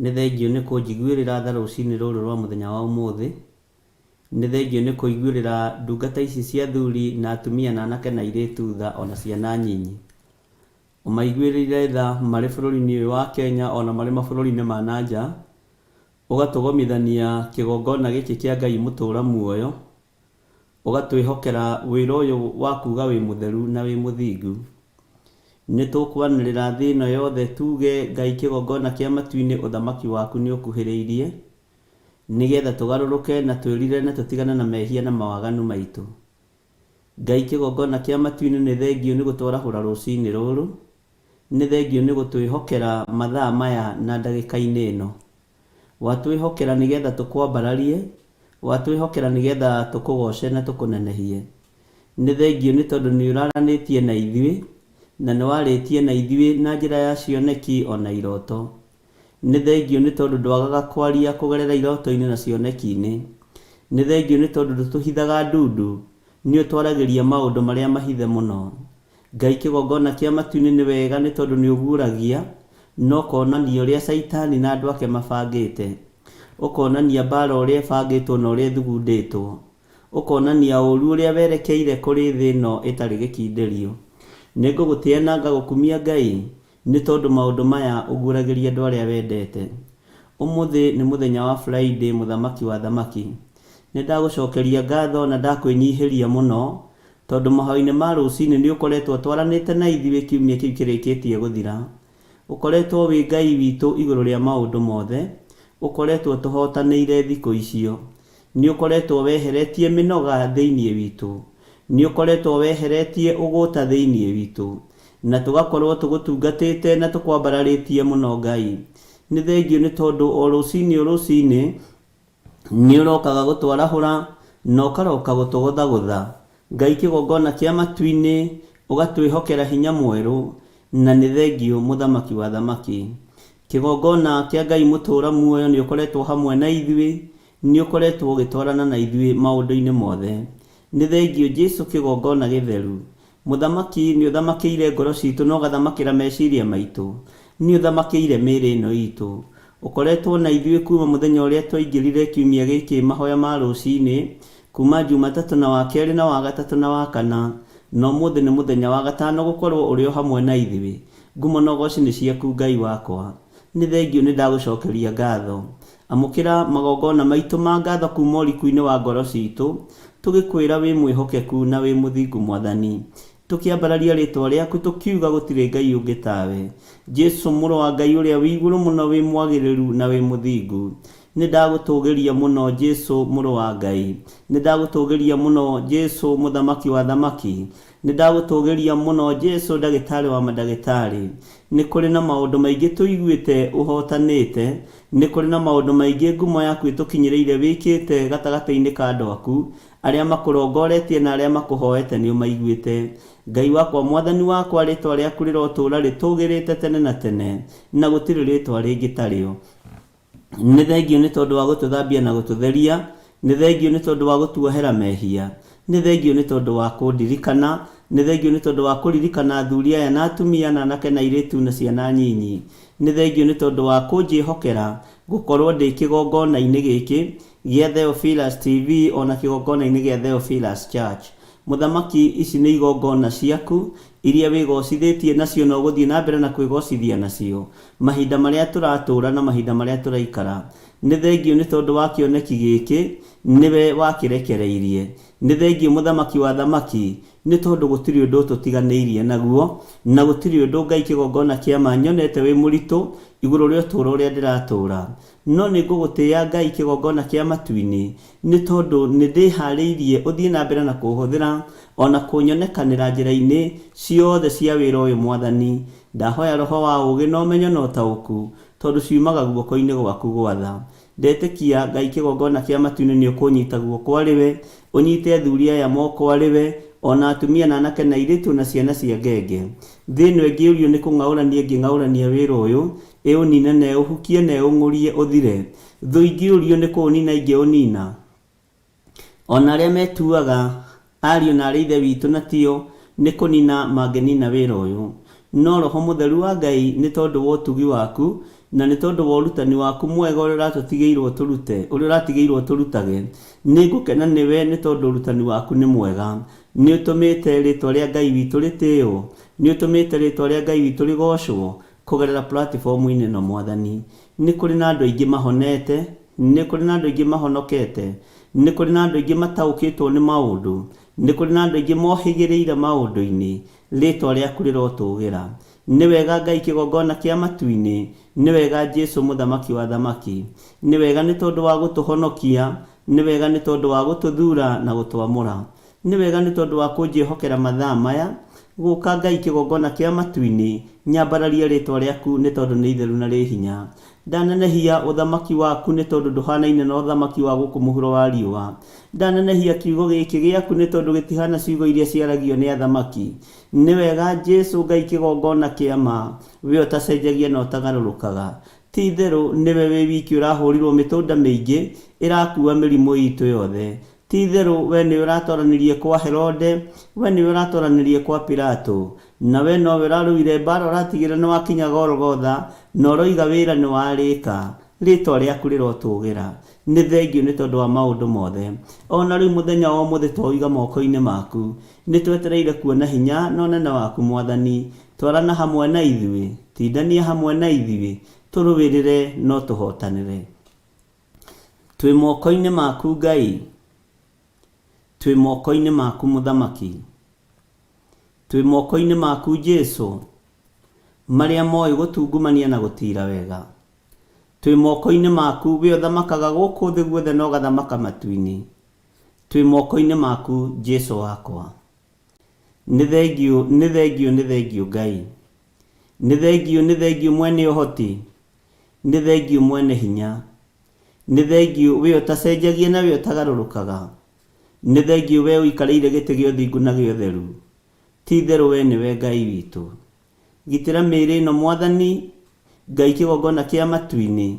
Nĩ thengiũ nĩ kũnjiguĩrĩra tha rũcinĩ rũrũ rwa mũthenya wa ũmũthĩ. Nĩ thengiũ nĩ kũiguĩrĩra ndungata ici cia athuri na atumia na anake na airĩtu tha ona ciana nyinyi. Ũmaiguĩrĩire tha marĩ bũrũri-inĩ ũyũ wa Kenya ona marĩ mabũrũri-inĩ ma na nja. Ũgatũgomithania kĩgongona gĩkĩ kĩa Ngai mũtũra muoyo. Ũgatwĩhokera wĩra ũyũ wa kuuga wĩ mũtheru na wĩ mũthingu. Nĩ tũkwanĩrĩra thĩ ĩno yothe tuuge Ngai kĩgongona kĩa matu-inĩ ũthamaki waku nĩ ũkuhĩrĩirie, nĩ getha tũgarũrũke na twĩrire na tũtigane na mehia na mawaganu maitũ. Ngai kĩgongona kĩa matu-inĩ nĩ thengiũ nĩ gũtwarahũra rũcinĩ rũrũ, nĩ thengiũ nĩ gũtwĩhokera mathaa maya na ndagĩka-inĩ ĩno. Watwĩhokera nĩ getha tũkwambararie, watwĩhokera nĩ getha tũkũgoce na tũkũnenehie. Nĩ thengiũ nĩ tondũ nĩ ũraranĩtie na ithuĩ, na nĩ warĩtie na ithuĩ na njĩra ya cioneki o na iroto. Nĩ thengiũ nĩ tondũ ndwagaga kwaria kũgerera iroto-inĩ na cioneki-inĩ. Nĩ thengiũ nĩ tondũ ndũtũhithaga ndundu, nĩ ũtwaragĩria maũndũ marĩa mahithe mũno. Ngai kĩgongona kĩa matu-inĩ nĩ wega nĩ tondũ nĩ ũguũragia na ũkonania ũrĩa Caitani na andũ ake mabangĩte. Ũkonania mbaara ũrĩa ĩbangĩtwo na ũrĩa ĩthugundĩtwo. Ũkonania ũũru ũrĩa werekeire kũrĩ thĩ ĩno ĩtarĩ gĩkindĩrio. Nĩ ngũgũtĩa na ngagũkumia Ngai nĩ tondũ maũndũ maya ũguũragĩria andũ arĩa wendete. Ũmũthĩ nĩ mũthenya wa Friday mũthamaki wa athamaki. Nĩ ndagũcokeria ngatho na ndakwĩnyihĩria mũno tondũ mahoya-inĩ ma rũcinĩ nĩ ũkoretwo ũtwaranĩte na ithuĩ kiumia kĩu kĩrĩkĩtie gũthira. Ũkoretwo wĩ Ngai witũ igũrũ rĩa maũndũ mothe, ũkoretwo ũtũhotanĩire thikũ icio. Nĩ ũkoretwo weheretie mĩnoga thĩinĩ witũ. Nĩ ũkoretwo weheretie ũgũta thĩinĩ witũ. Na tũgakorwo tũgũtungatĩte na tũkwambararĩtie mũno Ngai. Nĩ thengiũ nĩ tondũ o rũcinĩ o rũcinĩ nĩ ũrokaga gũtwarahũra na ũkaroka gũtũgũthagũtha. Ngai kĩgongona kĩa matu-inĩ ũgatwĩhokera hinya mwerũ na nĩ thengiũ mũthamaki wa athamaki. Kĩgongona kĩa Ngai mũtũra muoyo nĩ ũkoretwo hamwe na ithuĩ, nĩ ũkoretwo ũgĩtwarana na ithuĩ maũndũ-inĩ mothe. Nĩ thengiũ Jesu kĩgongona gĩtheru. Mũthamaki nĩ ũthamakĩire ngoro citũ na ũgathamakĩra meciria maitũ. Nĩ ũthamakĩire mĩĩrĩ ĩno itũ. Ũkoretwo na ithuĩ kuma mũthenya ũrĩa twaingĩrire kiumia gĩkĩ mahoya ma rũcinĩ, kuma Jumatatũ na wa kerĩ na wa gatatũ na wa kana, na ũmũthĩ nĩ mũthenya wa gatano gũkorwo ũrĩ o hamwe na ithuĩ. Ngumo na ũgoci nĩ ciaku Ngai wakwa. Nĩ thengiũ nĩ ndagũcokeria ngatho. Amũkĩra magongona maitũ ma ngatho kuma ũriku-inĩ wa ngoro citũ, tũgĩkwĩra wĩ mwĩhokeku na wĩ mũthingu Mwathani. Tũkĩambararia rĩtwa rĩaku tũkiuga gũtirĩ Ngai ũngĩ tawe. Jesu mũrũ wa Ngai ũrĩa wĩ igũrũ mũno wĩ mwagĩrĩru na wĩ mũthingu. Nĩ ndagũtũgĩria mũno Jesu mũrũ wa Ngai. Nĩ ndagũtũgĩria mũno Jesu mũthamaki wa athamaki. Nĩ ndagũtũgĩria mũno Jesu ndagĩtarĩ wa mandagĩtarĩ. Nĩ kũrĩ na maũndũ maingĩ tũiguĩte ũhotanĩte, nĩ kũrĩ na maũndũ maingĩ ngumo yaku ĩtũkinyĩrĩire wĩkĩte gatagatĩ-inĩ ka andũ aku, arĩa makũrongoretie na arĩa makũhoete nĩ ũmaiguĩte. Ngai wakwa Mwathani wakwa rĩtwa rĩaku rĩrotũũra rĩtũgĩrĩte tene na tene, na gũtirĩ rĩtwa rĩngĩ tarĩo. Nĩ thengiũ nĩ tondũ wa gũtũthambia na gũtũtheria. Nĩ thengiũ nĩ tondũ wa gũtuohera mehia. Nĩ thengiũ nĩ tondũ wa kũndirikana. Nĩ thengiũ nĩ tondũ wa kũririkana athuri aya na atumia na anake na airĩtu na ciana nyinyi. Nĩ thengiũ nĩ tondũ wa kũnjĩhokera gũkorwo ndĩ kĩgongona-inĩ gĩkĩ gĩa Theophilus TV o na kĩgongona-inĩ gĩa Theophilus Church. Mũthamaki, ici nĩ igongona ciaku iria wĩgocithĩtie nacio na ũgũthiĩ na mbere na kwĩgocithia nacio mahinda marĩa tũratũũra na mahinda marĩa tũraikara. Nĩ thengiũ nĩ tondũ wa kĩoneki gĩkĩ, nĩwe wakĩrekereirie. Nĩ thengiũ mũthamaki wa athamaki, nĩ tondũ gũtirĩ ũndũ ũtũtiganĩirie naguo, na gũtirĩ ũndũ Ngai kĩgongona kĩa ma nyonete wĩ mũritũ igũrũ rĩa ũtũũro ũrĩa ndĩratũũra. No nĩ ngũgũtĩĩa Ngai kĩgongona kĩa matu-inĩ, nĩ tondũ nĩ ndĩharĩirie ũthiĩ na mbere na kũũhũthĩra o na kũnyonekanĩra njĩra-inĩ ciothe cia wĩra ũyũ Mwathani. Ndahoya roho wa ũũgĩ na ũmenyo na ũtaũku, tondũ ciumaga guoko-inĩ gwaku gwatha. Ndetĩkia, Ngai kĩgongona kĩa matu-inĩ nĩ ũkũnyita guoko arĩ we, ũnyite athuri aya moko arĩ we, o na atumia na anake na airĩtu na ciana cia ngenge. Thĩ ĩno ĩngĩũrio nĩ kũng'aũrania ĩngĩng'aũrania wĩra ũyũ, ĩũnine na ĩũhukie na ĩũng'ũrie ũthire. Thũ ingĩũrio nĩ kũũnina ingĩũnina. O na arĩa metuaga ariũ na aarĩ a Ithe witũ na tio, nĩ kũnina mangĩnina wĩra ũyũ. No Roho Mũtheru wa Ngai, nĩ tondũ wa ũtugi waku, na nĩ tondũ wa ũrutani waku mwega ũrĩa ũratũtigĩirwo tũrute, ũrĩa ũratigĩirwo tũrutage, nĩ ngũkena nĩwe nĩ tondũ ũrutani waku nĩ mwega. Nĩ ũtũmĩte rĩtwa rĩa Ngai witũ rĩtĩo, nĩ ũtũmĩte rĩtwa rĩa Ngai witũ rĩgocwo kũgerera platform-inĩ ĩno Mwathani. Nĩ kũrĩ na andũ aingĩ mahonete, nĩ kũrĩ na andũ aingĩ mahonokete, nĩ kũrĩ na andũ aingĩ mataũkĩtwo nĩ maũndũ, nĩ kũrĩ na andũ aingĩ mohĩgĩrĩire maũndũ-inĩ. Rĩtwa rĩaku rĩrotũgĩra. Nĩ wega Ngai kĩgongona kĩa matu-inĩ, nĩ wega Jesu mũthamaki wa athamaki. Nĩ wega nĩ tondũ wa gũtũhonokia, nĩ wega nĩ tondũ wa gũtũthura na gũtwamũra. Nĩ wega nĩ tondũ wa kũnjĩhokera mathaa maya, gũka Ngai kĩgongona kĩa matu-inĩ, nyambararie rĩtwa rĩaku nĩ tondũ nĩ itheru na rĩ hinya. Ndanenehia ũthamaki waku nĩ tondũ ndũhanaine na ũthamaki wa gũkũ mũhuro wa riũa. Ndanenehia kiugo gĩkĩ gĩaku nĩ tondũ gĩtihana ciugo iria ciaragio nĩ athamaki. Nĩ wega Jesu Ngai kĩgongona kĩa ma, we ũtacenjagia na ũtagarũrũkaga. Ti itherũ nĩwe wĩ wiki ũrahũrirwo mĩtũnda mĩingĩ, ĩrakua mĩrimũ itũ yothe. Ti itherũ we nĩwe ũratoranirie kwa Herode, we nĩwe ũratoranirie kwa Pilato. Na we nowe ũrarũire mbara ũratigĩrĩra nĩ wakinya Golgotha, na ũroiga wĩra nĩ warĩka. Rĩtwa rĩaku rĩrotũgĩra. Nĩ thengiũ nĩ tondũ wa maũndũ mothe. O na rĩu mũthenya wa ũmũthĩ twaũiga moko-inĩ maku. Nĩ twetereire kuona hinya na ũnene waku Mwathani. Twarana hamwe na ithuĩ. Tindania hamwe na ithuĩ. Tũrũĩrĩre na ũtũhotanĩre. Twĩ moko-inĩ maku Ngai. Twĩ moko-inĩ maku Mũthamaki. Twĩ moko-inĩ maku Jesu. Marĩa moĩ gũtungumania na gũtiira wega. Twĩ moko-inĩ maku, we ũthamakaga gũkũ thĩ guothe na ũgathamaka matu-inĩ. Twĩ moko-inĩ maku Jesu wakwa. Nĩ thengiũ, nĩ thengiũ, nĩ thengiũ Ngai. Nĩ thengiũ, nĩ thengiũ mwene ũhoti. Nĩ thengiũ mwene hinya. Nĩ thengiũ we ũtacenjagia na we ũtagarũrũkaga. Nĩ thengiũ we ũikarĩire gĩtĩ gĩa ũthingu na gĩa ũtheru. Ti itherũ we nĩwe Ngai witũ. Gitĩra mĩĩrĩ ĩno Mwathani Ngai kĩgongona kĩa matu-inĩ,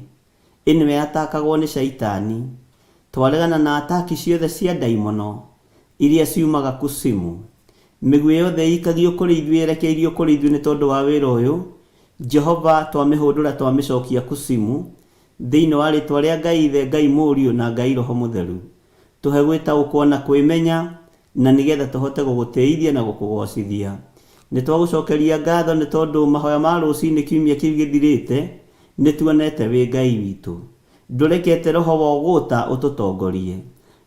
ĩno yatakagwo nĩ shaitani. Twaregana na ataki ciothe cia ndaimono iria ciumaga kusimu. Mĩguĩ yothe ĩikagio kũrĩ ithuĩ yerekeirio kũrĩ ithuĩ nĩ tondũ wa wĩra ũyũ. Jehova twamĩhũndũra twamĩcokia kusimu thĩinĩ wa rĩtwa rĩa Ngai Ithe, Ngai Mũriũ na Ngai Roho Mũtheru. Tũhe gwĩtaũkwo na kwĩmenya na nĩgetha tũhote gũgũtĩithia na gũkũgocithia. Nĩ twagũcokeria ngatho nĩ tondũ mahoya ma rũcinĩ kiumia kĩu gĩthirĩte nĩ tuonete wĩ Ngai witũ. Ndũrekete roho wa ũgũta ũtũtongorie.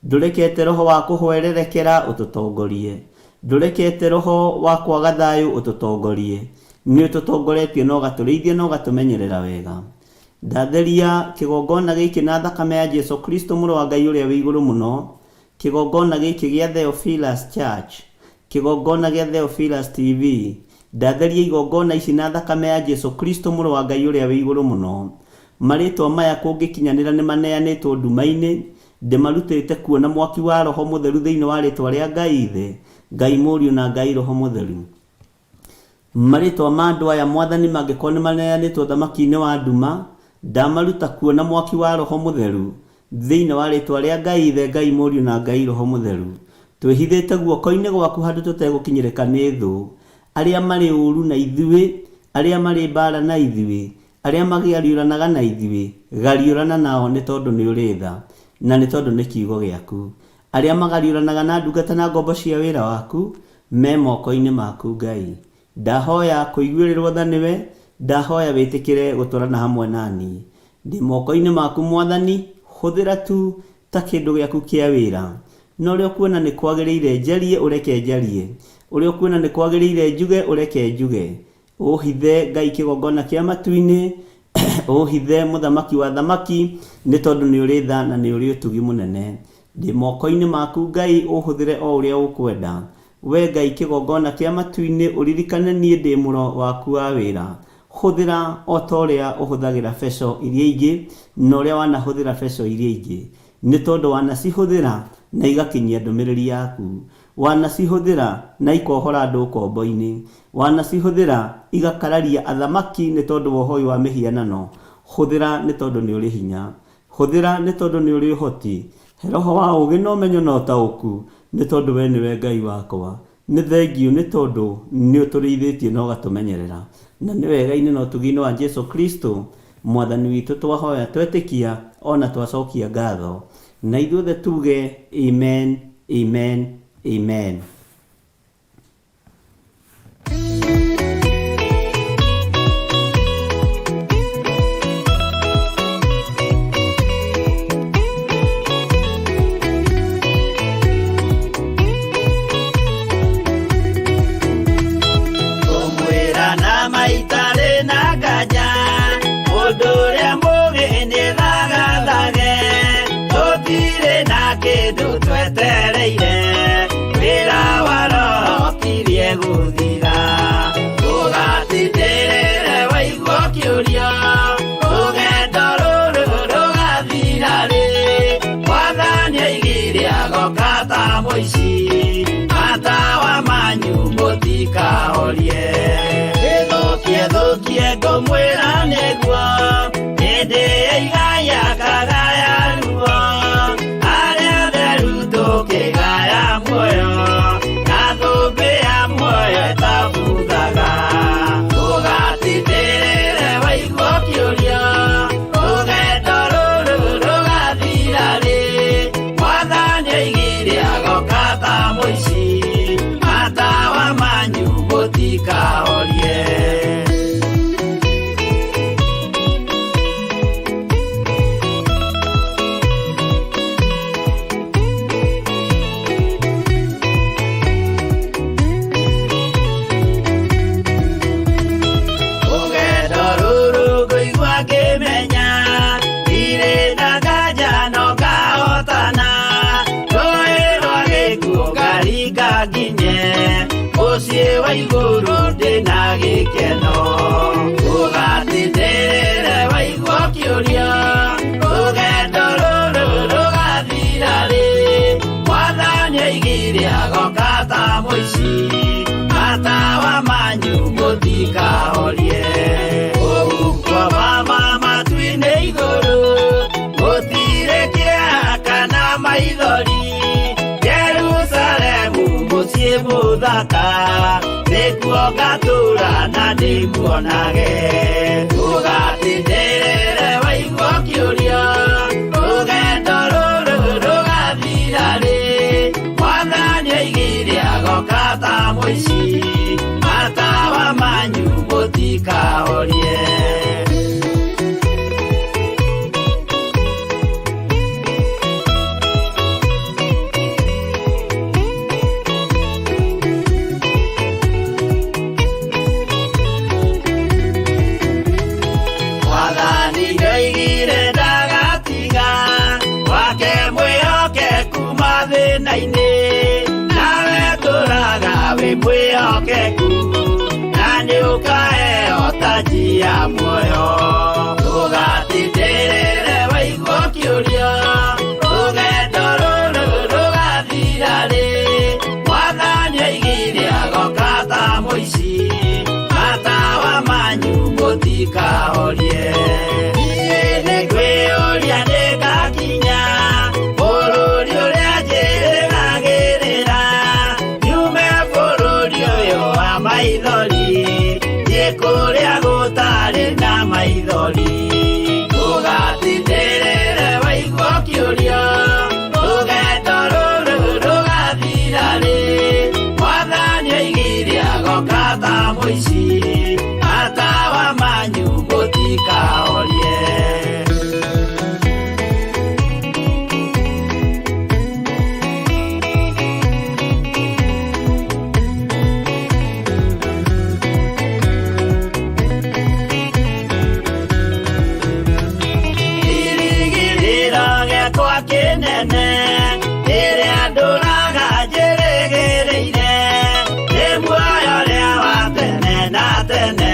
Ndũrekete roho wa kũhwererekera ũtũtongorie. Ndũrekete roho wa kwaga thayũ ũtũtongorie. Nĩ ũtũtongoretie na ũgatũrĩithia na ũgatũmenyerera wega. Ndatheria kĩgongona gĩkĩ na thakame ya Jesu Kristo mũrũ wa Ngai ũrĩa wĩ igũrũ mũno, Kĩgongona gĩkĩ gĩa Theophilus Church, kĩgongona gĩa Theophilus TV, ndatheria igongona ici na thakame ya Jesu Kristo mũrũ wa Ngai ũrĩa wĩ igũrũ mũno. Marĩtwa maya kũngĩkinyanĩra nĩ maneanĩtwo nduma-inĩ, ndĩmarutĩte kuo na mwaki wa Roho Mũtheru thĩinĩ wa rĩtwa rĩa Ngai Ithe, Ngai Mũriũ na Ngai Roho Mũtheru. Marĩtwa ma andũ aya Mwathani mangĩkorwo nĩ maneanĩtwo ũthamaki-inĩ wa nduma, ndamaruta kuo na mwaki wa Roho Mũtheru, thĩinĩ wa rĩtwa rĩa Ngai Ithe, Ngai Mũriũ na Ngai Roho Mũtheru. Twĩhithĩte guoko-inĩ gwaku handũ tũtegũkinyĩrĩka nĩ thũ, arĩa marĩ ũru na ithuĩ, arĩa marĩ mbaara na ithuĩ, arĩa magĩariũranaga na ithuĩ, gariũrana nao nĩ tondũ nĩ ũrĩ tha, na nĩ tondũ nĩ kiugo gĩaku. Arĩa magariũranaga na ndungata na ngombo cia wĩra waku, me moko-inĩ maku Ngai. Ndahoya kũiguĩrĩrwo tha nĩwe, ndahoya wĩtĩkĩre gũtwarana hamwe na niĩ. Ndĩ moko-inĩ maku Mwathani, hũthĩra tu ta kĩndũ gĩaku kĩa wĩra. Na ũrĩa ũkuona nĩ kwagĩrĩire njarie ũreke njarie, ũrĩa ũkuona nĩ kwagĩrĩire njuge ũreke njuge. Ũhithe Ngai kĩgongona kĩa matu-inĩ, ũhithe mũthamaki wa athamaki, nĩ tondũ nĩ ũrĩ tha na nĩ ũrĩ ũtugi mũnene. Ndĩ moko-inĩ maku Ngai, ũhũthĩre o ũrĩa ũkwenda. We Ngai kĩgongona kĩa matu-inĩ, ũririkane niĩ ndĩ mũro waku wa wĩra. Hũthĩra o ta ũrĩa ũhũthagĩra beco iria ingĩ, na ũrĩa wanahũthĩra beco iria ingĩ. Nĩ tondũ wanacihũthĩra na igakinyia ndũmĩrĩri yaku. Wanacihũthĩra na ikohora andũ ũkombo-inĩ. Wanacihũthĩra igakararia athamaki nĩ tondũ wa ũhoi wa mĩhianano. Hũthĩra nĩ tondũ nĩ ũrĩ hinya. Hũthĩra nĩ tondũ nĩ ũrĩ ũhoti. He roho wa ũũgĩ na ũmenyo na ũtaũku, nĩ tondũ wee nĩwe Ngai wakwa. Nĩ thengiũ nĩ tondũ nĩ ũtũrĩithĩtie na ũgatũmenyerera. Na nĩ wega-inĩ na ũtugi-inĩ wa Jesu Kristo, Mwathani witũ twahoya twetĩkia o na twacokia ngatho. Na ithuothe tuge amen, amen, amen. Ngũmwĩra na maitarĩ na nganja, mũndũ ũrĩa mũũgĩ nĩthagathage, tũtirĩ na kĩndũ twetereire, wĩra wa Roho ũkirie gũthira. Ndũgatindĩrĩre waigua ũkĩũria, rũgendo rũrũ rũgathira rĩ? Mwathani oigire agoka ta mũici, matawa manyu mũtikahorie. Ĩthũkie thũkie ngũmwĩra nĩguo, hĩndĩ ya igaya kagaya ruo, arĩa atheru tũkĩgaya muoyo, na thũmbĩ ya muoyo ĩtabuthaga. Ndũgatindĩrĩre waigua ũkĩũria, rũgendo rũrũ rũgathira rĩ? Mwathani oigire agoka ta mũici, matawa manyu mũtikahorie. Rũgendo rũrũ ngũigua ngĩmenya, ndirĩ na nganja no ngahotana, rũĩ rwa gĩkuũ ngaringa nginye, mũciĩ wa igũrũ ndĩna gĩkeno. Ndũgatindĩrĩre waigua ũkĩũria, rũgendo rũrũ rũgathira rĩ? Mwathani oigire agoka ta mũici, matawa manyu mũtikahorie. Ũhuko wa matu-inĩ igũrũ, gũtirĩ kĩeha kana maithori, Jerusalemu mũciĩ mũthaka, nĩkuo ngatũũra na ndĩmuonage. Ndũgatindĩrĩre waigua ũkĩũria, rũgendo rũrũ rũgathira rĩ? Mwathani oigire agoka ta mũici, matawa manyu mũtikahorie. Mwathani nĩoigire ndagatiga, wake mwĩhokeku mathĩna-inĩ, nawe tũraga wĩ mwĩhokeku, na nĩũkaheo taji ya muoyo. Ndũgatindĩrĩre waigua ũkĩũria, rũgendo rũrũ rũgathira rĩ? Mwathani oigire agoka ta mũici, matawa manyu mũtikahorie. Niĩ nĩngwĩyũria nĩngakinya, bũrũri ũrĩa njĩrĩgagĩrĩra, nyume bũrũri ũyũ wa maithori, thiĩ kũrĩa gũtarĩ na maithori. Ndũgatindĩrĩre waigua ũkĩũria, rũgendo rũrũ rũgathira rĩ? Mwathani oigire agoka ta mũici, matawa manyu mũtikahorie. Kĩrĩgĩrĩro gĩakwa kĩnene, kĩrĩa ndũraga njĩrĩgĩrĩire, nĩ muoyo ũrĩa wa tene na tene,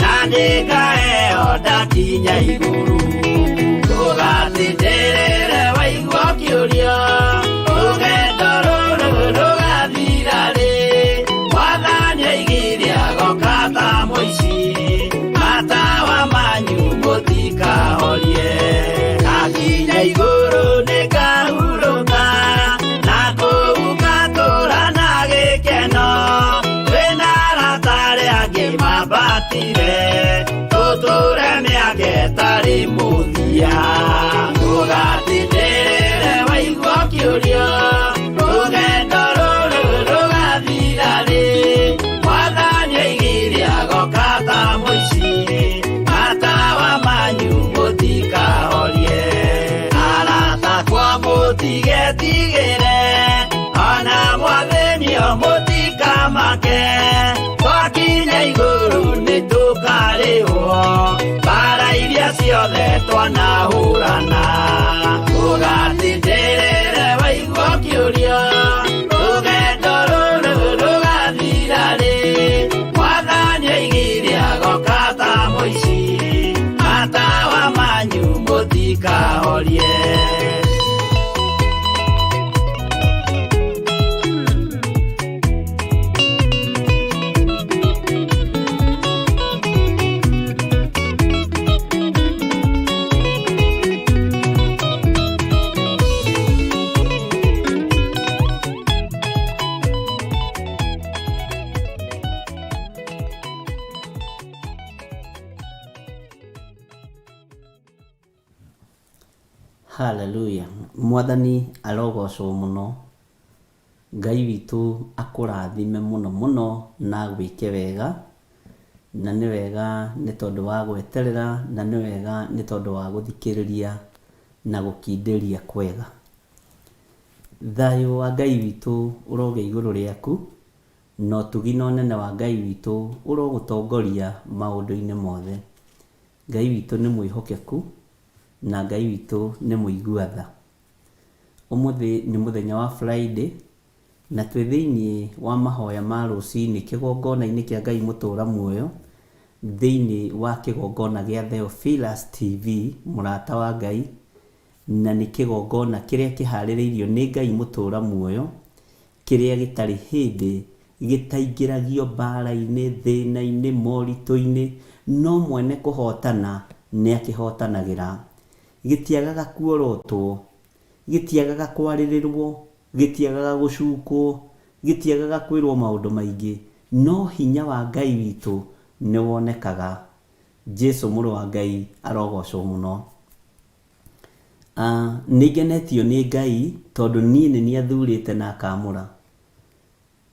na nĩngaheo ndakinya igũrũ. Ndũgatindĩrĩre waigua ũkĩũria, rũgendo rũrũ rũgathira rĩ? Mwathani oigire agoka ta mũici, matawa manyu mũtikahorie. Ndakinya igũrũ nĩngahurũka, na kũu ngatũũra na gĩkeno. Twanahũrana ũgatindĩrĩre waigua ũkĩũria rũgendo rũrũ rũgathira rĩ. Mwathani oigire agoka ta mũici, matawa manyu mũtikahorie. Haleluya. Mwathani arogocwo mũno. Ngai witũ akũrathime mũno mũno na agwĩke wega. Na nĩ wega nĩ tondũ wa gweterera, na nĩ wega nĩ tondũ wa gũthikĩrĩria na gũkindĩria kwega. Thayũ wa Ngai witũ ũrogĩa igũrũ rĩaku, na ũtugi na ũnene wa Ngai witũ ũrogũtongoria maũndũ-inĩ mothe. Ngai witũ nĩ mwĩhokeku, na Ngai witũ nĩ mũigua tha. Ũmũthĩ nĩ mũthenya wa Friday, na twĩ thĩinĩ wa mahoya ma rũcinĩ kĩgongona-inĩ kĩa Ngai mũtũra muoyo, thĩinĩ wa kĩgongona gĩa Theophilus TV, mũrata wa Ngai, na nĩ kĩgongona kĩrĩa kĩharĩrĩirio nĩ Ngai mũtũra muoyo, kĩrĩa gĩtarĩ hĩndĩ gĩtaingĩragio mbara-inĩ, thĩna-inĩ, moritũ-inĩ, no mwene kũhotana nĩ akĩhotanagĩra. Gĩtiagaga kuorotwo, gĩtiagaga kwarĩrĩrwo, gĩtiagaga gũcukwo, gĩtiagaga kwĩrwo maũndũ maingĩ, no hinya wa Ngai witũ nĩ wonekaga. Jesu mũrũ wa Ngai arogocwo mũno. Nĩ ngenetio nĩ Ngai tondũ niĩ nĩ niĩ athurĩte na akamũra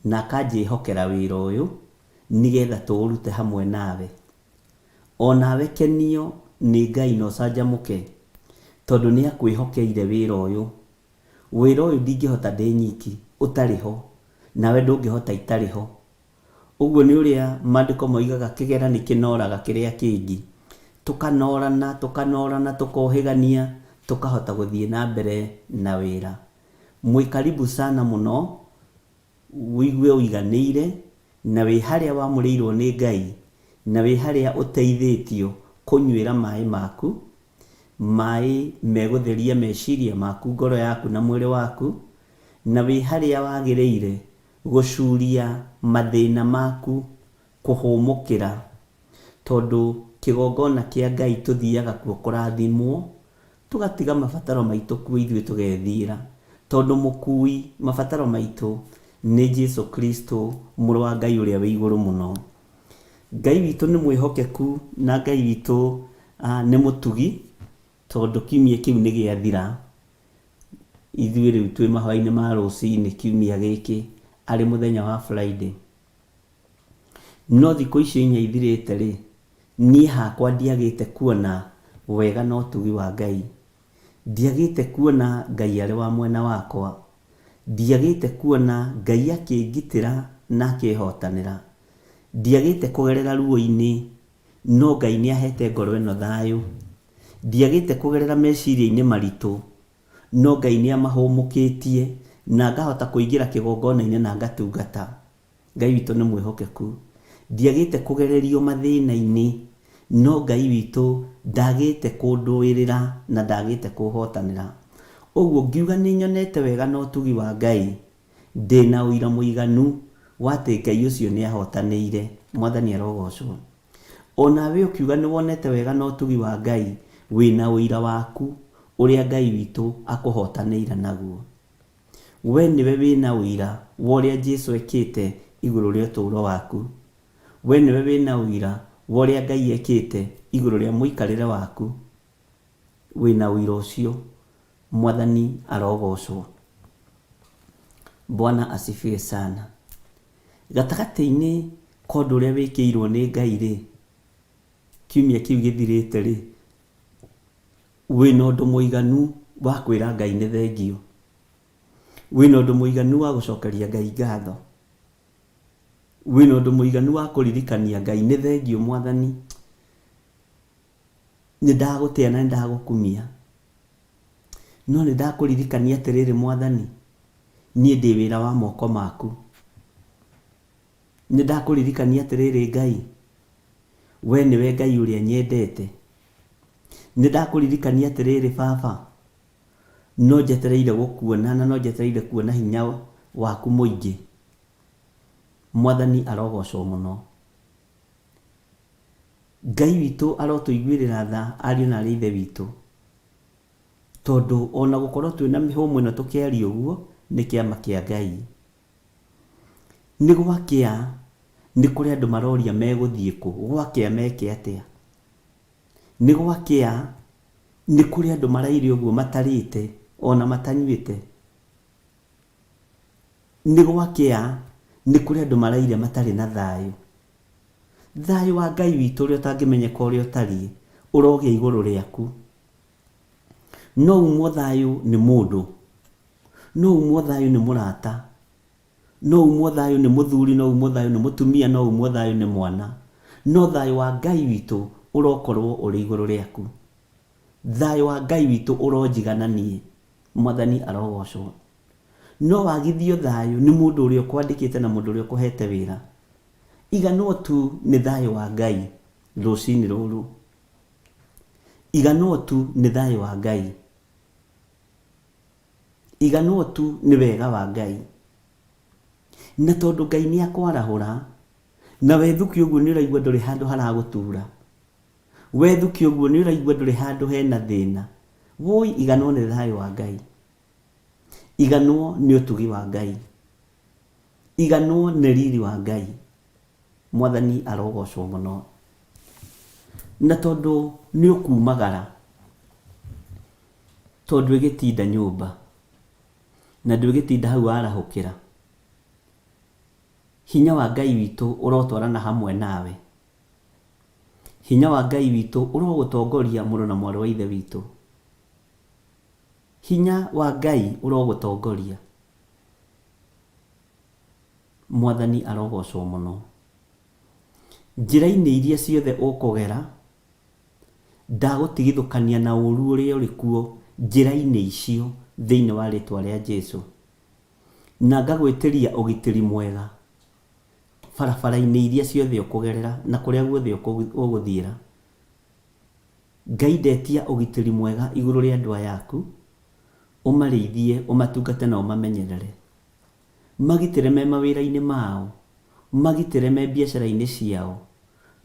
na akanjĩhokera wĩra ũyũ nĩgetha tũũrute hamwe nawe. O nawe kenio nĩ Ngai na ũcanjamũke tondũ nĩ akwĩhokeire wĩra ũyũ. Wĩra ũyũ ndingĩhota ndĩ nyiki ũtarĩ ho, nawe ndũngĩhota itarĩ ho. Ũguo nĩ ũrĩa maandĩko moigaga kĩgera nĩ kĩnoraga kĩrĩa kĩngĩ. Tũkanorana, tũkanorana, tũkohĩgania, tũkahota gũthiĩ na mbere na wĩra. Mwĩ karibu sana mũno, ũigue ũiganĩire, na wĩ harĩa wamũrĩirwo nĩ Ngai, na wĩ harĩa ũteithĩtio kũnyuĩra maĩ maku, maĩ megũtheria meciria maku, ngoro yaku na mwĩrĩ waku, na wĩ harĩa wagĩrĩire gũcuria mathĩna maku, kũhũmũkĩra, tondũ kĩgongona kĩa Ngai tũthiaga kuo kũrathimwo, tũgatiga mabataro maitũ kuo ithuĩ tũgethiĩra, tondũ mũkui mabataro maitũ nĩ Jesu Kristo mũrũ wa Ngai ũrĩa wĩ igũrũ mũno. Ngai witũ nĩ mwĩhokeku na Ngai witũ nĩ mũtugi, tondũ kiumia kĩu nĩ gĩathira. Ithuĩ rĩu twĩ mahoya-inĩ ma rũcinĩ kiumia gĩkĩ arĩ mũthenya wa Friday. No thikũ icio inya ithirĩte rĩ, niĩ hakwa ndiagĩte kuona wega na ũtugi wa Ngai. Ndiagĩte kuona Ngai arĩ wa mwena wakwa. Ndiagĩte kuona Ngai akĩngitĩra na akĩhotanĩra. Ndiagĩte kũgerera ruo-inĩ, no Ngai nĩ ahete ngoro ĩno thayũ. Ndiagĩte kũgerera meciria-inĩ maritũ, no Ngai nĩ amahũmũkĩtie na ngahota kũingĩra kĩgongona-inĩ na ngatungata. Ngai witũ nĩ mwĩhokeku. Ndiagĩte kũgererio mathĩna-inĩ, no Ngai witũ ndagĩte kũndũĩrĩra na ndagĩte kũhotanĩra. Ũguo ngiuga nĩ nyonete wega na ũtugi wa Ngai, ndĩna ũira mũiganu wa atĩ Ngai ũcio nĩ ahotanĩire. Mwathani arogocwo. O nawe ũkiuga nĩ wonete wega na ũtugi wa Ngai, wĩna ũira waku ũrĩa Ngai witũ akũhotanĩire naguo. We nĩwe wĩna ũira wa ũrĩa Jesu ekĩte igũrũ rĩa ũtũũro waku. We nĩwe wĩna ũira wa ũrĩa Ngai ekĩte igũrũ rĩa mũikarĩre waku. Wĩna ũira ũcio. Mwathani arogocwo. Bwana asifiwe sana. Gatagatĩ-inĩ ka ũndũ ũrĩa wĩkĩirwo nĩ Ngai-rĩ, kiumia kĩu gĩthirĩte-rĩ, wĩna ũndũ mũiganu wa kwĩra Ngai nĩ thengiũ. Wĩna ũndũ mũiganu wa gũcokeria Ngai ngatho. Wĩna ũndũ mũiganu wa kũririkania Ngai nĩ thengiũ Mwathani. Nĩ ndagũtĩa na nĩ ndagũkumia. No nĩ ndakũririkania atĩrĩrĩ Mwathani, niĩ ndĩ wĩra wa moko maku. Nĩ ndakũririkania atĩrĩrĩ Ngai, we nĩwe Ngai ũrĩa nyendete. Nĩ ndakũririkania atĩrĩrĩ Baba, no njetereire gũkuona na no njetereire kuona hinya waku mũingĩ. Mwathani arogocwo mũno. Ngai witũ arotũiguĩrĩra tha ariũ na arĩ a Ithe witũ, tondũ ona gũkorwo twĩna mĩhũmũ ĩno tũkĩaria ũguo nĩ kĩama kĩa Ngai. Nĩ gwakĩa nĩ kũrĩ andũ maroria megũthiĩ kũ, gwakĩa meke atĩa? Nĩ gwakĩa nĩ kũrĩ andũ maraire ũguo matarĩte ona matanyuĩte. Nĩ gwakĩa nĩ kũrĩ andũ maraire matarĩ na thayũ. Thayũ wa Ngai witũ ũrĩa ũtangĩmenyeka ũrĩa ũtariĩ ũrogĩa igũrũ rĩaku. No umwo thayũ nĩ mũndũ, no umwo thayũ nĩ mũrata, no umwo thayũ nĩ mũthuri, no umwo thayũ nĩ mũtumia, no umwo thayũ nĩ mwana. No thayũ wa Ngai witũ ũrokorwo ũrĩ igũrũ rĩaku. Thayũ wa Ngai witũ ũronjigana niĩ. Mwathani arogocwo. No wagithio thayũ nĩ mũndũ ũrĩa ũkwandĩkĩte na mũndũ ũrĩa ũkũhete wĩra. Iganwo tu nĩ thayũ wa Ngai rũcinĩ rũrũ. Iganwo tu nĩ thayũ wa Ngai. Iganwo tu nĩ wega wa Ngai. Na tondũ Ngai nĩ akwarahũra, na wethukio ũguo nĩ ũraigua ndũrĩ handũ haragũtura. Wethukio ũguo nĩ ũraigua ndũrĩ handũ hena thĩna. Woi iganwo nĩ thayũ wa Ngai. Iganwo nĩ ũtugi wa Ngai. Iganwo nĩ riri wa Ngai. Mwathani arogocwo mũno. Na tondũ nĩ ũkumagara, tondũ ndwĩgĩtinda nyũmba, na ndwĩgĩtinda hau warahũkĩra, hinya wa Ngai witũ ũrotwarana hamwe nawe. Hinya wa Ngai witũ ũrogũtongoria mũrũ na mwarĩ wa Ithe witũ. Hinya wa Ngai ũrogũtongoria. Mwathani arogocwo mũno. Njĩra-inĩ iria ciothe ũkũgera, ndagũtigithũkania na ũru ũrĩa ũrĩ kuo njĩra-inĩ icio thĩinĩ wa rĩtwa rĩa Jesu. Na ngagwĩtĩria ũgitĩri mwega barabara-inĩ iria ciothe ũkũgerera na kũrĩa guothe ũgũthiĩra. Ngai ndetia ũgitĩri mwega igũrũ rĩa andũ aya aku, ũmarĩithie, ũmatungate na ũmamenyerere. Magitĩre me mawĩra-inĩ mao, magitĩre me biacara-inĩ ciao,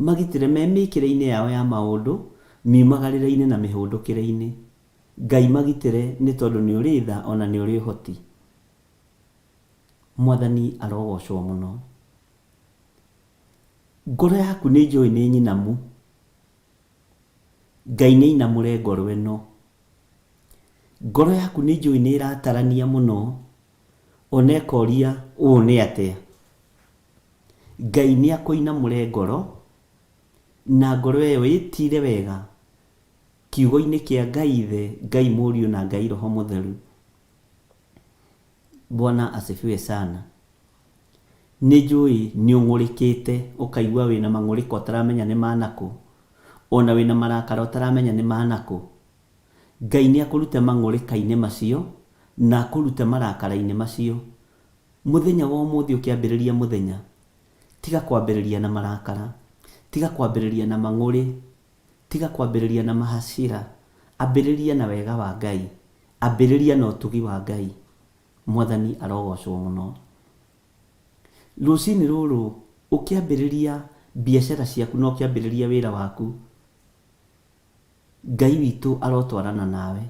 magitĩre me mĩkĩre-inĩ yao ya maũndũ, miumagarĩre-inĩ na mĩhũndũkĩre-inĩ. Ngai magitĩre nĩ tondũ nĩ ũrĩ tha ona nĩ ũrĩ ũhoti. Mwathani arogocwo mũno. Ngoro yaku nĩ njũĩ nĩ nyinamu. Ngai nĩ ainamũre ngoro ĩno. Ngoro yaku nĩ njũĩ nĩ ĩratarania mũno, ona ĩkoria ũũ nĩ atĩa. Ngai nĩ akũinamũre ngoro, na ngoro ĩyo ĩtire wega kiugo-inĩ kĩa Ngai Ithe, Ngai Mũriũ na Ngai Roho Mũtheru. Bwana asifiwe sana. Nĩ njũĩ nĩ ũng'ũrĩkĩte ũkaigua wĩna mang'ũrĩka ũtaramenya nĩ ma nakũ, ona wĩna marakara ũtaramenya nĩ ma nakũ. Ngai nĩ akũrute mang'ũrĩka-inĩ macio na akũrute marakara-inĩ macio. Mũthenya wa ũmũthĩ ũkĩambĩrĩria mũthenya, tiga kwambĩrĩria na marakara, tiga kwambĩrĩria na mang'ũrĩ, tiga kwambĩrĩria na mahasira, ambĩrĩria na wega wa Ngai, ambĩrĩria na ũtugi wa Ngai. Mwathani arogocwo mũno. Rũcinĩ rũrũ ũkĩambĩrĩria biacara ciaku na ũkĩambĩrĩria wĩra waku, Ngai witũ arotwarana nawe.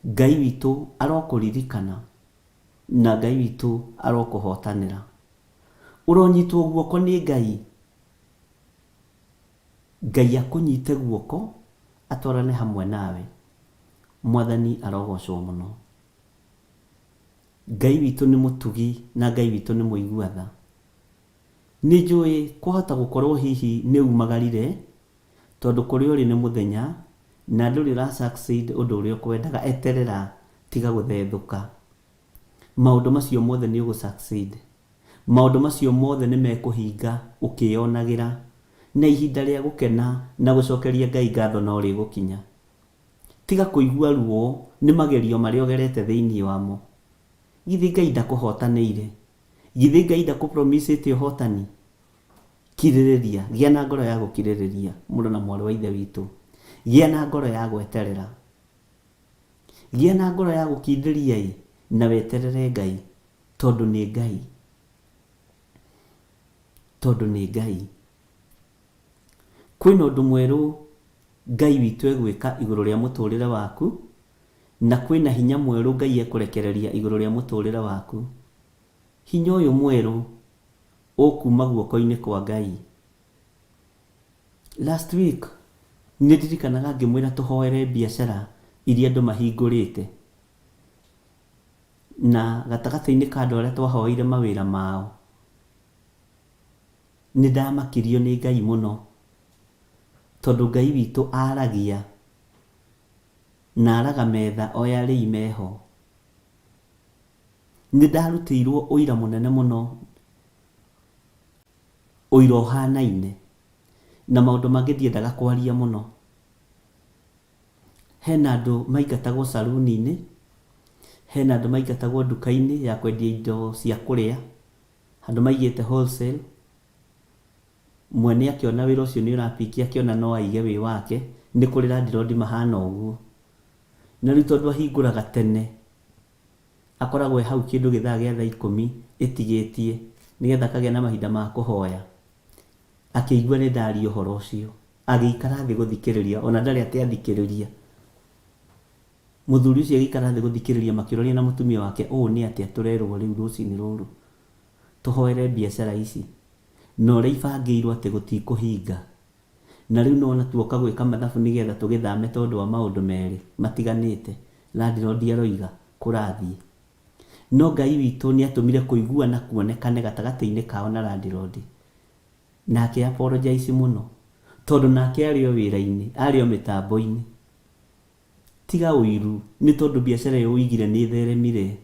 Ngai witũ arokũririkana na Ngai witũ arokũhotanĩra. Ũronyitwo guoko nĩ Ngai. Ngai akũnyite guoko atwarane hamwe nawe. Mwathani arogocwo mũno. Ngai witũ nĩ mũtugi na Ngai witũ nĩ mũigua tha. Nĩ njũĩ kwahota gũkorwo hihi nĩ umagarire tondũ kũrĩa ũrĩ nĩ mũthenya na ndũrĩ ũra succeed ũndũ ũrĩa ũkwendaga, eterera tiga gũthethũka. Maũndũ macio mothe nĩ ũgũ succeed. Maũndũ macio mothe nĩ mekũhinga ũkĩyonagĩra. Na ihinda rĩa gũkena na gũcokeria Ngai ngatho no rĩgũkinya. Tiga kũigua ruo nĩ magerio marĩa ũgerete thĩinĩ wamo. Githĩ Ngai ndakũhotanĩire? Githĩ Ngai ndakũpromisĩte ũhotani? Kirĩrĩria, gĩa na ngoro ya gũkirĩrĩria, mũrũ na mwarĩ wa Ithe witũ. Gĩa na ngoro ya gweterera. Gĩa na ngoro ya gũkindĩria-ĩ, na weterere Ngai, tondũ nĩ Ngai. Tondũ nĩ Ngai. Kwĩna ũndũ mwerũ Ngai witũ egwĩka igũrũ rĩa mũtũrĩre waku, na kwĩna hinya mwerũ Ngai ekũrekereria igũrũ rĩa mũtũrĩre waku. Hinya ũyũ mwerũ ũkuma guoko-inĩ kwa Ngai. Last week nĩ ndirikanaga ngĩmwĩra tũhoere biacara iria andũ mahingũrĩte, na gatagatĩ-inĩ ka andũ arĩa twahoeire mawĩra mao, Nĩ ndamakirio nĩ Ngai mũno, tondũ Ngai witũ aragia na araga metha o arĩi meho. Nĩ ndarutĩirwo ũira mũnene mũno, ũira ũhanaine na maũndũ mangĩ ndiendaga kwaria mũno. Hena andũ maingatagwo saruni-inĩ, hena andũ maingatagwo nduka-inĩ ya kwendia indo cia kũrĩa. Handũ maigĩte wholesale, mwene akĩona wĩra ũcio nĩ ũrapiki akĩona no aige wĩ wake, nĩ kũrĩ landlord mahana ũguo. Na rĩu tondũ ahingũraga tene, akoragwo e hau kĩndũ gĩthaa gĩa thaa ikũmi ĩtigĩtie, nĩgetha akagĩa na mahinda ma kũhoya. Akĩigua nĩ ndaria ũhoro ũcio, agĩikara thĩ gũthikĩrĩria, ona ndarĩ atĩ athikĩrĩria. Mũthuri ũcio agĩikara thĩ gũthikĩrĩria makĩũrania na mũtumia wake, ũũ nĩ atĩa tũrerwo rĩu rũcinĩ rũrũ? Tũhoere biacara ici na ũrĩa ibangĩirwo atĩ gũtikũhinga. Na rĩu nĩwona tuoka gwĩka mathabu nĩgetha tũgĩthame tondũ wa maũndũ merĩ matiganĩte, landlord aroiga kũrathiĩ. No Ngai witũ nĩatũmire kũiguana kuonekane gatagatĩ-inĩ kao na landlord. Na akĩ apologize mũno tondũ nake arĩ o wĩra-inĩ, arĩ o mĩtambo-inĩ. Tiga ũiru nĩ tondũ biacara ĩyo ũigire nĩ ĩtheremire.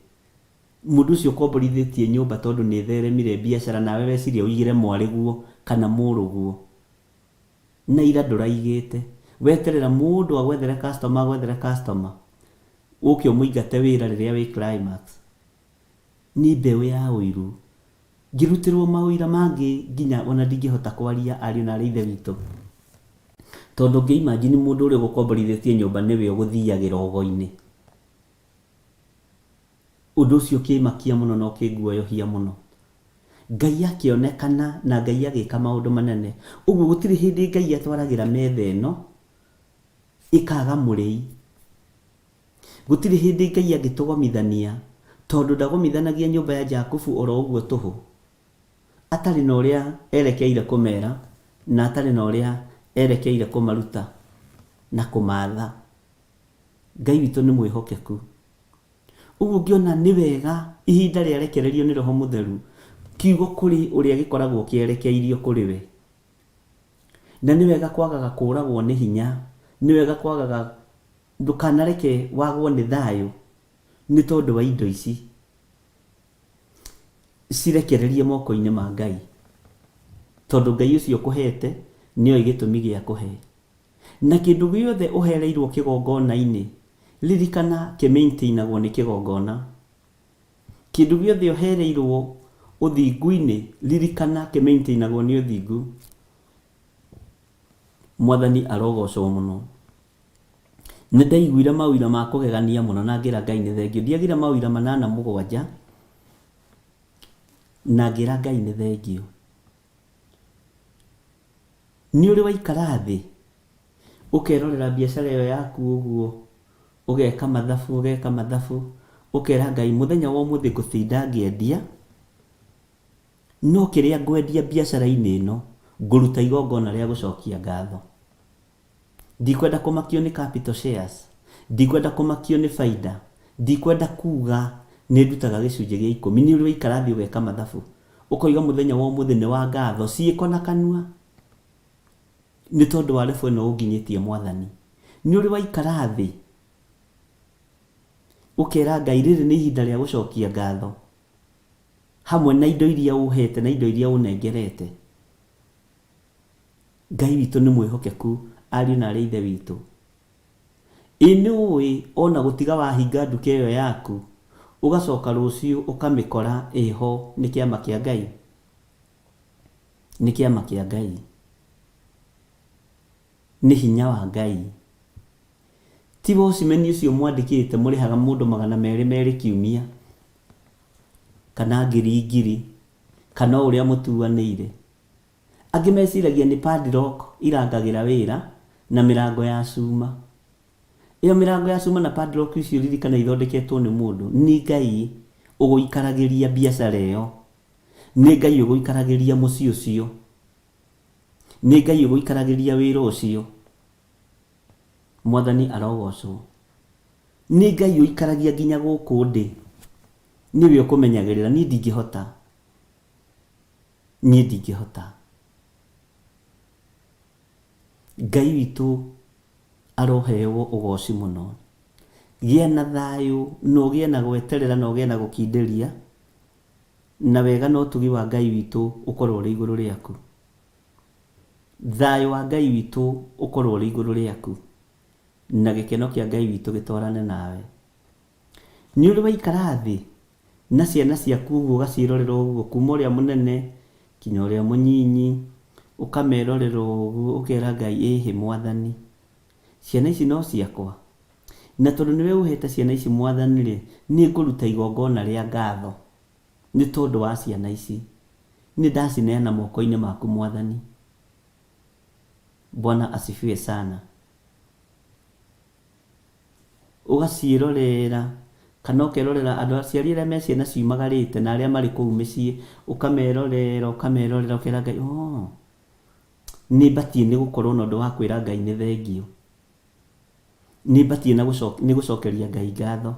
Mũndũ ũcio ũkomborithĩtie nyũmba tondũ nĩ ĩtheremire biacara nawe weciria ũigĩre mwarĩguo kana mũrũguo. Na ira ndũraigĩte. Weterera mũndũ agwethere customer agwethere customer ũke ũmũingate wĩra rĩrĩa wĩ climax. Nĩ mbeũ ya ũiru. Ngĩrutĩrwo maũira mangĩ nginya ona ndingĩhota kwaria ariũ na aarĩ a Ithe witũ. Tondũ ũngĩ imagine mũndũ ũrĩa ũgũkomborithĩtie nyũmba nĩwe ũgũthiagĩra ũgo-inĩ. Ũndũ ũcio ũkĩmakia mũno na ũkĩnguoyohia mũno. Ngai akĩonekana na Ngai agĩka maũndũ manene. Ũguo gũtirĩ hĩndĩ Ngai atwaragĩra metha ĩno ĩkaga mũrĩi. Gũtirĩ hĩndĩ Ngai angĩtũgomithania, tondũ ndagomithanagia nyũmba ya Jakubu o ro ũguo tũhũ, atarĩ na ũrĩa erekeire kũmera, na atarĩ na ũrĩa erekeire kũmaruta na kũmaatha. Ngai witũ nĩ mwĩhokeku. Ũguo ngĩona nĩ wega ihinda rĩarekererio nĩ Roho Mũtheru, kiugo kũrĩ ũrĩa gĩkoragwo kĩerekeirio kũrĩ we. Na nĩ wega kwagaga kũũragwo nĩ hinya, nĩ wega kwagaga Ndũkanareke wagwo nĩ thayũ nĩ tondũ wa indo ici. Cirekererie moko-inĩ ma Ngai, tondũ Ngai ũcio ũkũhete nĩoĩ gĩtũmi gĩa kũhe. Na kĩndũ gĩothe ũhereirwo kĩgongona-inĩ, ririkana kĩ maintain agwo nĩ kĩgongona. Kĩndũ gĩothe ũhereirwo ũthingu-inĩ, ririkana kĩ maintain agwo nĩ ũthingu. Mwathani arogocwo mũno. Nĩ ndaiguire maũira ma kũgegania mũno na ngĩra Ngai nĩ thengiũ. Ndiagire maũira manana mũgwanja na ngĩra Ngai nĩ thengiũ. Nĩ ũrĩ waikara thĩ ũkerorera biacara ĩyo yaku ũguo, ũgeka mathabu ũgeka mathabu, ũkera Ngai mũthenya wa ũmũthĩ ngũtinda ngĩendia, no kĩrĩa ngwendia biacara-inĩ ĩno ngũruta igongona rĩa gũcokia ngatho. Ndikwenda kũmakio nĩ capital shares, ndikwenda kũmakio nĩ baida, ndikwenda kuga nĩ ndutaga gĩcunjĩ gĩa ikũmi. Nĩ ũrĩ waikara thĩ ũgeka mathabu, ũkoiga mũthenya wa ũmũthĩ nĩ wa ngatho, ciĩko na kanua, nĩ tondũ wa level ĩno ũnginyĩtie Mwathani. Nĩ ũrĩ waikara thĩ ũkera Ngai rĩrĩ nĩ ihinda rĩa gũcokia ngatho hamwe na indo iria ũhete na indo iria ũnengerete. Ngai witũ nĩ mwĩhokeku ariũ na arĩ ithe witũ. Ĩ nĩ ũĩ ona gũtiga wahinga nduka ĩyo yaku ũgacoka rũciũ ũkamĩkora ĩho nĩ kĩama kĩa Ngai? Nĩ kĩama kĩa Ngai. Nĩ hinya wa Ngai. Ti wocimeni ũcio mwandĩkĩte mũrĩhaga mũndũ 200 200 kiumia kana ngiri ngiri kana o ũrĩa mũtuanĩire. Angĩ meciragia nĩ padlock irangagĩra wĩra na mĩrango ya cuma. Ĩyo mĩrango ya cuma na padlock icio ririkana ithondeketwo nĩ mũndũ, nĩ Ngai ũgũikaragĩria biacara ĩyo. Nĩ Ngai ũgũikaragĩria mũciĩ ũcio. Nĩ Ngai ũgũikaragĩria wĩra ũcio. Mwathani arogocwo. Nĩ Ngai ũikaragia nginya gũkũ ndĩ. Nĩwe ũkũmenyagĩrĩra, niĩ ndingĩhota. Niĩ ndingĩhota. Ngai witũ aroheo ũgoci mũno. Gĩa na thayũ na ũgĩe na gweterera na ũgĩe na gũkindĩria, na wega na ũtugi wa Ngai witũ ũkorwo ũrĩ igũrũ rĩaku. Thayũ wa Ngai witũ ũkorwo ũrĩ igũrũ rĩaku, na gĩkeno kĩa Ngai witũ gĩtwarane nawe. Nĩ ũrĩ waikara thĩ na ciana ciaku ũguo ũgaciĩrorera ũguo kuma ũrĩa mũnene kinya ũrĩa mũnyinyi, ũkamerorera ũguo ũkera Ngai ĩhĩ mwathani, ciana ici no ciakwa? Na tondũ nĩwe ũhete ciana ici mwathani rĩ, nĩ ngũruta igongona rĩa ngatho nĩ tondũ wa ciana ici. Nĩ ndacineana moko-inĩ maku mwathani. Bwana asifiwe sana. Ũgaciĩrorera kana ũkerorera andũ aciari arĩa me ciana ciumagarĩte na arĩa marĩ kũu mĩciĩ, ũkamerorera ũkamerorera ũkera Ngai ooh nĩ batiĩ nĩ gũkorwo na ũndũ wa kwĩra Ngai nĩ thengiũ. Nĩ batiĩ na nĩ gũcokeria Ngai ngatho.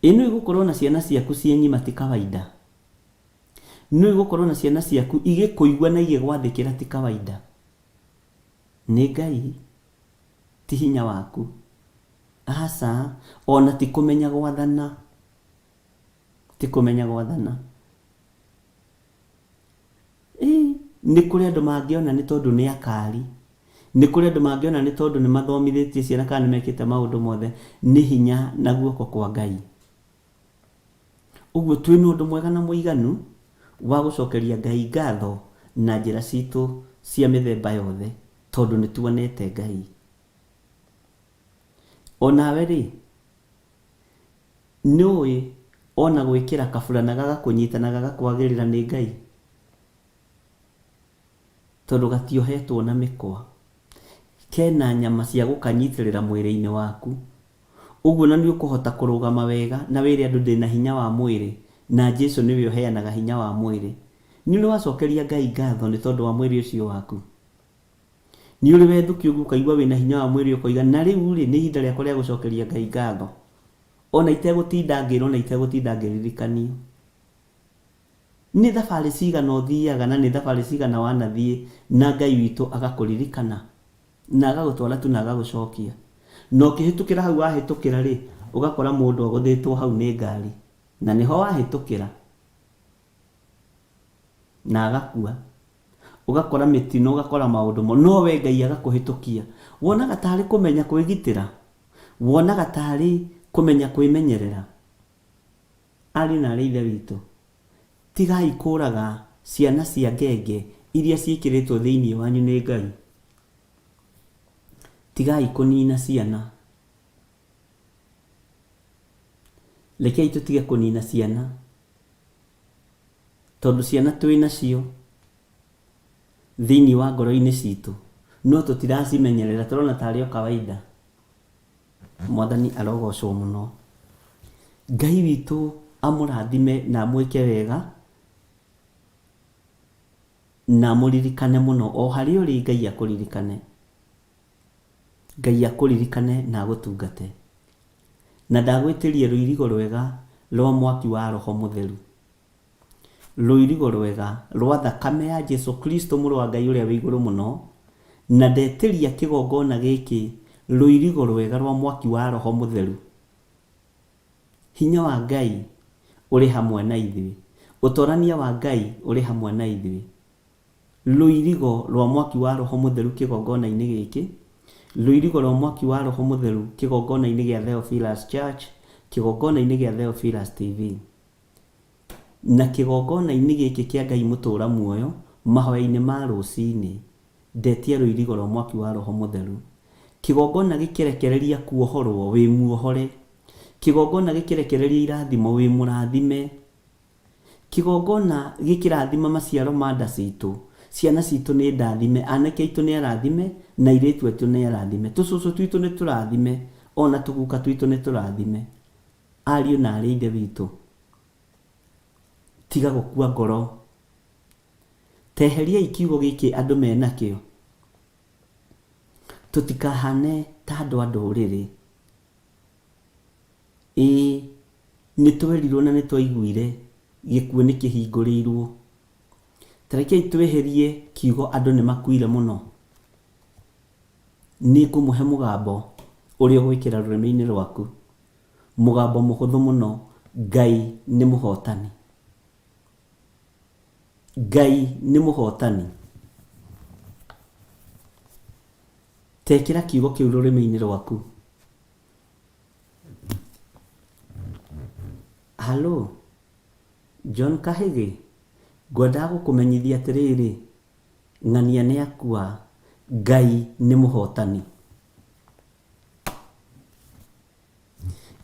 Ĩ nĩũĩ gũkorwo na ciana ciaku ciĩ ng'ima ti kawaida? Nĩũĩ gũkorwo na ciana ciaku igĩkũigua na igĩgwathĩkĩra ti kawaida? Nĩ Ngai, ti hinya waku. Aca, o na ti kũmenya gwathana. Ti kũmenya gwathana. Ĩ, nĩ kũrĩ andũ mangĩona nĩ tondũ nĩ akari. Nĩ kũrĩ andũ mangĩona nĩ tondũ nĩ mathomithĩtie ciana kana nĩ mekĩte maũndũ mothe. Nĩ hinya na guoko kwa Ngai. Ũguo twĩna ũndũ mwega na mũiganu wa gũcokeria Ngai ngatho na njĩra citũ cia mĩthemba yothe tondũ nĩ tuonete Ngai. O nawe rĩ, nĩ ũĩ o na gwĩkĩra kaburana gagakũnyita na gagakwagĩrĩra nĩ Ngai? Tondũ gatiohetwo na mĩkwa. Kena nyama cia gũkanyitĩrĩra mwĩrĩ-inĩ waku. Ũguo na nĩũkũhota kũrũgama wega na wĩre andũ ndĩna hinya wa mwĩrĩ na Jesu nĩwe ũheanaga hinya wa mwĩrĩ. Nĩũrĩ wacokeria Ngai ngatho nĩ tondũ wa mwĩrĩ ũcio waku? Nĩũrĩ wethukia ũguo ũkaigua wĩna hinya wa mwĩrĩ ũkoiga na rĩu-rĩ nĩ ihinda rĩakwa rĩa gũcokeria Ngai ngatho ona itegũtinda ngĩrwo na itegũtinda ngĩririkanio. Nĩ thabarĩ cigana ũthiaga na nĩ thabarĩ cigana wanathiĩ na Ngai witũ agakũririkana? Na agagũtwara tu na agagũcokia. Na ũkĩhĩtũkĩra hau wahĩtũkĩra rĩ, ũgakora mũndũ agũthĩtwo hau nĩ ngari, na nĩho wahĩtũkĩra, na agakua. Ũgakora mĩtino, ũgakora maũndũ moru, no we Ngai agakũhĩtũkia. Wonaga tarĩ kũmenya kwĩgitĩra? Wonaga tarĩ kũmenya kwĩmenyerera? Ariũ na aarĩ a Ithe witũ, tigai kũũraga ciana cia ngenge iria ciĩkĩrĩtwo thĩinĩ wanyu nĩ Ngai. Tigai kũniina ciana. Rekei tũtige kũniina ciana, tondũ ciana twĩ nacio thĩinĩ wa ngoro-inĩ citũ, no tũtiracimenyerera, tũrona tarĩ o kawaida. Mwathani arogocwo mũno. Ngai witũ amũrathime na amwĩke wega na amũririkane mũno o harĩa ũrĩ Ngai akũririkane. Ngai akũririkane na agũtungate. Na ndagwĩtĩria rũirigo rwega rwa mwaki wa Roho Mũtheru. Rũirigo rwega rwa thakame ya Jesu Kristo mũrũ wa Ngai ũrĩa wĩ igũrũ mũno, na ndetĩria kĩgongona gĩkĩ rũirigo rwega rwa mwaki wa Roho Mũtheru. Hinya wa Ngai ũrĩ hamwe na ithuĩ. Ũtorania wa Ngai ũrĩ hamwe na ithuĩ. Rũirigo rwa mwaki wa Roho Mũtheru kĩgongona-inĩ gĩkĩ, rũirigo rwa mwaki wa Roho Mũtheru kĩgongona-inĩ gĩa Theophilus Church, kĩgongona-inĩ gĩa Theophilus TV. Na kĩgongona-inĩ gĩkĩ kĩa Ngai mũtũra muoyo, mahoya-inĩ ma rũcinĩ, ndetia rũirigo rwa mwaki wa Roho Mũtheru. Kĩgongona gĩkĩrekereria kuohorwo, wĩ muohore. Kĩgongona gĩkĩrekereria irathimo, wĩ mũrathime. Kĩgongona gĩkĩrathima maciaro ma nda citũ, ciana citũ nĩ ndathime, anake aitũ nĩ arathime, na airĩtu aitũ nĩ arathime, tũcũcũ twitũ nĩ tũrathime, ona tũguka twitũ nĩ tũrathime. Ariũ na aarĩ a Ithe witũ, tiga gũkua ngoro. Teheriai kiugo gĩkĩ andũ menakĩo. Tũtikahane ta andũ a ndũrĩrĩ. Ĩĩ, nĩ twerirwo na nĩ twaiguire gĩkuũ nĩ kĩhingũrĩirwo. Ta rekei tweherie kiugo andũ nĩ makuire mũno. Nĩ ngũmũhe mũgambo ũrĩa ũgwĩkĩra rũrĩmĩ-inĩ rwaku. Mũgambo mũhũthũ mũno, Ngai nĩ mũhotani. Ngai nĩ mũhotani. Tekĩra kiugo kĩu rũrĩmĩ-inĩ rwaku. Halo, John Kahĩgĩ, ngwendaga gũkũmenyithia atĩrĩrĩ, ng'ania nĩ akua, Ngai nĩ mũhotani.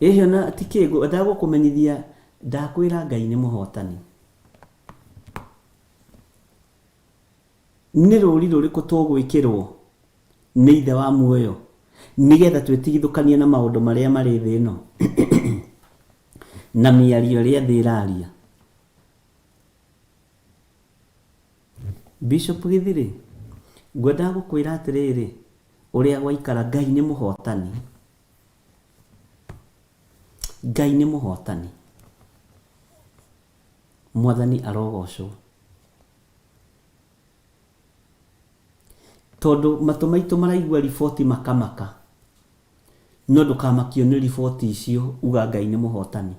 Ĩhĩ ona ti kĩ, ngwendaga gũkũmenyithia ndakwĩra Ngai nĩ mũhotani. Nĩ rũũri rũrĩkũ tũgwĩkĩrwo nĩ Ithe wa muoyo nĩgetha twĩtigithũkanie na maũndũ marĩa marĩ thĩ ĩno na mĩario ĩrĩa thĩ ĩraria? Bishop Gĩthirĩ, ngwendaga gũkwĩra atĩrĩrĩ, ũrĩa gwaikara Ngai nĩ mũhotani. Ngai nĩ mũhotani. Mwathani arogocwo. Tondũ matũ maitũ maraigua riboti makamaka, no ndũkamakio nĩ riboti icio, uga Ngai nĩ mũhotani.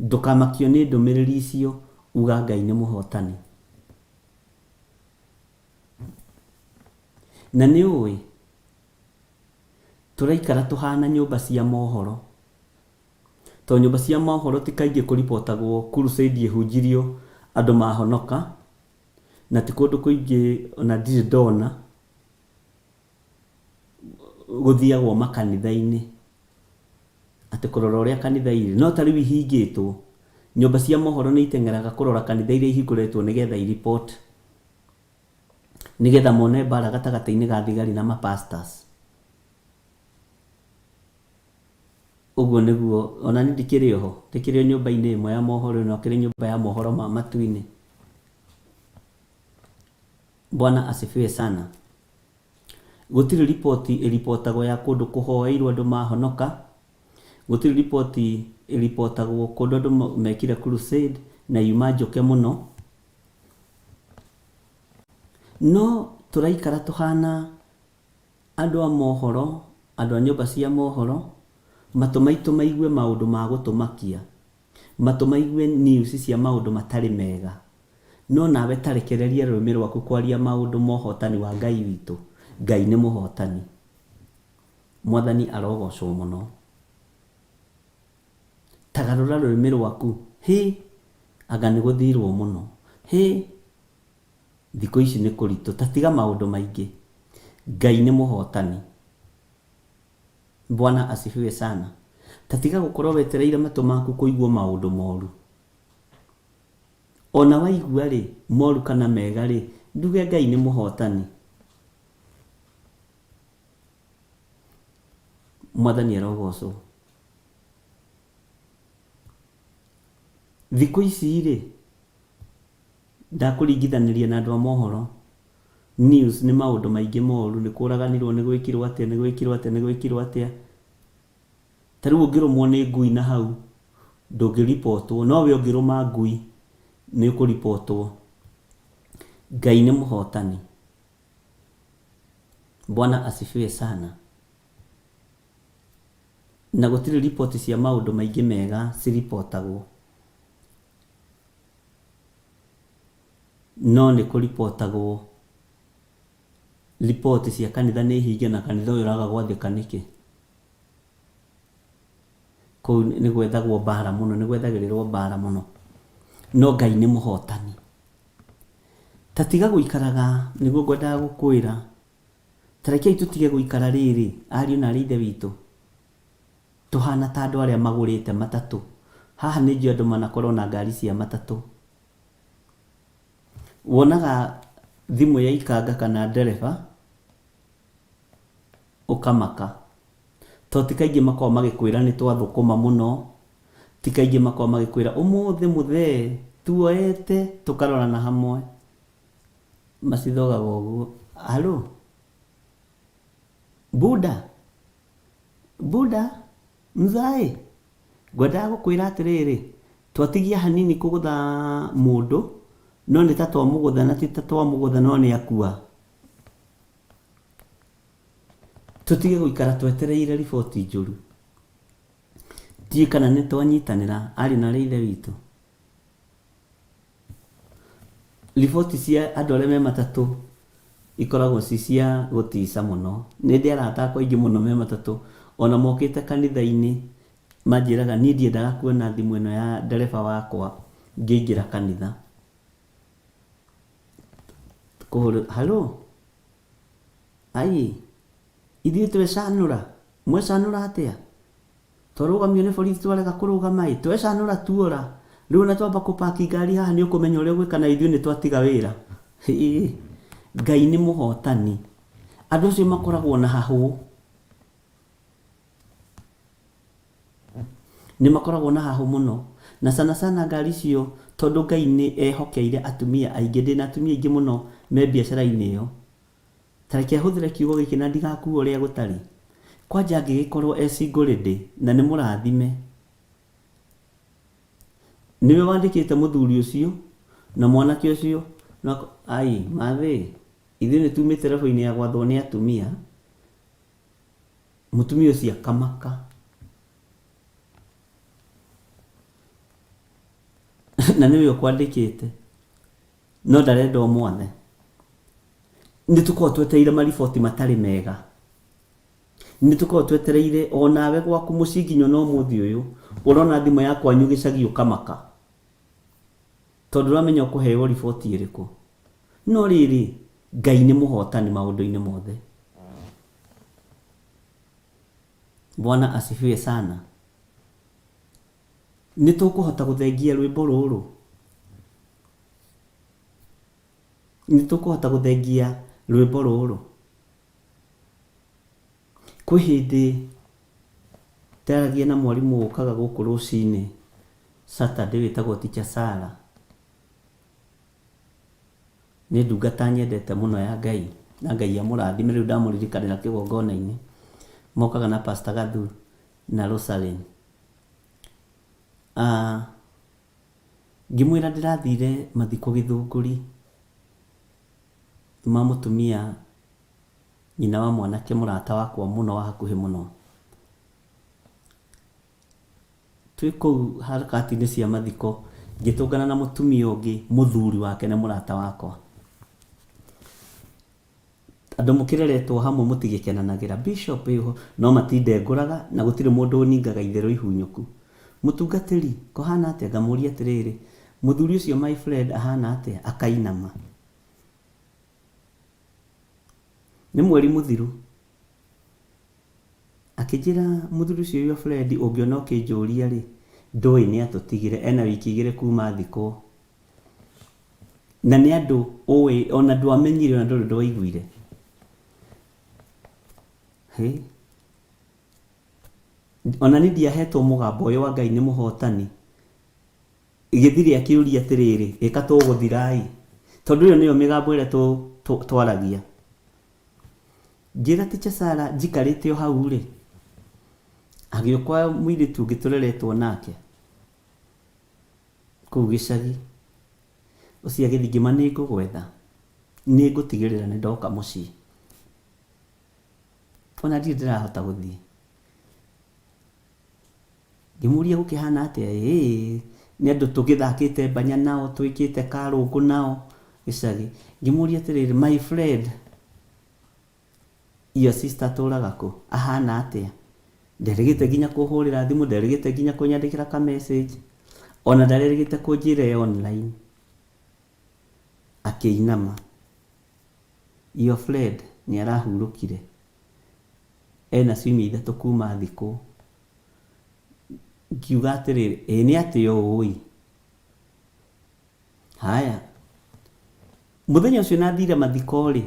Ndũkamakio nĩ ndũmĩrĩri icio, uga Ngai nĩ mũhotani. Na nĩ ũĩ, tũraikara tũhana nyũmba cia mohoro. Tondũ nyũmba cia mohoro ti kaingĩ kũribotagwo crusade ĩhunjirio andũ mahonoka, na ti kũndũ kũingĩ ona ndirĩ ndona gũthiagwo makanitha-inĩ atĩ kũrora ũrĩa kanitha irĩ. No ta rĩu ihingĩtwo, nyũmba cia mohoro nĩ iteng'eraga kũrora kanitha iria ihingũrĩtwo nĩgetha i report, nĩgetha mone mbara gatagatĩ-inĩ ga thigari na ma pastors. Ũguo nĩguo, ona niĩ ndikĩrĩ o ho, ndĩkĩrĩ o nyũmba-inĩ ĩmwe ya mohoro ĩno, akĩrĩ nyũmba ya mohoro ma matu-inĩ. Bwana asifiwe sana. Gũtirĩ riboti ĩribotagwo ya kũndũ kũhoeirwo andũ mahonoka, gũtirĩ riboti ĩribotagwo kũndũ andũ mekire crusade na yuma njũke mũno. No tũraikara tũhana Andũ a mohoro, andũ a nyũmba cia mohoro, matũ maitũ maigue maũndũ ma gũtũmakia, matũ maigue news cia maũndũ matarĩ mega. No nawe ta rekereria rũrĩmĩ rwaku kwaria maũndũ ma ũhotani wa Ngai witũ. Ngai nĩ mũhotani. Mwathani arogocwo mũno. Ta garũra rũrĩmĩ rwaku, Hĩ! Anga nĩ gũthirwo mũno. Hĩ! Thikũ ici nĩ kũritũ. Ta tiga maũndũ maingĩ. Ngai nĩ mũhotani. Bwana asifiwe sana. Ta tiga gũkorwo wetereire matũ maku kũigua maũndũ moru. Ona waigua rĩ, moru kana mega rĩ, nduge Ngai nĩ mũhotani. Mwathani arogocwo. Thikũ ici rĩ, Ndakũringithanĩria na andũ a mohoro, news, nĩ maũndũ maingĩ moru, nĩ kũraganirwo, nĩ gwĩkirwo atĩa, nĩ gwĩkirwo atĩa, nĩ gwĩkirwo atĩa. Ta rĩu ũngĩrũmwo nĩ ngui na hau, ndũngĩribotwo, no we ũngĩrũma ngui, nĩ ũkũribotwo. Ngai nĩ mũhotani. Bwana asifiwe sana. Na gũtirĩ riboti cia maũndũ maingĩ mega ciribotagwo. No nĩ kũribotagwo riboti cia kanitha nĩ hinge na kanitha ũyũ ũraga gwathĩka nĩkĩ? Kũu nĩ gwethagwo mbara mũno, nĩ gwethagĩrĩrwo mbara mũno. No Ngai nĩ mũhotani. Ta tiga gũikaraga, nĩguo ngwendaga gũkwĩra, ta rekei tũtige gũikara rĩrĩ, ariũ na aarĩ a Ithe witũ, tũhana ta andũ arĩa magũrĩte matatũ. Haha nĩ njũĩ andũ manakorwo na ngari cia matatũ. Wonaga thimũ ya ikanga kana ndereba, ũkamaka. Tondũ ti kaingĩ makoragwo magĩkwĩra nĩ twathũkũma mũno, ti kaingĩ makoragwo magĩkwĩra ũmũthĩ mũthee tuoete tũkarorana hamwe. Macithogaga ũguo, hallo, buda, buda, mzae, ngwendaga gũkwĩra atĩrĩrĩ, twatigia hanini kũgũtha mũndũ, no nĩ ta twamũgũtha na ti ta twamũgũtha no nĩ akua. Tũtige gũikara twetereire riboti njũru. Ndiũĩ kana nĩ twanyitanĩra ariũ na aarĩ a Ithe witũ. Riboti cia andũ arĩa me matatũ ikoragwo ci cia gũtica mũno. Nĩ ndĩ arata akwa aingĩ mũno me matatũ, ona mokĩte kanitha-inĩ manjĩraga niĩ ndiendaga kuona thimũ ĩno ya ndereba wakwa ngĩingĩra kanitha. Kũhũrĩrwo, hallo? Ai, ithuĩ twecanũra, mwecanũra atĩa? Twarũgamio nĩ borithi twarega kũrũgama ĩ, twecanũra tuora. Rĩu ona twamba kũpaki ngari haha nĩ ũkũmenya ũrĩa ũgwĩka na ithuĩ nĩ twatiga wĩra. Hĩ, Ngai nĩ mũhotani. Andũ acio makoragwo na hahũ. Nĩ makoragwo na hahũ mũno. Na sana sana ngari icio tondũ Ngai nĩ ehokeire atumia aingĩ, ndĩna atumia aingĩ mũno me biacara-inĩ ĩyo. Ta reke hũthĩre kiugo gĩkĩ na ndigakue ũrĩa gũtarĩ. Kwanja angĩgĩkorwo e single lady na nĩ mũrathime, nĩwe wandĩkĩte mũthuri ũcio na mwanake ũcio na ai mathĩ, ithuĩ nĩ tumĩte level -inĩ ya gwathwo nĩ atumia, mũtumia ũcio akamaka. Na nĩwe ũkwandĩkĩte. No ndarenda ũmwathe. Nĩ tũkoragwo twetereire mariboti matarĩ mega. Nĩ tũkoragwo twetereire o nawe gwaku mũciĩ nginya ona ũmũthĩ ũyũ ũrona thimũ ya kwanyu gĩcagi ũkamaka. Tondũ ndũramenya ũkũheo riboti ĩrĩkũ. No rĩrĩ, Ngai nĩ mũhotani maũndũ-inĩ mothe. Bwana asifiwe sana. Nĩ tũkũhota gũthengia rwĩmbo rũrũ? Nĩ tũkũhota gũthengia rwĩmbo rũrũ? Kwĩ hĩndĩ ndaragia na mwarimũ ũkaga gũkũ rũcinĩ Saturday wĩtagwo Teacher Sarah. Nĩ ndungata nyendete mũno ya Ngai, na Ngai amũrathime rĩu ndamũririkanĩra kĩgongona-inĩ. Mokaga na Pastor Gathu na Rosaline. Ah, ngĩmwĩra ndĩrathire mathiko Gĩthũngũri ma mũtumia nyina wa mwanake mũrata wakwa mũno wa hakuhĩ mũno. Twĩ kũu harakati-inĩ cia mathiko, ngĩtũngana na mũtumia ũngĩ mũthuri wake nĩ mũrata wakwa. Andũ mũkĩreretwo hamwe mũtigĩkenanagĩra. Bishop ĩ ho, no matindengũraga na gũtirĩ mũndũ ũningaga itherũ ihunyũku. Mũtungatĩri, kũhana atĩa? Ngamũria atĩrĩrĩ, mũthuri ũcio my friend ahana atĩa? Akainama. Nĩ mweri mũthiru. Akĩnjĩra, mũthuri ũcio your friend ũngĩona ũkĩnjũria rĩ, ndũĩ nĩ atũtigire, ena wiki igĩrĩ kuma athikwo. Na nĩ andũ ũĩ ona ndwamenyire ona ndũrĩ ũndũ waiguire. Hĩ! Ona niĩ ndiahetwo mũgambo ũyũ wa Ngai nĩ mũhotani. Gĩthiri akĩũria atĩrĩrĩ, ĩka tũgũthira-ĩ? Tondũ ĩyo nĩyo mĩgambo ĩrĩa twaragia. Ngĩra Teacher Sarah njikarĩte o hau-rĩ, hagĩũka mũirĩtu ũngĩ tũreretwo nake kũu gĩcagi. Ũcio agĩthiĩ ngĩma nĩ ngũgwetha, nĩ ngũtigĩrĩra nĩ ndoka mũciĩ. Ona ndirĩ ndĩrahota gũthiĩ. Ngĩmũria gũkĩhana atĩa, ĩĩ nĩ andũ tũgĩthakĩte mbanya nao, twĩkĩte karũngũ nao, gĩcagi. Ngĩmũria atĩrĩrĩ, my friend, your sister atũraga kũ? Ahana atĩa? Nderĩgĩte nginya kũhũrĩra thimũ, nderĩgĩte nginya kũnyandĩkĩra ka message, ona ndarerĩgĩte kũnjĩra e online. Akĩinama. Your friend nĩ arahurũkire. Ena ciumia ithatũ kuma athikwo. Ngiuga atĩrĩrĩ, ĩĩ nĩ atĩa ũũ ĩ? Haya, mũthenya ũcio na thire mathiko rĩ,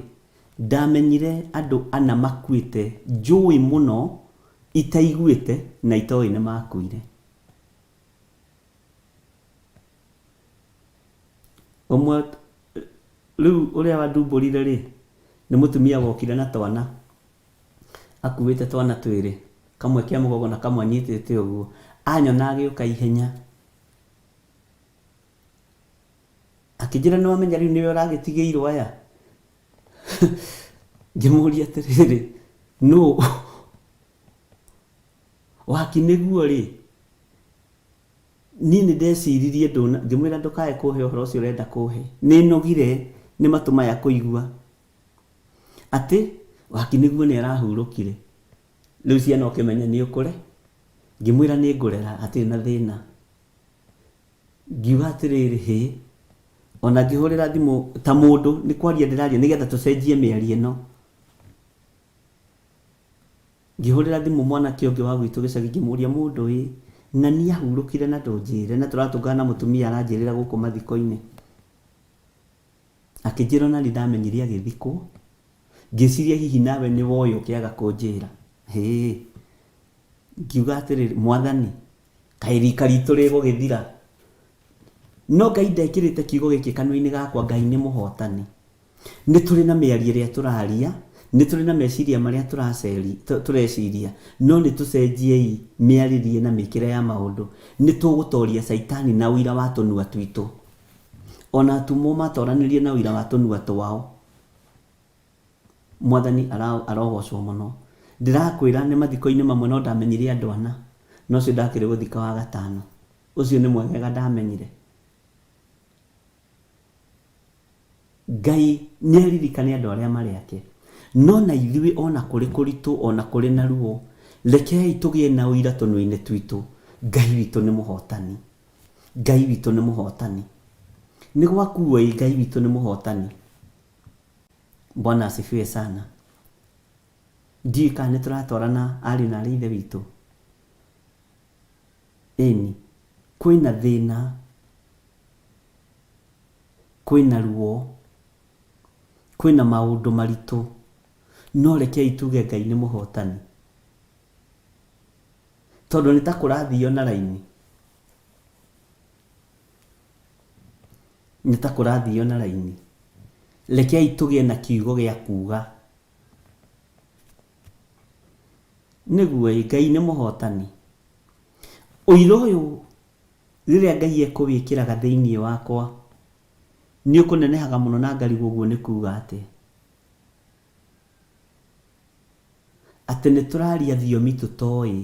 ndamenyire andũ ana makuĩte njũĩ mũno itaiguĩte na itoĩ nĩ makuire. Ũmwe rĩu ũrĩa wandumbũrire rĩ, nĩ mũtumia wokire na twana, akuĩte twana twĩrĩ, kamwe kĩa mũgongo na kamwe anyitĩte ũguo, anyona agĩũka ihenya. Akĩnjĩra nĩ wamenya rĩu nĩwe ũragĩtigĩirwo aya. Ngĩmũria atĩrĩrĩ, nũ waki nĩguo rĩ, niĩ nĩ ndeciririe ndũna, ngĩmwĩra ndũkae kũhe ũhoro ũcio ũrenda kũhe. Nĩ nogire nĩ matũ maya kũigua atĩ waki nĩguo nĩ arahurũkire. Rĩu ciana ũkĩmenye nĩ ũkũre. Ngĩmwĩra nĩ ngũrera hatirĩ na thĩna. Ngiuga atĩrĩrĩ, hĩ, ona ngĩhũrĩra thimũ ta mũndũ nĩ kwaria ndĩraria nĩgetha tũcenjie mĩario ĩno. Ngĩhũrĩra thimũ mwanake ũngĩ wa gwitũ gĩcagi ngĩmũria mũndũ ĩ, na niĩ ahurũkire na ndũnjĩre na tũratũngana na mũtumia aranjĩrĩra gũkũ mathiko-inĩ. Akĩnjĩra ona niĩ ndamenyire agĩthikwo, ngĩciria hihi nawe nĩ woĩ ũkĩaga kũnjĩra. Hĩĩ, ngiuga atĩrĩrĩ, Mwathani, kaĩ rika ritũ rĩgũgĩthira? No Ngai ndekĩrĩte kiugo gĩkĩ kanua-inĩ gakwa, Ngai nĩ mũhotani. Nĩ tũrĩ na mĩario ĩrĩa tũraria, nĩ tũrĩ na meciria marĩa tũreciria, no nĩ tũcenjiei mĩarĩrie na mĩkĩre ya maũndũ. Nĩ tũgũtoria Caitani na ũira wa tũnua twitũ. Ona atũmwo matoranirie na ũira wa tũnua twao. Mwathani arogocwo mũno. Ndĩrakwĩra nĩ mathiko-inĩ mamwe no ndamenyire andũ ana, na ũcio ndakĩrĩ gũthika wa gatano. Ũcio nĩ mwegega ndamenyire. Ngai nĩ aririkane andũ arĩa marĩ ake. No na ithuĩ ona kũrĩ kũritũ, ona kũrĩ na ruo, rekei tũgĩe na ũira tũnua-inĩ twitũ, Ngai witũ nĩ mũhotani. Ngai witũ nĩ mũhotani. Nĩ gwakuo ĩ, Ngai witũ nĩ mũhotani. Bwana asifiwe sana. Ndiũĩ kana nĩ tũratwarana ariũ na arĩ ithe witũ. Ĩni, kwĩna thĩna, kwĩna ruo, kwĩna maũndũ maritũ, no rekei tuge Ngai nĩ mũhotani. Tondũ nĩ ta kũrathio na raini. Nĩ ta kũrathio na raini. Rekei tũgĩe na kiugo gĩa kuga. Nĩguo ĩ, Ngai nĩ mũhotani. Ũira ũyũ rĩrĩa Ngai ekũwĩkĩraga thĩinĩ wakwa, nĩ ũkũnenehaga mũno na ngarigwo ũguo nĩ kuga atĩa. Atĩ nĩ tũraria thiomi tũtoĩ.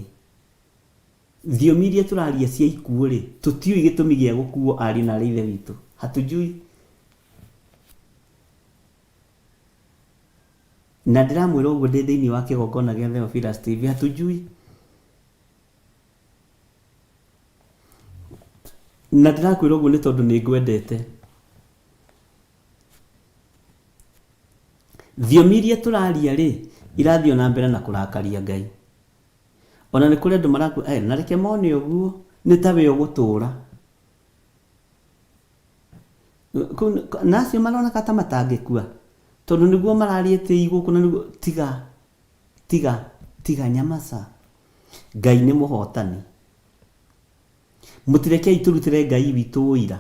Thiomi iria tũraria cia ikuũ-rĩ, tũtiũĩ gĩtũmi gĩa gũkuo ariũ na aarĩ a Ithe witũ. Hatujui. Na ndĩramwĩra ũguo ndĩ thĩinĩ wa kĩgongona gĩa Theophilus TV, hatujui. Na ndĩrakwĩra ũguo nĩ tondũ nĩ ngwendete. Thiomi iria tũraria-rĩ, irathiĩ o na mbere na kũrakaria Ngai. Ona nĩ kũrĩ andũ marakua, eh, na reke mone ũguo, nĩ ta we ũgũtũra. Na acio maroneka ta matangĩkua, tondũ nĩguo mararia tĩi gũkũ na nĩguo, tiga, tiga, tiga nyamaca. Ngai nĩ mũhotani. Mũtirekei tũrutĩre Ngai witũ ũira.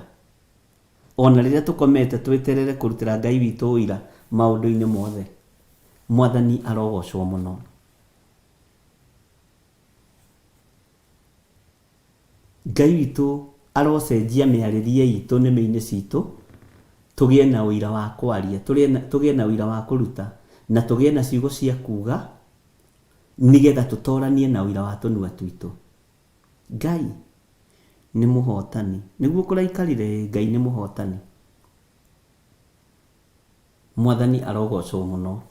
Ona rĩrĩa tũkomete tweterere kũrutĩra Ngai witũ ũira maũndũ-inĩ mothe. Mwathani arogocwo mũno. Ngai witũ arocenjia mĩarĩrie itũ nĩmĩ-inĩ citũ, tũgĩe na ũira wa kwaria, tũgĩe na ũira wa kũruta, na tũgĩe na ciugo cia kuga, nĩgetha tũtoranie na ũira wa tũnua twitũ. Ngai nĩ mũhotani. Nĩguo kũraikarire ĩ, Ngai nĩ mũhotani. Mwathani arogocwo mũno.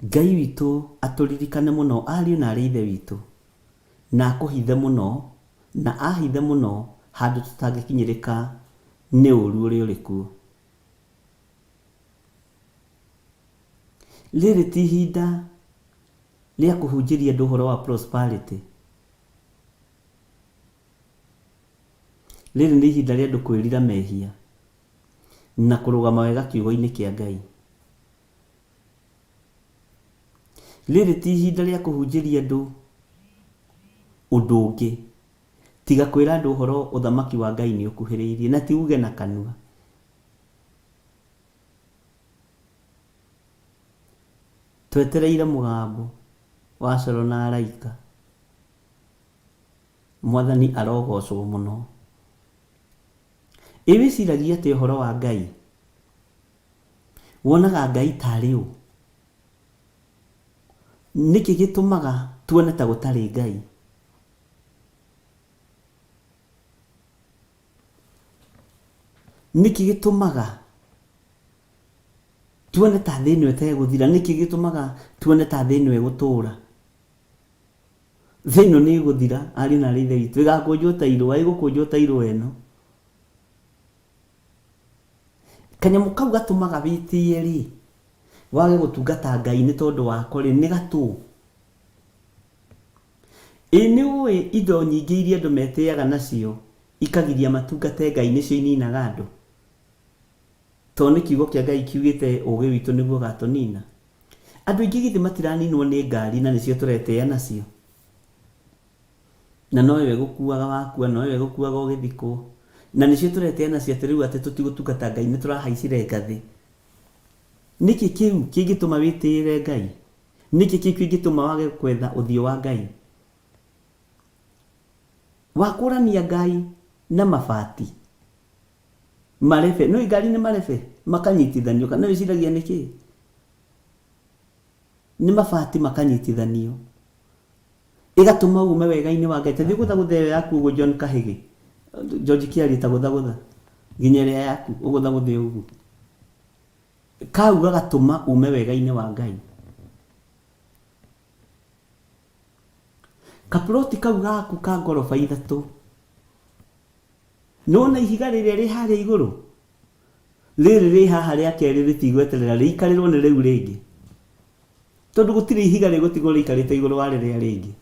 Ngai witũ atũririkane mũno ariũ na arĩ ithe witũ, na akũhithe mũno, na ahithe mũno handũ tũtangĩkinyĩrĩka nĩ ũru ũrĩa ũrĩ kuo. Rĩrĩ ti ihinda rĩa kũhunjĩria andũ ũhoro wa prosperity. Rĩrĩ nĩ ihinda rĩa andũ kwĩrira mehia na kũrũgama wega kiugo-inĩ kĩa Ngai. Rĩrĩ ti ihinda rĩa kũhunjĩria andũ ũndũ ũngĩ tiga kwĩra andũ ũhoro ũthamaki wa Ngai nĩ ũkuhĩrĩirie, na ti uge na kanua. Twetereire mũgambo wa coro na araika. Mwathani arogocwo mũno. Ĩ wĩciragia atĩa ũhoro wa Ngai? Wonaga Ngai tarĩ ũ? Nĩkĩ gĩtũmaga tuone ta gũtarĩ Ngai? Nĩkĩ gĩtũmaga tuone ta thĩ ĩno ĩtegũthira? Nĩkĩ gĩtũmaga tuone ta thĩ ĩno ĩgũtũra? Thĩ ĩno nĩ ĩgũthira, ariũ na aarĩ a Ithe witũ, ĩgakũnjwo ta irũa, ĩgũkũnjwo ta irũa ĩno. Kanyamũ kau gatũmaga wĩtĩe rĩ, wage gũtungata Ngai nĩ tondũ wako rĩ, nĩ gatũ? Ĩ nĩ ũĩ indo nyingĩ iria andũ metĩaga nacio ikagiria matungate Ngai nĩcio ininaga andũ? Tondũ nĩ kiugo kĩa Ngai kiugĩte ũgĩ witũ nĩguo ũgatũnina. Andũ aingĩ githĩ matiraninwo nĩ ngari na nĩcio tũretĩĩa nacio? Na noyo ĩgũkuaga wakua, noyo ĩgũkuaga ũgĩthikwo. Na nĩcio tũretĩĩa nacio atĩ rĩu atĩ tũtigũtungata Ngai nĩ tũrahaicire ngathĩ. Nĩkĩ kĩu kĩngĩtũma wĩtĩĩre Ngai? Nĩkĩ kĩu kĩngĩtũma wage kwetha ũthiũ wa Ngai? Wakũrania Ngai na mabati. Marebe, nĩũĩ ngari nĩ marebe makanyitithanio, kana wĩciragia nĩ kĩĩ? Nĩ mabati makanyitithanio. Ĩgatũma ume wega-inĩ wa Ngai. Ta thiĩ ũgũthagũthe ĩyo yaku ũguo John Kahĩgĩ. George Kĩarie ta gũthagũtha. Nginya ĩrĩa yaku ũgũthagũthe ũguo. Kau gagatũma ume wega-inĩ wa Ngai. Kaploti kau gaku ka ngoroba ithatũ. Nĩwona ihiga rĩrĩa rĩ harĩa igũrũ? Rĩrĩ rĩ haha rĩa kerĩ rĩtigweterera rĩikarĩrwo nĩ rĩu rĩngĩ. Tondũ gũtirĩ ihiga rĩgũtigwo rĩikarĩte igũrũ wa rĩrĩa rĩngĩ.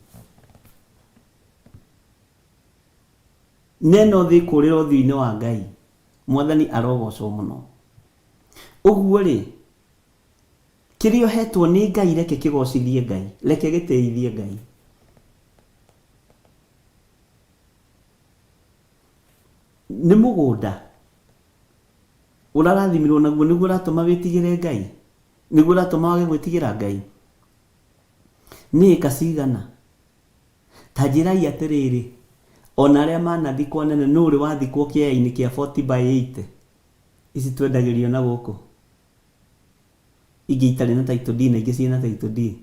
Neno thĩ ĩkũrĩra ũthiũ-inĩ wa Ngai. Mwathani arogocwo mũno. Ũguo-rĩ, kĩrĩa ũhetwo nĩ Ngai reke kĩgocithie Ngai, reke gĩtĩithie Ngai. Nĩ mũgũnda ũrarathimirwo naguo nĩguo ũratũma wĩtigĩre Ngai? Nĩguo ũratũma wage gwĩtigĩra Ngai? Nĩ ĩka cigana? Ta njĩrai atĩrĩrĩ, o na arĩa manathikwo anene nũ ũrĩ wathikwo kĩea-inĩ kĩa 40 by 80 ici twendagĩrio na gũkũ? Ingĩ itarĩ na title deed na ingĩ ciĩ na title deed.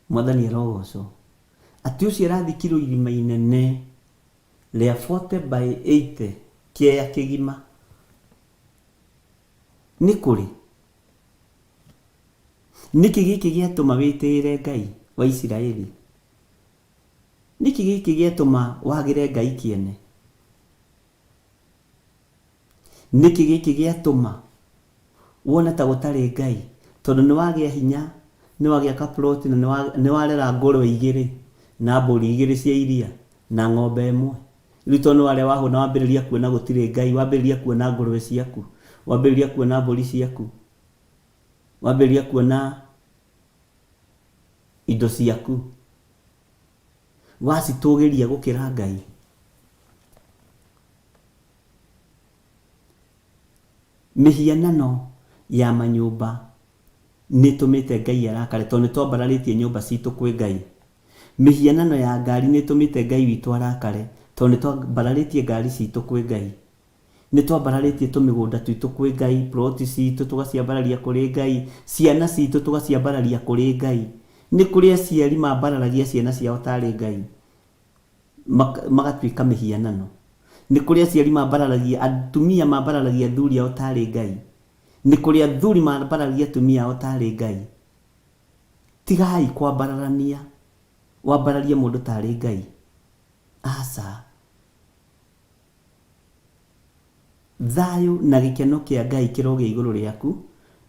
Mwathani arogocwo. Atĩ ũcio arathikirwo irima inene rĩa 40 by 80 kĩea kĩgima. Nĩ kũrĩ? Nĩkĩ gĩkĩ gĩatũma wĩtĩĩre Ngai wa Isiraeli? Nĩkĩ gĩkĩ gĩatũma wagĩre Ngai kĩene? Nĩkĩ gĩkĩ gĩatũma wone ta gũtarĩ Ngai? Tondũ nĩ wagĩa hinya, nĩ wagĩa ka plot na nĩ warera ngũrwe igĩrĩ na mbũri igĩrĩ cia iria na ng'ombe ĩmwe. Rĩu tondũ nĩ warĩa wahũna wambĩrĩria kuona gũtirĩ Ngai, wambĩrĩria kuona ngũrwe ciaku, wambĩrĩria kuona mbũri ciaku, wambĩrĩria kuona indo ciaku, wacitũgĩria gũkĩra Ngai. Mĩhianano ya manyũmba nĩĩtũmĩte Ngai arakare, tondũ nĩtwambararĩtie nyũmba ciitũ kwĩ Ngai. Mĩhianano ya ngari nĩĩtũmĩte Ngai witũ arakare, tondũ nĩtwambararĩtie ngari ciitũ kwĩ Ngai. Nĩtwambararĩtie tũmĩgũnda twitũ kwĩ Ngai, ploti ciitũ tũgaciambararia kũrĩ Ngai, ciana ciitũ tũgaciambararia kũrĩ Ngai. Nĩ kũrĩ aciari mambararagia ciana ciao tarĩ Ngai. Magatuĩka mĩhianano. Nĩ kũrĩ aciari mambararagia, atumia mambararagia athuri ao tarĩ Ngai. Nĩ kũrĩ athuri mambararagia atumia ao tarĩ Ngai. Tigai kwambararania, wambararie mũndũ tarĩ Ngai. Aca. Thayũ na gĩkeno kĩa Ngai kĩrogĩa igũrũ rĩaku,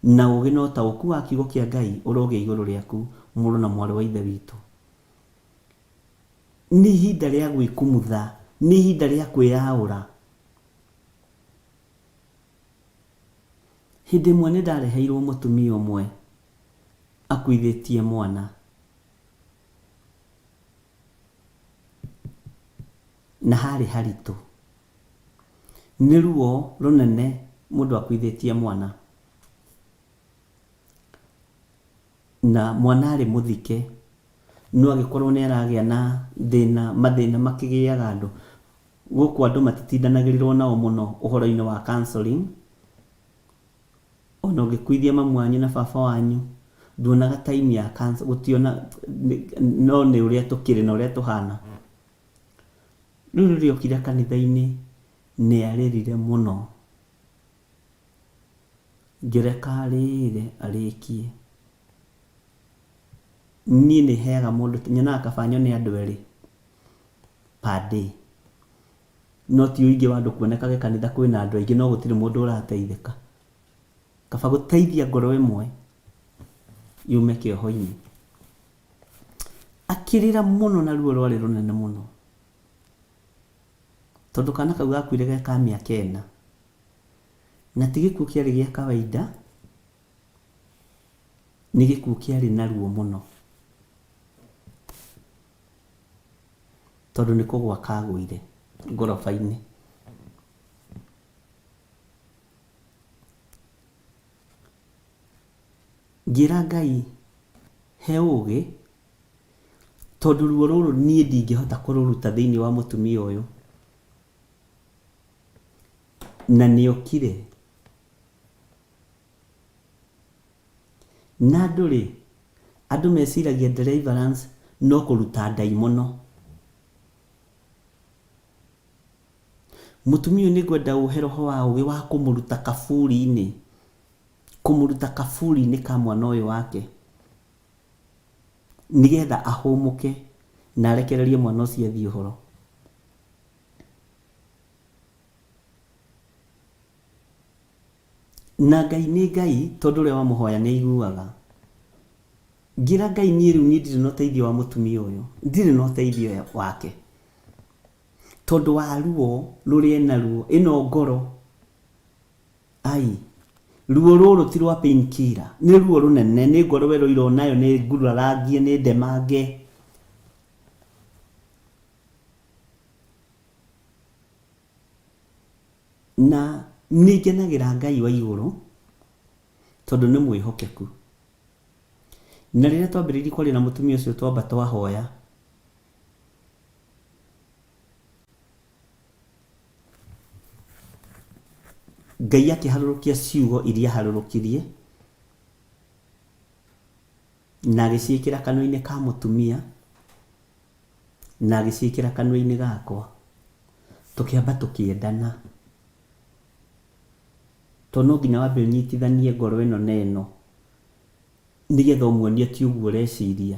na ũũgĩ na ũtaũku wa kiugo kĩa Ngai ũrogĩa igũrũ rĩaku, mũrũ na mwarĩ wa Ithe witũ. Nĩ ihinda rĩa gwĩkumutha, nĩ ihinda rĩa kwĩyaũra. Hĩndĩ ĩmwe nĩ ndareheirwo mũtumia ũmwe akuithĩtie mwana. Na harĩ haritũ. Nĩ ruo rũnene mũndũ akuithĩtie mwana. Na mwana arĩ mũthike, no agĩkorwo nĩ aragĩa na thĩna, mathĩna makĩgĩaga andũ. Gũkũ andũ matitindanagĩrĩrwo nao mũno ũhoro-inĩ wa counselling. Ona ũngĩkuithia mamu wanyu na baba wanyu, nduonaga time ya counselling, gũtiona, no nĩ ũrĩa tũkĩrĩ na ũrĩa tũhana. Rĩu rĩrĩa okire kanitha-inĩ nĩ arĩrire mũno. Ngĩreka arĩre arĩkie. Niĩ nĩ heaga mũndũ, nyonaga kaba nyone andũ erĩ per day. No ti ũingĩ wa andũ kuonekage kanitha kwĩna andũ aingĩ no gũtirĩ mũndũ ũrateithĩka. Kaba gũteithia ngoro ĩmwe yume kĩoho-inĩ. Akĩrĩra mũno na ruo rwarĩ rũnene mũno. Tondũ kana kau gakuire ge ka mĩaka ĩna. Na ti gĩkuũ kĩarĩ gĩa kawaida, nĩ gĩkuũ kĩarĩ na ruo mũno. Tondũ nĩ kũgwa kagũire ngoroba-inĩ. Ngĩra Ngai he ũgĩ, tondũ ruo rũrũ niĩ ndingĩhota kũrũruta thĩinĩ wa mũtumia ũyũ. Na nĩ okire. Na andũ rĩ, andũ meciragia deliverance no kũruta ndaimono. Mũtumia ũyũ nĩ ngwenda ũhe roho wa ũgĩ wa kũmũruta kaburi-inĩ. Kũmũruta kaburi-inĩ ka mwana ũyũ wake, nĩgetha ahũmũke na arekererie mwana ũcio athiĩ ũhoro. Na Ngai nĩ Ngai tondũ ũrĩa wamũhoya nĩ aiguaga. Ngĩra Ngai niĩ rĩu niĩ ndirĩ na ũteithio wa mũtumia ũyũ, ndirĩ na ũteithio wake. Tondũ wa ruo rũrĩa enaruo, ĩno ngoro Ai, ruo rũrũ ti rwa pain killer, nĩ ruo rũnene, nĩ ngoro ĩroira onayo nĩ ngurarangie, nĩ ndemange. Na nĩ ngenagĩra Ngai wa igũrũ tondũ nĩ mwĩhokeku. Na rĩrĩa twambĩrĩirie kwaria na mũtumia ũcio twamba twahoya, Ngai akĩharũrũkia ciugo iria aharũrũkirie, na agĩciĩkĩra kanua-inĩ ka mũtumia, na agĩciĩkĩra kanua-inĩ gakwa. Tũkĩamba tũkĩendana. Tondũ no nginya wambe ũnyitithanie ngoro ĩno na ĩno, nĩgetha ũmuonie ti ũguo ũreciria.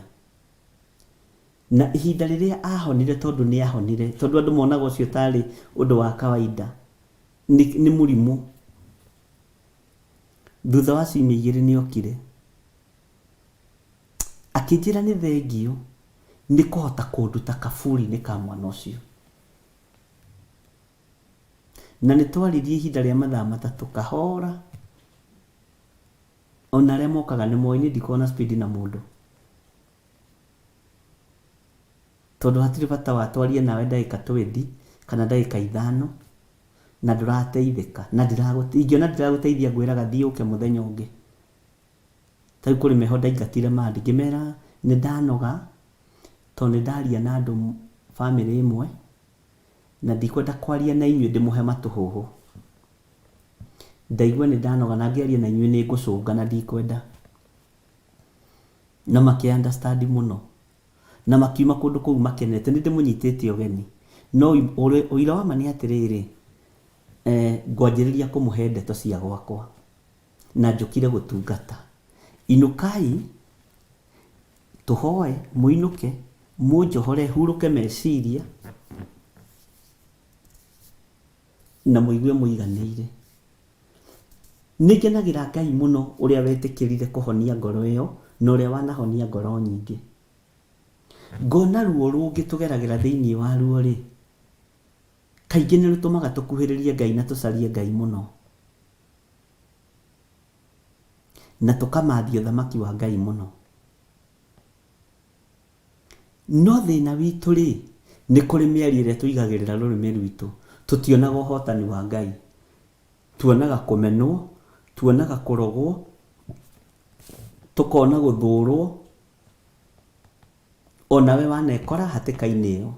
Na ihinda rĩrĩa aahonire, tondũ nĩ aahonire, tondũ andũ monaga ũcio tarĩ ũndũ wa kawaida, nĩ, nĩ mũrimũ. Thutha wa ciumia igĩrĩ nĩ okire. Akĩnjĩra nĩ thengiũ nĩ kũhota kũnduta kaburi-inĩ ka mwana ũcio. Na nĩ twaririe ihinda rĩa mathaa matatũ kahora. Ona arĩa mokaga nĩ moĩ niĩ ndikoragwo na speed na mũndũ. Tondũ hatirĩ bata wa twarie nawe ndagĩka twendi kana ndagĩka ithano na ndũrateithĩka na ingĩona ndiragũteithia ngwĩraga thiĩ ũke mũthenya ũngĩ. Ta rĩu kũrĩ meho ndaingatire Mandi ngĩmera nĩ ndanoga tondũ nĩ ndaria na andũ bamĩrĩ ĩmwe na ndikwenda kwaria na inyuĩ ndĩmũhe matũhũhũ. Ndaigua nĩ ndanoga na ngĩaria na inyuĩ nĩ ngũcũnga na ndikwenda. Na makĩ understand mũno. Na makiuma kũndũ kũu makenete. Nĩ ndĩmũnyitĩte ũgeni. No ũira wa ma nĩ atĩrĩrĩ, ngwanjĩrĩria kũmũhe ndeto cia gwakwa na njũkire gũtungata. Inũkai tũhoe, mũinũke, mũnjohore, hurũke meciria na mũigue mũiganĩire. Nĩ ngenagĩra Ngai mũno ũrĩa wetĩkĩrire kũhonia ngoro ĩyo na ũrĩa wanahonia ngoro nyingĩ. Ngona ruo rũngĩ tũgeragĩra thĩinĩ wa ruo rĩ, kaingĩ nĩ rũtũmaga tũkuhĩrĩrie Ngai na tũcarie Ngai mũno. Na tũkamathia ũthamaki wa Ngai mũno. No thĩna witũ rĩ, nĩ kũrĩ mĩario ĩrĩa tũigagĩrĩra rũrĩmĩ rwitũ. Tũtionaga ũhotani wa Ngai. Tuonaga kũmenwo, tuonaga kũrogwo, tũkona gũthũrwo, onawe wanekora hatĩka-inĩ ĩyo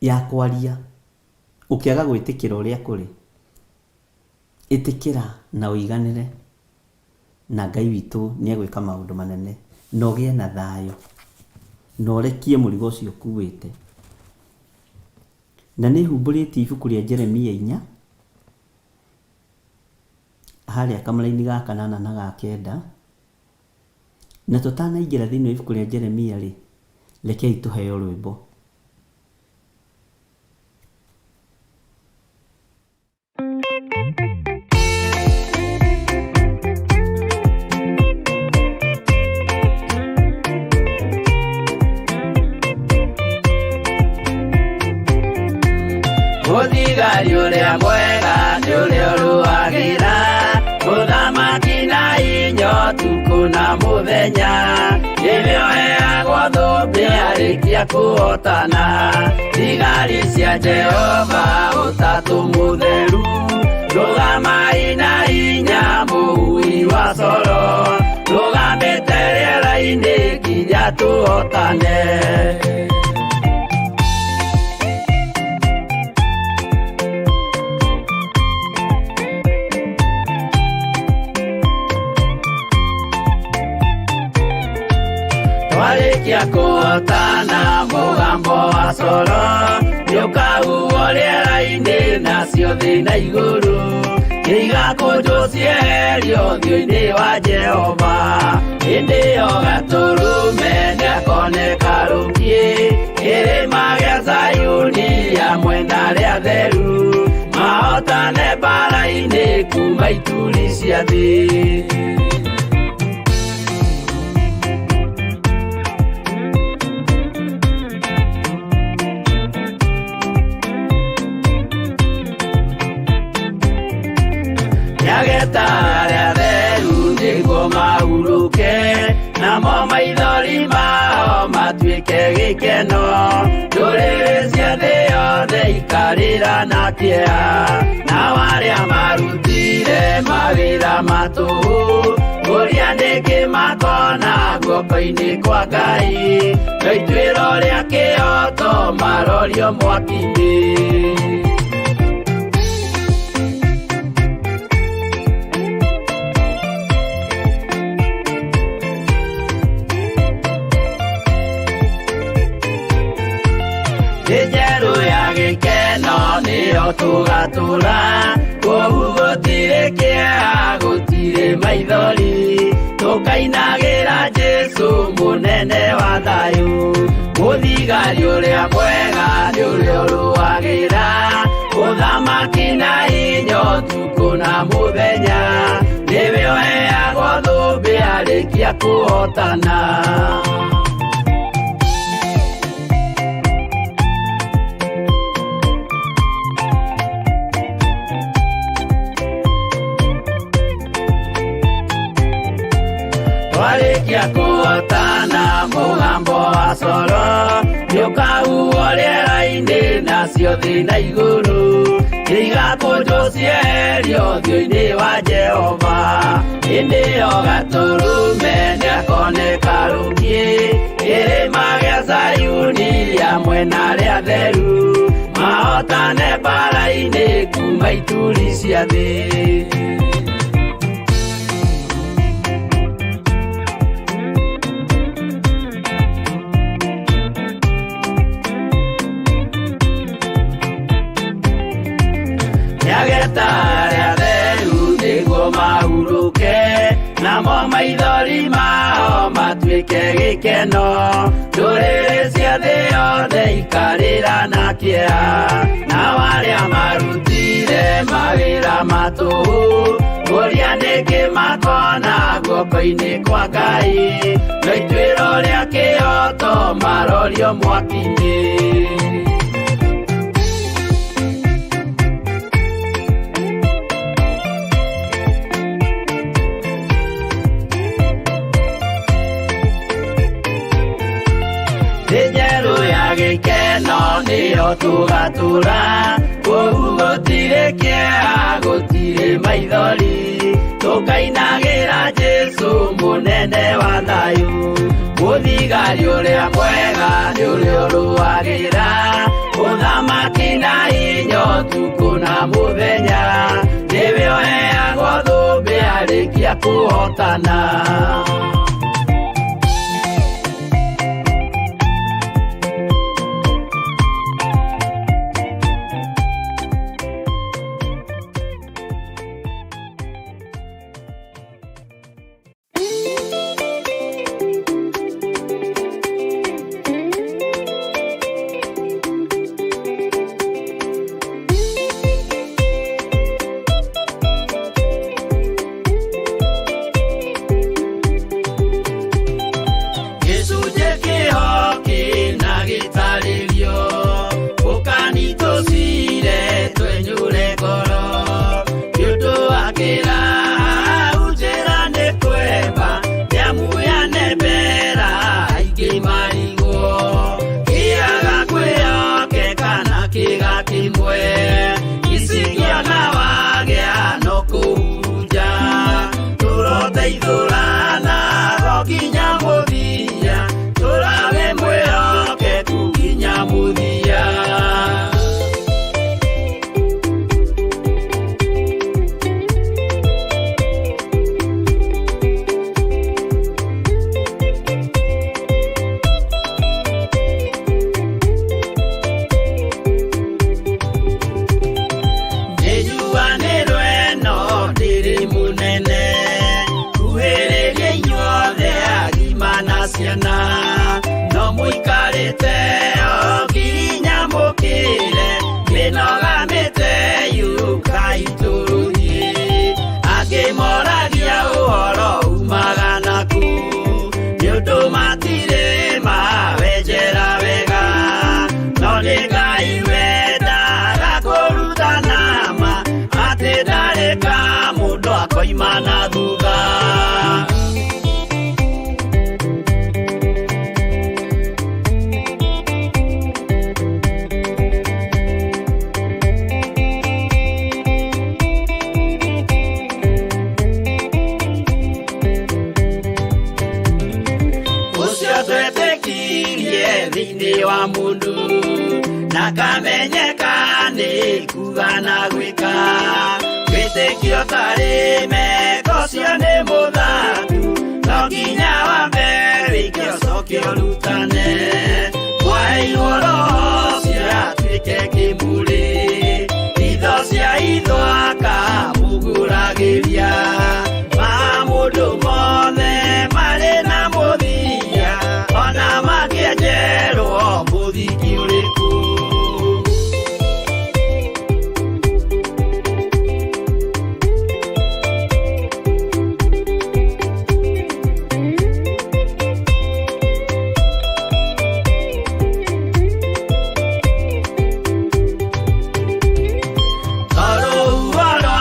ya kwaria ũkĩaga gwĩtĩkĩra ũrĩa kũrĩ. Ĩtĩkĩra na ũiganĩre na Ngai witũ nĩ egwĩka maũndũ manene na ũgĩe na thayũ na ũrekie mũrigo ũcio ũkuĩte. Na nĩ humbũrĩtie ibuku rĩa Jeremia inya harĩa kamũraini ga kanana na ga kenda. Na tũtanaingĩra thĩinĩ wa ibuku rĩa Jeremia rĩ, rekei tũheo rwĩmbo. Mũthigari ũrĩa mwega nĩ ũrĩa ũrũagĩra mũthamaki na inya ũtukũ na mũthenya, nĩwe ũheagwo thũmbĩ arĩkia kũhotana. Thigari cia Jehova ũtatũ mũtheru, rũgamai na hinya mũhui wa coro, rũgamĩte rĩera-inĩ nginya tũhotane. Twarĩkia kũhotana mũgambo wa coro nĩũkahuhwo rĩera-inĩ nacio thĩ na igũrũ nĩigakũnjwo cieherio ũthiũ-inĩ wa Jehova. Hĩndĩ ĩyo Gatũrũme nĩakoneka rũkiĩ kĩrĩma gĩa Zayuni hamwe na arĩa atheru mahotane mbara-inĩ kuma ituri cia thĩ. Nĩageta arĩa atheru nĩguo mahurũke, namo maithori mao matuĩke gĩkeno. Ndũrĩrĩ cia thĩ yothe ikarĩra na kĩeha, nao arĩa marutire mawĩra ma tũhũ, ũrĩa nĩkĩ makona guoko-inĩ kwa Ngai, no ituĩro rĩa kĩhooto marorio mwaki-inĩ. Thĩ njerũ ya gĩkeno nĩyo tũgatũra, kũu gũtirĩ kĩeha, gũtirĩ maithori, tũkainagĩra Jesũ mũnene wa thayũ. Mũthigari ũrĩa mwega nĩ ũrĩa ũrũagĩra ũthamaki na hinya ũtukũ na mũthenya, nĩwe ũheagwo thũmbĩ arĩkia kũhotana. Twarĩkia kũhotana mũgambo wa coro nĩũkahuhwo rĩera-inĩ nacio thĩ na igũrũ nĩigakũnjwo cieherio ũthiũ-inĩ wa Jehova. Hĩndĩ ĩyo Gatũrũme nĩakoneka rũkiĩ kĩrĩma gĩa Zayuni hamwe na arĩa atheru mahotane mbara-inĩ kuma ituri cia thĩ. Nĩageeta arĩa atheru nĩguo mahurũke, namo maithori mao matuĩke gĩkeno. Ndũrĩrĩ cia thĩ yothe ikarĩra na kĩeha, nao arĩa marutire mawĩra ma tũhũ, ngũria nĩkĩ makona guoko-inĩ kwa Ngai, no ituĩro rĩa kĩhooto marorio mwaki-inĩ. Thĩ njerũ ya gĩkeno nĩyo tũgatũra, kũu gũtirĩ kĩeha, gũtirĩ maithori, tũkainagĩra Jesũ mũnene wa thayũ. Mũthigari ũrĩa mwega nĩ ũrĩa ũrũagĩra ũthamaki na hinya ũtukũ na mũthenya, nĩwe ũheagwo thũmbĩ arĩkia kũhotana. Gĩcunjĩ kĩho kĩna gĩtarĩrio, ũkani tũcire twenyũre ngoro, nĩ ũndũ wa kĩraha njĩra nĩ kwemba, nĩamu yanembera aingĩ marigwo, kĩaga kwĩhokeka na kĩga kĩmwe, icikĩona wagĩa no kũhurunja, tũroteithũrana go nginya mũthia, tũrawe mwĩhokeku nginya mũthia. Nĩnjuanĩrwo ĩno ndĩrĩ mũnene, kuhĩrĩria inyuothe agima na ciana, no mũikarĩte o nginya mũkĩre, mĩnoga mĩte yũkai tũrũthiĩ. Angĩ moragia ũhoro umaga naku, nĩ ũndũ matirĩ mawenjera wega, no nĩ Ngai wendaga kũrutana ma, atĩ ndarĩ ka mũndũ akoima na thutha. Ũcio twetĩkirie thĩinĩ wa mũndũ, na kamenyeka nĩ kuga na gwĩka, wĩtĩkio tarĩ meko ũcio nĩ mũthaku, no nginya wambe wĩke ũcoke ũrutane, mwaheirwo roho ũcio atuĩke kĩmũrĩ, itho cia itho akamũgũragĩria, ma mũndũ mothe marĩ na mũthia, ona mangĩenjerwo mũthingi ũrĩkũ. Tondũ ruo rwa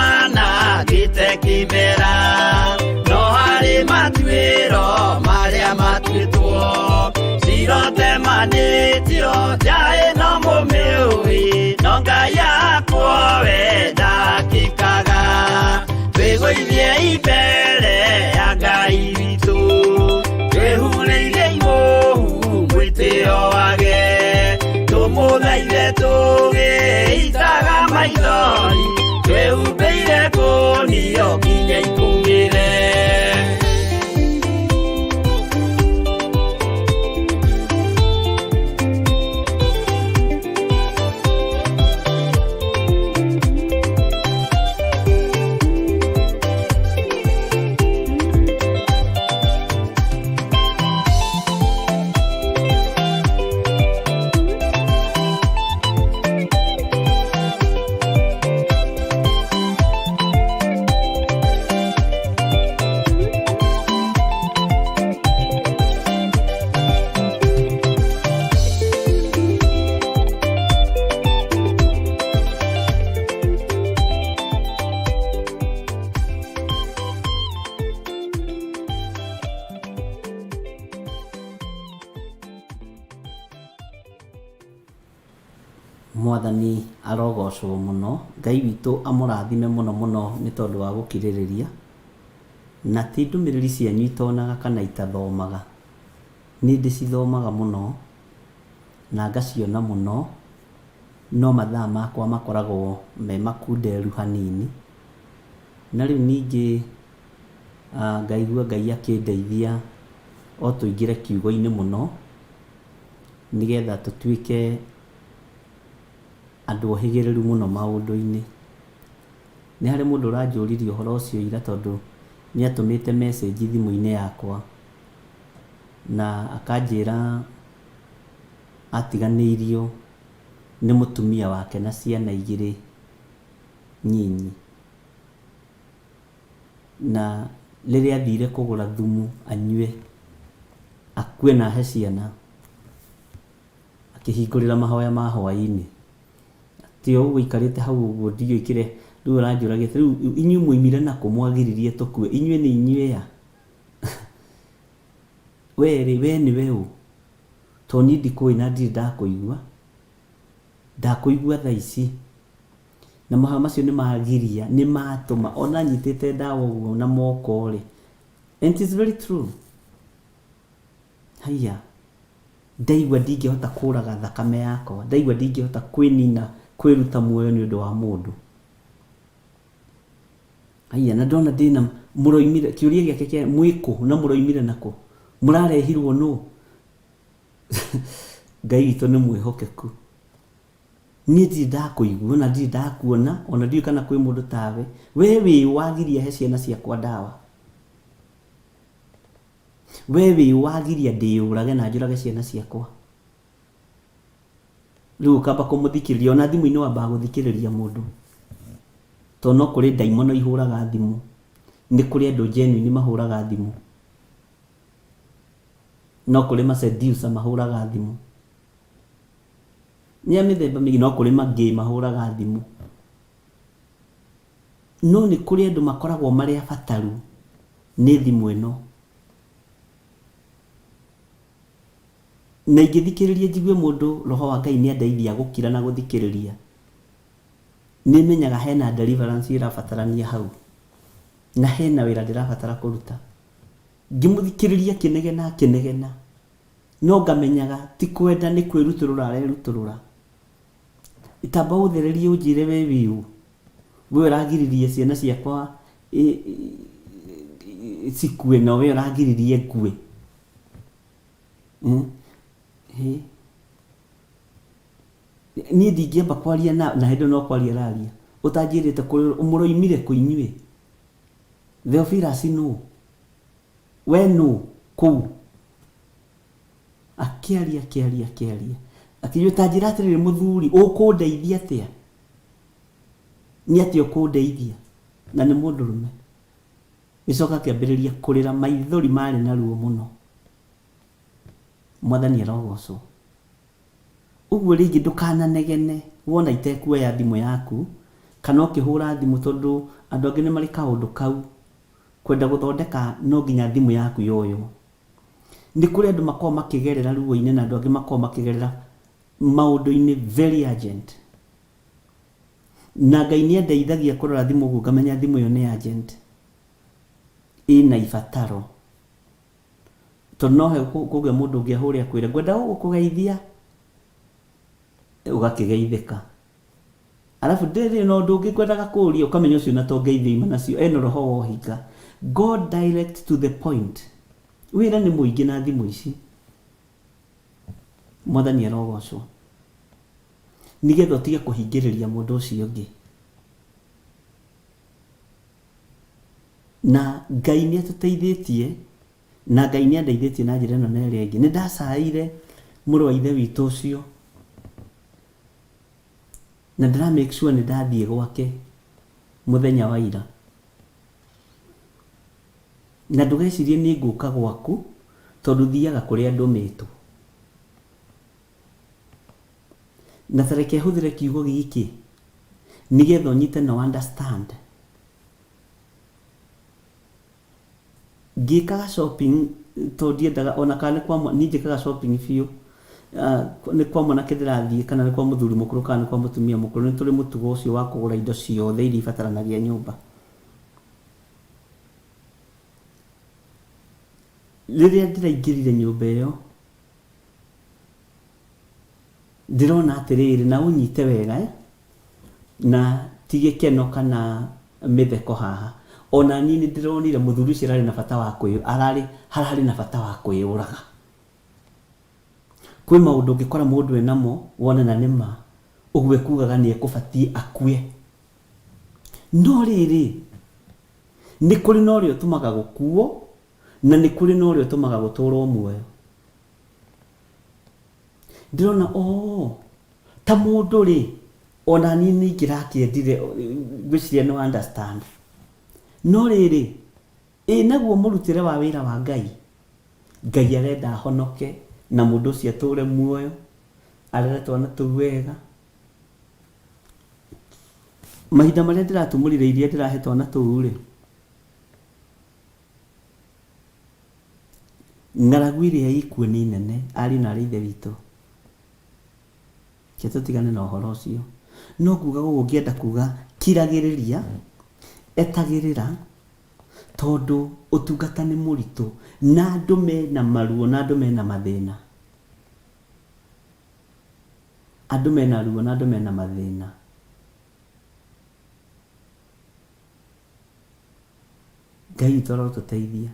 Mwathani arogocwo mũno. Ngai witũ amũrathime mũno mũno nĩ tondũ wa gũkirĩrĩria. Na ti ndũmĩrĩri cianyu itonaga kana itathomaga. Nĩ ndĩcithomaga mũno na ngaciona mũno, no mathaa makwa makoragwo me makunderu hanini. Na rĩu ningĩ ngaigua Ngai akĩndeithia o tũingĩre kiugo-inĩ mũno, nĩgetha tũtuĩke andũ ohĩgĩrĩru mũno maũndũ-inĩ. Nĩ harĩ mũndũ ũranjũririe ũhoro ũcio ira tondũ nĩ atũmĩte message thimũ-inĩ yakwa na akanjĩra atiganĩirio nĩ mũtumia wake na ciana igĩrĩ nyinyi. Na rĩrĩa athire kũgũra thumu anyue akue na ahe ciana, akĩhingũrĩra mahoya ma hwaĩ-inĩ. Ti o ũguo aikarĩte hau ũguo ndiũĩ kĩrĩa, rĩu aranjũragia atĩrĩ, rĩu inyuĩ mwoimire nakũ mwagiririe tũkue, inyuĩ nĩ inyuĩ a? We rĩ, we nĩwe ũ? Tondũ niĩ ndikũĩ na ndirĩ ndakũigua, ndakũigua thaa ici. Na mahoya macio nĩ magiria, nĩ matũma, ona nyitĩte ndawa ũguo na moko rĩ, and it is very true. Haiya, ndaigua ndingĩhota kũraga thakame yakwa, ndaigua ndingĩhota kwĩnina, kwĩruta muoyo nĩ ũndũ wa mũndũ. Haiya, na ndona ndĩna, mũroimire, kĩũria gĩake kĩa, mwĩkũ na mũroimire nakũ? Mũrarehirwo nũ? Ngai witũ nĩ mwĩhokeku. Niĩ ndirĩ ndakũigua na ndirĩ ndakuona ona ndiũĩ kana kwĩ mũndũ tawe. We wĩ ũ wagiria he ciana ciakwa ndawa? We wĩ ũ wagiria ndĩyũrage na njũrage ciana ciakwa? Rĩu ũkamba kũmũthikĩrĩria ona thimũ-inĩ wambaga gũthikĩrĩria mũndũ. Tondũ no kũrĩ ndaimono ihũraga thimũ. Nĩ kũrĩ andũ genuine mahũraga thimũ. No kũrĩ ma seducer mahũraga thimũ. Nĩ a mĩthemba mĩingĩ, no kũrĩ ma gay mahũraga thimũ. No nĩ kũrĩ andũ makoragwo marĩ abataru nĩ thimũ ĩno. Na ingĩthikĩrĩria njigue mũndũ roho wa Ngai nĩ andeithia gũkira na gũthikĩrĩria, nĩ menyaga hena deliverance ĩrabatarania hau, na hena wĩra ndĩrabatara kũruta. Ngĩmũthikĩrĩria akĩnegena akĩnegena, No ngamenyaga ti kwenda nĩ kwĩrutũrũra arerutũrũra. Tamba ũthererie ũnjĩre we wĩ ũ? We ũragiririe ciana ciakwa cikue na we ũragiririe ngue. Niĩ ndingĩamba kwaria na na hĩndĩ ĩyo no kwaria araria ũtanjĩrĩte kũrĩa mũroimire kũ inyuĩ? Theophilus nũ? We nũ kũu? Akĩaria, akĩaria, akĩaria. Akĩnjũria, ta njĩra atĩrĩrĩ mũthuri, ũkũndeithia atĩa? Nĩ atĩa ũkũndeithia? Na nĩ mũndũrũme. Gĩcoka akĩambĩrĩria kũrĩra, maithori marĩ na ruo mũno. Mwathani arogocwo. Ũguo rĩngĩ ndũkananegene wona itekuoya thimũ yaku, kana ũkĩhũra thimũ tondũ andũ angĩ nĩ marĩ kaũndũ kau. Kwenda gũthondeka no nginya thimũ yaku yoywo. Nĩ kũrĩ andũ makoragwo makĩgerera ruo-inĩ na andũ angĩ makoragwo makĩgerera maũndũ-inĩ very urgent. Na Ngai nĩ andeithagia kũrora thimũ ũguo ngamenya thimũ ĩyo nĩ urgent, ĩna ibataro. Tondũ no kũgĩe mũndũ ũngĩ ahũre akwĩre ngwenda gũkũgeithia, ũgakĩgeithĩka. Arabu ndĩrĩ na ũndũ ũngĩ ngwendaga kũũria ũkamenya ũcio na to ngeithio ima nacio ena roho wa ũhinga. Go direct to the point. Wĩra nĩ mũingĩ na thimũ ici. Mwathani arogocwo. Nĩgetha ũtige kũhingĩrĩria mũndũ ũcio ũngĩ. Na Ngai nĩ atũteithĩtie na Ngai nĩ andeithĩtie na njĩra ĩno na ĩrĩa ĩngĩ. Nĩ ndacaĩire mũrũ wa ithe witũ ũcio na ndĩra make sure nĩ ndathiĩ gwake mũthenya wa ira. Na ndũgecirie nĩ ngũka gwaku tondũ thiaga kũrĩa ndũmĩtwo. Na ta reke hũthĩre kiugo gĩkĩ nĩgetha ũnyite na understand. Ngĩkaga shopping tondũ ndiendaga ona kana nĩ kwa niĩ njĩkaga shopping biũ. Nĩ kwa mwanake ndĩrathiĩ kana nĩ kwa mũthuri mũkũrũ kana nĩ kwa mũtumia mũkũrũ, nĩ tũrĩ mũtugo ũcio wa kũgũra indo ciothe iria ibataranagia nyũmba. Rĩrĩa ndĩraingĩrire nyũmba ĩyo, ndĩrona atĩrĩrĩ, na ũnyite wega eh, na ti gĩkeno kana mĩtheko haha, ona niĩ nĩ ndĩronire mũthuri ũcio ararĩ na bata wa kwĩ, ararĩ, hararĩ na bata wa kwĩyũraga. Kwĩ maũndũ ũngĩkora mũndũ enamo wone na nĩma ũguo ekugaga nĩ ekũbatiĩ akue. No rĩrĩ, nĩ kũrĩ na ũrĩa ũtũmaga gũkuo na nĩ kũrĩ na ũrĩa ũtũmaga gũtũrwo muoyo. Ndĩrona oo ta mũndũ rĩ, ona niĩ nĩ ingĩrakĩendire ngwĩciria nĩ understand. No rĩrĩ, ĩ naguo mũrutĩre wa wĩra wa Ngai? Ngai arenda ahonoke na mũndũ ũcio atũre muoyo, arere twana tũu wega. Mahinda marĩa ndĩratumũrire iria ndĩrahe twana tũu rĩ, ng'aragu ĩrĩa ĩkuo nĩ nene ariũ na aarĩ a Ithe witũ. Reke tũtigane na ũhoro ũcio. No nguga ũguo ngĩenda kuga kiragĩrĩria, etagĩrĩra, tondũ ũtungata nĩ mũritũ na andũ mena maruo na andũ mena mathĩna. Andũ mena ruo na andũ mena mathĩna. Ngai witũ arotũteithia.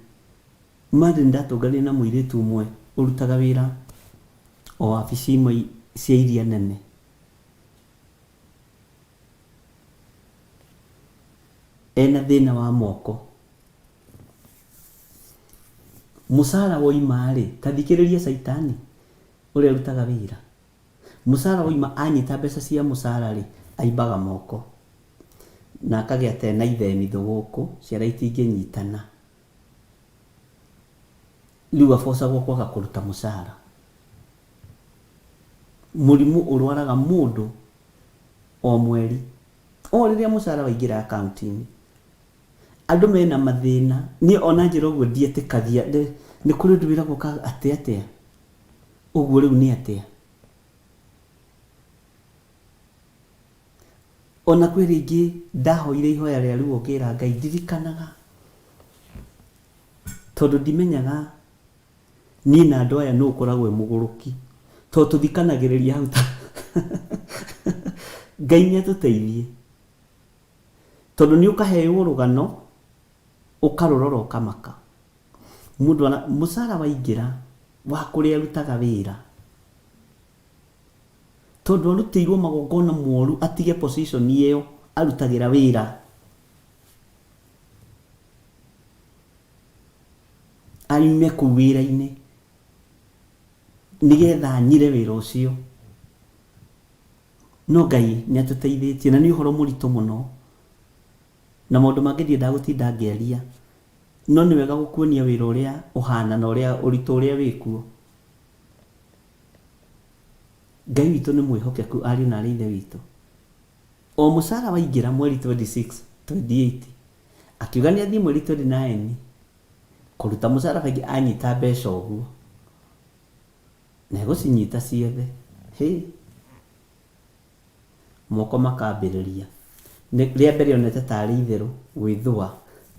Ma nĩ ndatũnganire na mũirĩtu ũmwe ũrutaga wĩra o wabici imwe cia iria nene. Ena thĩna wa moko. Mũcara woima rĩ, ta thikĩrĩria caitani ũrĩa arutaga wĩra. Mũcara woima anyita mbeca cia mũcara rĩ, aimbaga moko. Na akagĩa ta ena ithemithũ gũkũ, ciara itingĩnyitana. Rĩu abocagwo kwaga kũruta mũcara. Mũrimũ ũrwaraga mũndũ o mweri. O rĩrĩa mũcara waingĩra akaunti-inĩ. Andũ mena mathĩna. Niĩ ona njĩra ũguo ndietĩkagia. Nĩ kũrĩ ũndũ wĩragwo atĩ atĩa? Ũguo rĩu nĩ atĩa? Ona kwĩ rĩngĩ ndahoire ihoya rĩa ruo ngĩra Ngai ndirikanaga. Tondũ ndimenyaga niĩ na andũ aya nũ ũkoragwo e mũgũrũki. Tondũ tũthikanagĩrĩria hau ta Ngai nĩ atũteithie. Tondũ nĩ ũkaheo rũgano ũkarũrora ũkamaka. Mũndũ ara, mũcara waingĩra wa kũrĩa arutaga wĩra, tondũ arutĩirwo magongona moru atige position ĩyo arutagĩra wĩra. Aume kũu wĩra-inĩ nĩgetha anyire wĩra ũcio. No Ngai nĩ atũteithĩtie na nĩ ũhoro mũritũ mũno. Na maũndũ mangĩ ndiendaga gũtinda ngĩaria. No nĩ wega gũkuonia wĩra ũrĩa ũhana na ũrĩa ũritũ ũrĩa wĩkuo. Ngai witũ nĩ mwĩhokeku ariũ na aarĩ a Ithe witũ. O mũcara waingĩra mweri 26, 28, akiuga nĩ athiĩ mweri 29 kũruta mũcara kaingĩ anyita mbeca ũguo. Na egũcinyita ciothe. Hĩ! Moko makambĩrĩria. Rĩa mbere onete tarĩ itherũ, gwĩthũa,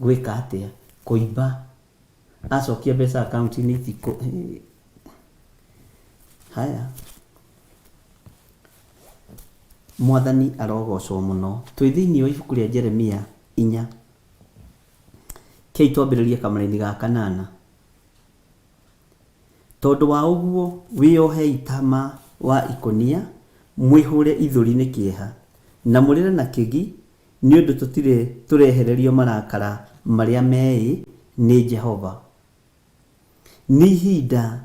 gwĩka atĩa, kũimba. Acokia mbeca akaunti-inĩ itikũ... Haya. Mwathani arogocwo mũno. Twĩ thĩinĩ wa ibuku rĩa Jeremia inya. Kei twambĩrĩrie kamũraini ga kanana. Tondũ wa ũguo wĩohei tama wa ikũnia, mwĩhũre ithũri nĩ kĩeha, na mũrĩre na kĩgi, nĩ ũndũ tũtirĩ tũrehererio marakara marĩa meĩ nĩ Jehova. Nĩ ihinda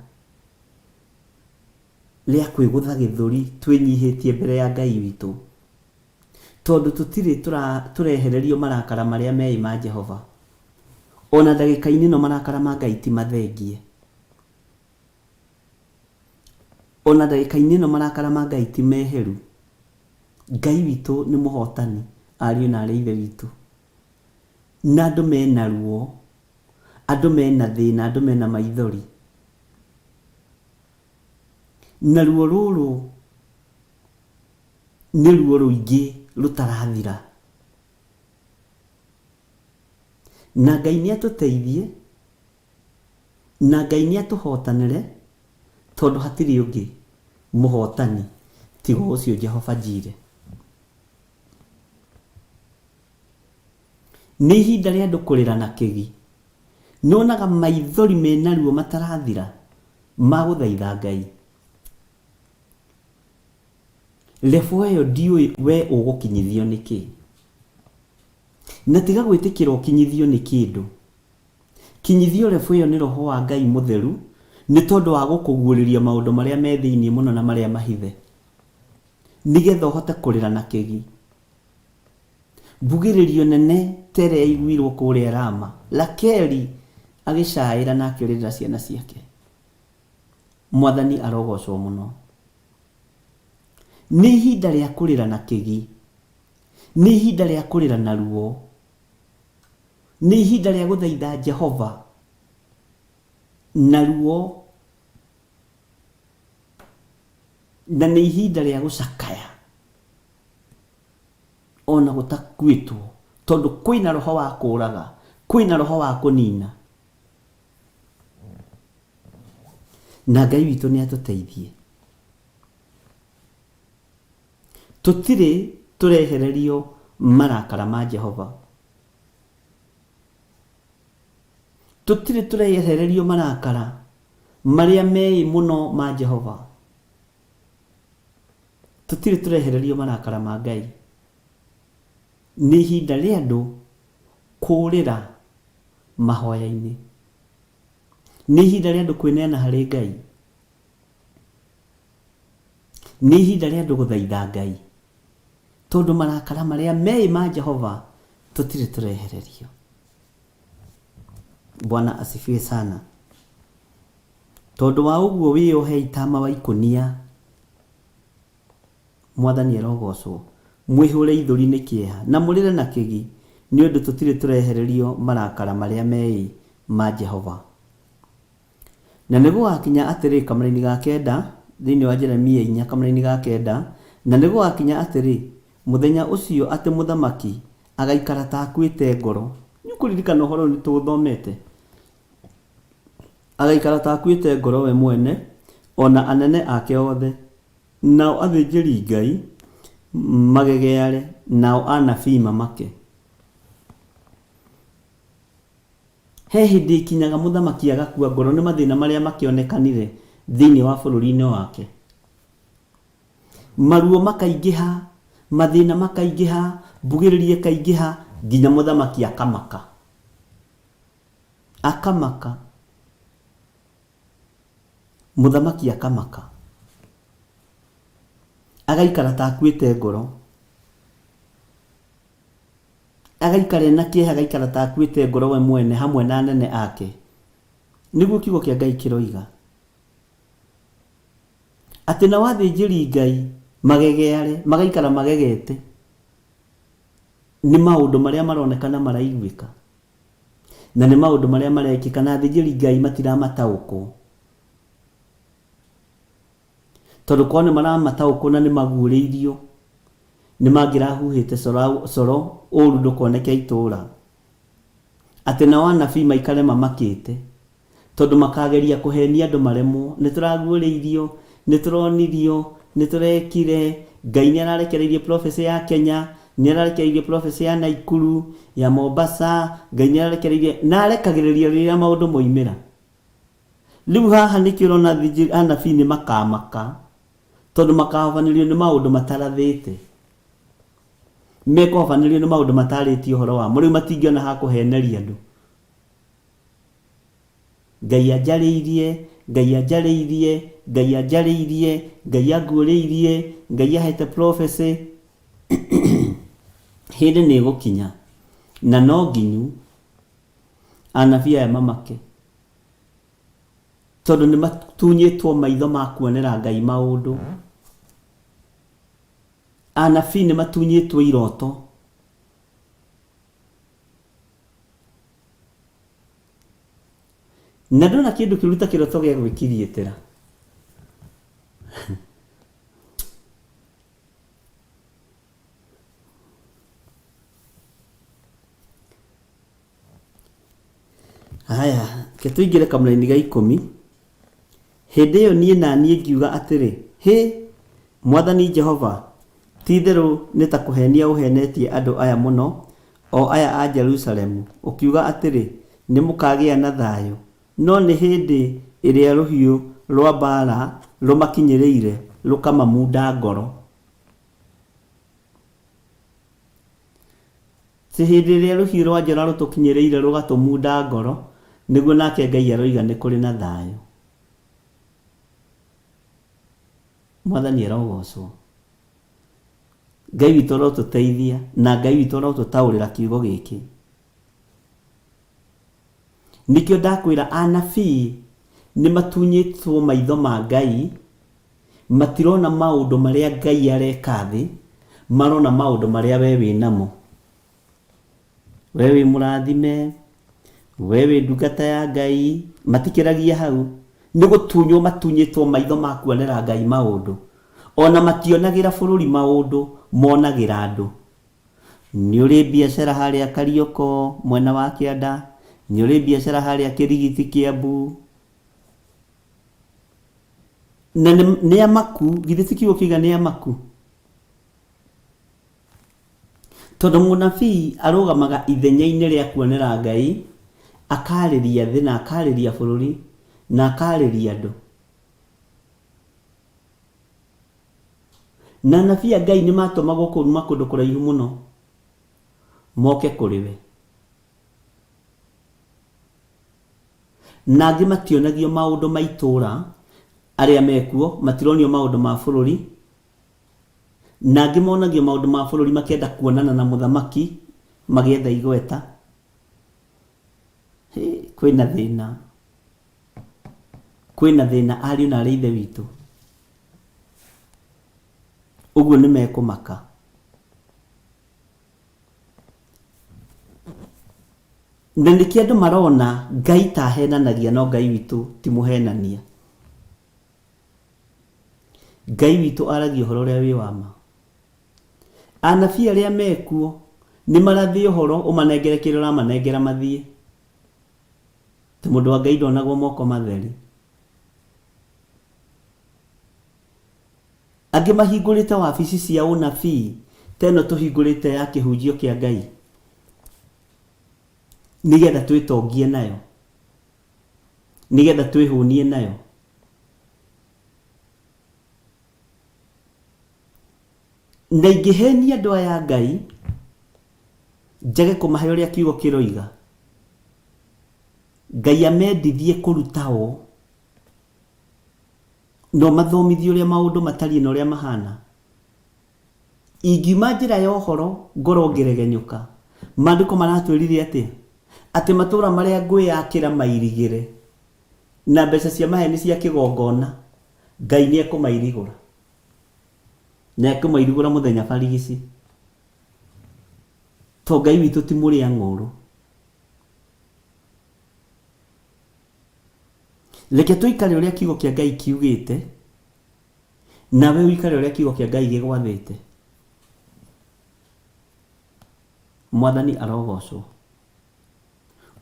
rĩa kwĩgũtha gĩthũri twĩnyihĩtie mbere ya Ngai witũ, tondũ tũtirĩ tũrehererio marakara marĩa meĩ ma Jehova. O na ndagĩka-inĩ ĩno marakara ma Ngai ti mathengie. O na ndagĩka-inĩ ĩno marakara ma Ngai ti meheru. Ngai witũ nĩ mũhotani, ariũ na aarĩ a Ithe witũ. Na andũ mena ruo, andũ mena thĩna, andũ mena maithori. Na ruo rũrũ nĩ ruo rũingĩ rũtarathira. Na Ngai nĩ atũteithie, na Ngai nĩ atũhotanĩre, tondũ hatirĩ ũngĩ mũhotani tiga o ũcio Jehova Jireh. Nĩ ihinda rĩa andũ kũrĩra na kĩgi. Nĩwonaga maithori mena ruo matarathira ma gũthaitha Ngai. Level ĩyo ndiũĩ we ũgũkinyithio nĩ kĩ. Na tiga gwĩtĩkĩra ũkinyithio nĩ kĩndũ. Kinyithio level ĩyo nĩ Roho wa Ngai Mũtheru nĩ tondũ wa gũkũguũrĩria maũndũ marĩa me thĩinĩ mũno na marĩa mahithe. Nĩgetha ũhote kũrĩra na kĩgi. Mbugĩrĩrio nene ta ĩrĩa yaiguirwo kũrĩa Rama, Rakeli agĩcaĩra na akĩrĩrĩra ciana ciake. Mwathani arogocwo mũno. Nĩ ihinda rĩa kũrĩra na kĩgi. Nĩ ihinda rĩa kũrĩra na ruo. Nĩ ihinda rĩa gũthaitha Jehova na ruo, na nĩ ihinda rĩa gũcakaya. Ona gũtakuĩtwo, tondũ kwĩna roho wa kũraga, kwĩna roho wa kũnina. Na Ngai witũ nĩ atũteithie. Tũtirĩ tũrehererio marakara ma Jehova. Tũtirĩ tũrehererio marakara marĩa meĩ mũno ma Jehova. Tũtirĩ tũrehererio marakara ma Ngai. Nĩ ihinda rĩa andũ kũũrĩra mahoya-inĩ. Nĩ ihinda rĩa andũ kwĩneana harĩ Ngai. Nĩ ihinda rĩa andũ gũthaitha Ngai. Tondũ marakara marĩa meĩ ma Jehova tũtirĩ tũrehererio. Bwana asifiwe sana. Tondũ wa ũguo wĩyohei tama wa ikũnia, Mwathani arogocwo, mwĩhũre ithũri nĩ kĩeha, na mũrĩre na kĩgi, nĩ ũndũ tũtirĩ tũrehererio marakara marĩa meĩ ma Jehova. Na nĩgũgakinya atĩrĩ, kamũraini ga kenda, thĩinĩ wa Jeremia inya kamũraini ga kenda, na nĩgũgakinya atĩrĩ, mũthenya ũcio atĩ mũthamaki agaikara ta akuĩte ngoro. Nĩũkũririkana ũhoro ũyũ nĩtũũthomete. Agaikara ta akuĩte ngoro we mwene, o na anene ake othe, nao athĩnjĩri-Ngai magegeare, nao anabii mamake. He hĩndĩ ĩkinyaga mũthamaki agakua ngoro nĩ mathĩna marĩa makĩonekanire thĩinĩ wa bũrũri-inĩ wake. Maruo makaingĩha, mathĩna makaingĩha, mbugĩrĩrio ĩkaingĩha, nginya mũthamaki akamaka. Akamaka. Mũthamaki akamaka. Agaikara ta akuĩte ngoro. Agaikara ena kĩeha, agaikara ta akuĩte ngoro we mwene hamwe na anene ake. Nĩguo kiugo kĩa Ngai kĩroiga. Atĩ nao athĩnjĩri Ngai magegeare, magaikara magegete nĩ maũndũ marĩa maroneka na maraiguĩka. Na nĩ maũndũ marĩa marekĩka na athĩnjĩri Ngai matiramataũkwo. Tondũ korwo nĩ maramataũkwo na nĩ maguũrĩirio, nĩ mangĩrahuhĩte coro ũru ndũkoneke itũũra. Atĩ nao anabii maikare mamakĩte, tondũ makageria kũhenia andũ maremwo. Nĩ tũraguũrĩirio, nĩ tũronirio, nĩ tũrekire, Ngai nĩ ararekereirie prophecy ya Kenya, nĩ ararekereirie prophecy ya Naikuru, ya Mombasa, Ngai nĩ ararekereirie, na arekagĩrĩria rĩrĩa maũndũ moimĩra. Rĩu haha nĩkĩo ũrona anabii nĩ makamaka, tondũ makahobanĩrio nĩ maũndũ matarathĩte. Mekũhobanĩrio nĩ maũndũ matarĩtie ũhoro wamo. Rĩu matingĩona ha kũheneria andũ. Ngai anjarĩirie, Ngai anjarĩirie, Ngai anjarĩirie, Ngai anguũrĩirie, Ngai ahete prophecy. Hĩndĩ nĩ ĩgũkinya na no nginyu anabii aya mamake tondũ nĩ matunyĩtwo maitho ma kuonera Ngai maũndũ. Anabii nĩ matunyĩtwo iroto. Na ndona kĩndũ kĩũru ta kĩroto gĩa gwĩkiriĩtĩra. Haya, reke tũingĩre kamũraini ga ikũmi. Hĩndĩ ĩyo niĩ na niĩ ngiuga atĩrĩ, Hĩ! Mwathani Jehova, ti-itherũ nĩ ta kũheenia ũheenetie andũ aya mũno, o aya a Jerusalemu, ũkiuga atĩrĩ, Nĩmũkagĩa na thayũ, no nĩ hĩndĩ ĩrĩa rũhiũ rũa mbaara rũmakinyĩrĩire rũkamamunda ngoro. Ti hĩndĩ ĩrĩa rũhiũ rwa njora rũtũkinyĩrĩire rũgatũmunda ngoro, nĩguo nake Ngai aroiga nĩ kũrĩ na thayũ. Mwathani arogocwo. Ngai witũ arotũteithia na Ngai witũ arotũtaũrĩra kiugo gĩkĩ. Nĩkĩo ndakwĩra anabii nĩ matunyĩtwo maitho ma Ngai, matirona maũndũ marĩa Ngai areka thĩ, marona maũndũ marĩa we wĩ namo. We wĩ mũrathime, we wĩ ndungata ya Ngai, matikĩragia hau. Nĩ gũtunywo matunyĩtwo maitho ma kuonera Ngai maũndũ. Ona mationagĩra bũrũri maũndũ, monagĩra andũ. Nĩ ũrĩ biacara harĩa Karioko mwena wa kĩanda, nĩ ũrĩ biacara harĩa Kĩrigiti Kĩambu. Na nĩ amaku, githĩ ti kiugo kĩiga nĩ amaku? Tondũ mũnabii arũgamaga ithenya-inĩ rĩa kuonera Ngai, akarĩria thĩ na akarĩria bũrũri na akarĩria andũ. Na anabii a Ngai nĩ matũmagwo kuuma kũndũ kũraihu mũno moke kũrĩ we. Na angĩ mationagio maũndũ ma itũũra arĩa mekuo, matironio maũndũ ma bũrũri, na angĩ monagio maũndũ ma bũrũri makĩenda kuonana na mũthamaki magĩetha igweta. Hĩ, kwĩna thĩna. Kwĩna thĩna ariũ na arĩ ithe witũ. Ũguo nĩ mekũmaka. Na nĩkĩo andũ marona Ngai ta ahenanagia no Ngai witũ ti mũhenania. Ngai witũ aragia ũhoro ũrĩa wĩ wa ma. Anabii arĩa mekuo nĩ marathe ũhoro ũmanengere kĩrĩa ũramanengera mathiĩ. Tondũ mũndũ wa Ngai ndonagwo moko matheri. Angĩ mahingũrĩte wabici cia ũnabii ta ĩno tũhingũrĩte ya kĩhunjio kĩa Ngai nĩgetha twĩtongie nayo, nĩgetha twĩhũnie nayo. Na ingĩhenia andũ aya a Ngai, njage kũmahe ũrĩa kiugo kĩroiga, Ngai amendithie kũruta o, na ũmathomithie ũrĩa maũndũ matariĩ na ũrĩa mahana. Ingiuma njĩra ya ũhoro ngorwo ngĩregenyũka, maandĩko maratwĩrire atĩa? Atĩ matũũra marĩa ngwĩyakĩra mairigĩre na mbeca cia maheni cia kĩgongona, Ngai nĩ ekũmairigũra. Na ekũmairigũra mũthenya barigici. To Ngai witũ ti mũrĩa ng'ũũrũ. Reke tũikare ũrĩa kiugo kĩa Ngai kiugĩte, nawe ũikare ũrĩa kiugo kĩa Ngai gĩgwathĩte. Mwathani arogocwo.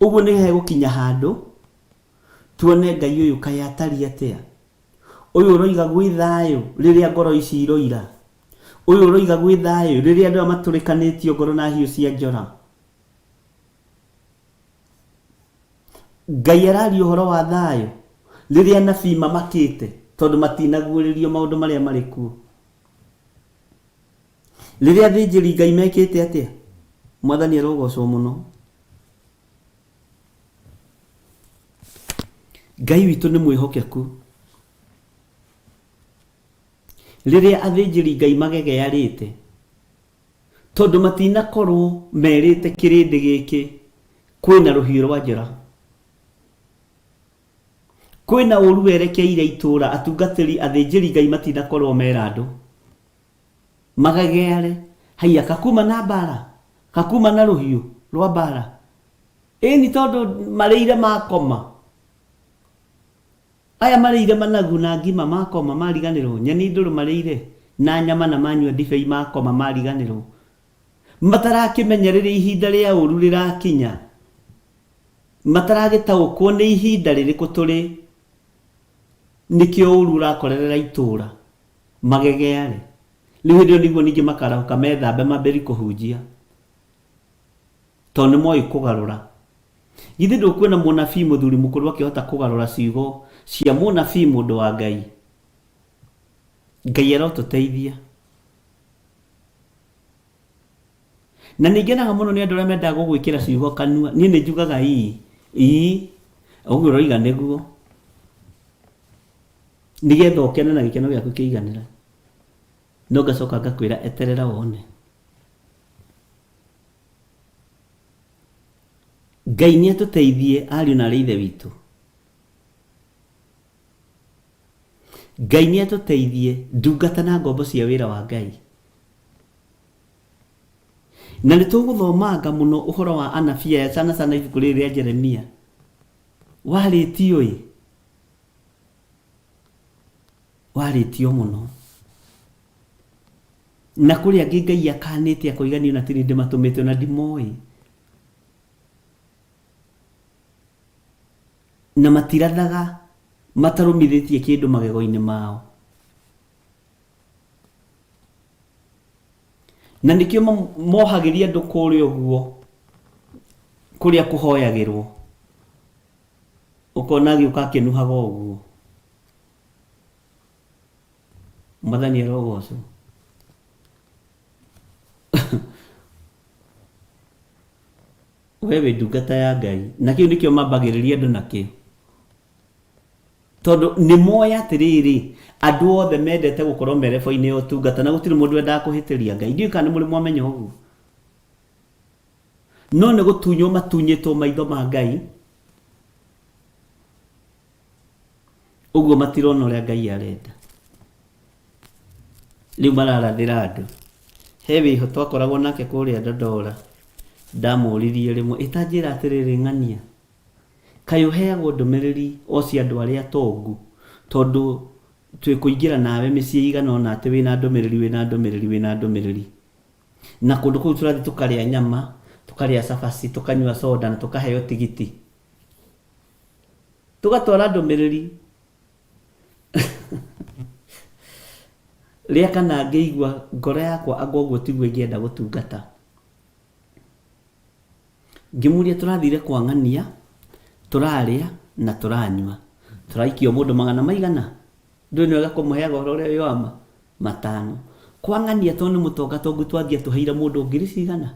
Ũguo nĩ hegũkinya handũ tuone Ngai ũyũ kaĩ atariĩ atĩa. Ũyũ ũroiga gwĩ thayũ rĩrĩa ngoro ici iroira. Ũyũ ũroiga gwĩ thayũ rĩrĩa andũ aya matũrĩkanĩtio ngoro na hiũ cia njora. Ngai araria ũhoro wa thayũ rĩrĩa anabii mamakĩte tondũ matinaguũrĩrio maũndũ marĩa marĩ kuo. Rĩrĩa athĩnjĩri Ngai mekĩte atĩa? Mwathani arogocwo mũno. Ngai witũ nĩ mwĩhokeku. Rĩrĩa athĩnjĩri Ngai magegearĩte tondũ matinakorwo merĩte kĩrĩndĩ gĩkĩ kwĩna rũhiũ rwa njora, kwĩna ũru werekeire itũra, atungatĩri athĩnjĩri Ngai matinakorwo mera andũ magegeare, haiya kakuma na mbara, kakuma na rũhiũ rwa mbara. Ĩni tondũ marĩire makoma. Aya marĩire managu na ngima makoma mariganĩrwo, nyeni ndũrũ marĩire na nyama na manyua ndibei makoma mariganĩrwo. Matarakĩmenya rĩrĩa ihinda rĩa ũru rĩrakinya. Mataragĩtaũkwo nĩ ihinda rĩrĩkũ tũrĩ nĩkĩo ũru ũrakorerera itũra magegeare. Rĩu hĩndĩ ĩyo nĩguo ningĩ makarahũka methambe mambĩrĩrie kũhunjia. Tondũ nĩ moĩ kũgarũra. Githĩ ndũkuona mũnabii mũthuri mũkũrũ akĩhota kũgarũra ciugo cia mũnabii mũndũ wa Ngai? Ngai arotũteithia. Na nĩ ngenaga mũno nĩ andũ arĩa mendaga gũgwĩkĩra ciugo kanua. Niĩ nĩ njugaga ii, ii, ũguo ũroiga nĩguo. Nĩgetha ũkene na gĩkeno gĩaku kĩiganĩre. No ngacoka ngakwĩra eterera wone. Ngai nĩ atũteithie ariũ na arĩ ithe witũ. Ngai nĩ atũteithie ndungata na ngombo cia wĩra wa Ngai. Na nĩ tũgũthomanga mũno ũhoro wa anabii aya sana sana ibuku rĩrĩ rĩa Jeremia. Warĩtio ĩ? Warĩtio mũno. Na kũrĩ angĩ Ngai akanĩte akoiga niĩ ona ti niĩ ndĩmatũmĩte ona ndimoĩ. Na matirathaga matarũmithĩtie kĩndũ magego-inĩ mao. Na nĩkĩo mohagĩria andũ kũrĩa ũguo, kũrĩa kũhoyagĩrwo. Ũkona agĩũka akĩnuhaga ũguo. Mwathani arogocwo. We wĩ ndungata ya Ngai. Na kĩu nĩkĩo mambagĩrĩria andũ nakĩo. Tondũ nĩ moĩ atĩrĩrĩ, andũ othe mendete gũkorwo me level-inĩ ya ũtungata na gũtirĩ mũndũ wendaga kũhĩtĩria Ngai. Ndiũĩ kana nĩ mũrĩ mwamenya ũguo. No nĩ gũtunywo matunyĩtwo maitho ma Ngai, ũguo matirona ũrĩa Ngai arenda. Rĩu mararathĩra andũ. He wĩho twakoragwo nake kũrĩa Dodora, ndamũririe rĩmwe, ĩ ta njĩra atĩrĩrĩ ng'ania, Kaĩ ũheagwo ndũmĩrĩri o cia andũ arĩa atongu tondũ twĩ kũingĩra nawe mĩciĩ ĩigana ũna atĩ wĩna ndũmĩrĩri wĩna ndũmĩrĩri wĩna ndũmĩrĩri. Na kũndũ kũu tũrathiĩ tũkarĩa nyama, tũkarĩa cabaci, tũkanyua soda na tũkaheo tigiti. Tũgatwara ndũmĩrĩri. Rĩa kana ngĩigua ngoro yakwa anga ũguo tiguo ingĩenda gũtungata. Ngĩmũria tũrathire kwa ng'ania, tũrarĩa na tũranyua. Tũraikia o mũndũ magana maigana? Ndũĩ nĩ wega kũmũheaga ũhoro ũrĩa wĩ wa ma? Matano. Kwa ng'ania tondũ nĩ mũtonga tongu twathiĩ atũheire mũndũ ngiri cigana?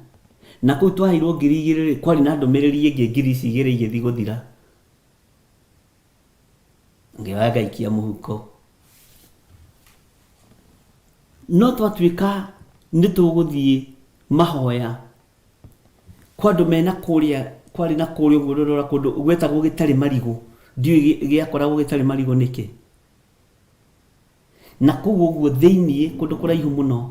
Na kũu twaheirwo 2000 rĩ, kwarĩ na ndũmĩrĩri ĩngĩ ngiri ici igĩrĩ igĩthiĩ gũthira. Ngĩoya ngaikia mũhuko. No twatuĩka nĩ tũgũthiĩ mahoya kwa andũ mena kũrĩa kwarĩ na kũrĩa ũguo rũrora kũndũ gwetagwo gĩtarĩ marigũ ndiũĩ gĩakoragwo gĩtarĩ marigũ nĩkĩ na kũu ũguo thĩiniĩ kũndũ kũraihu mũno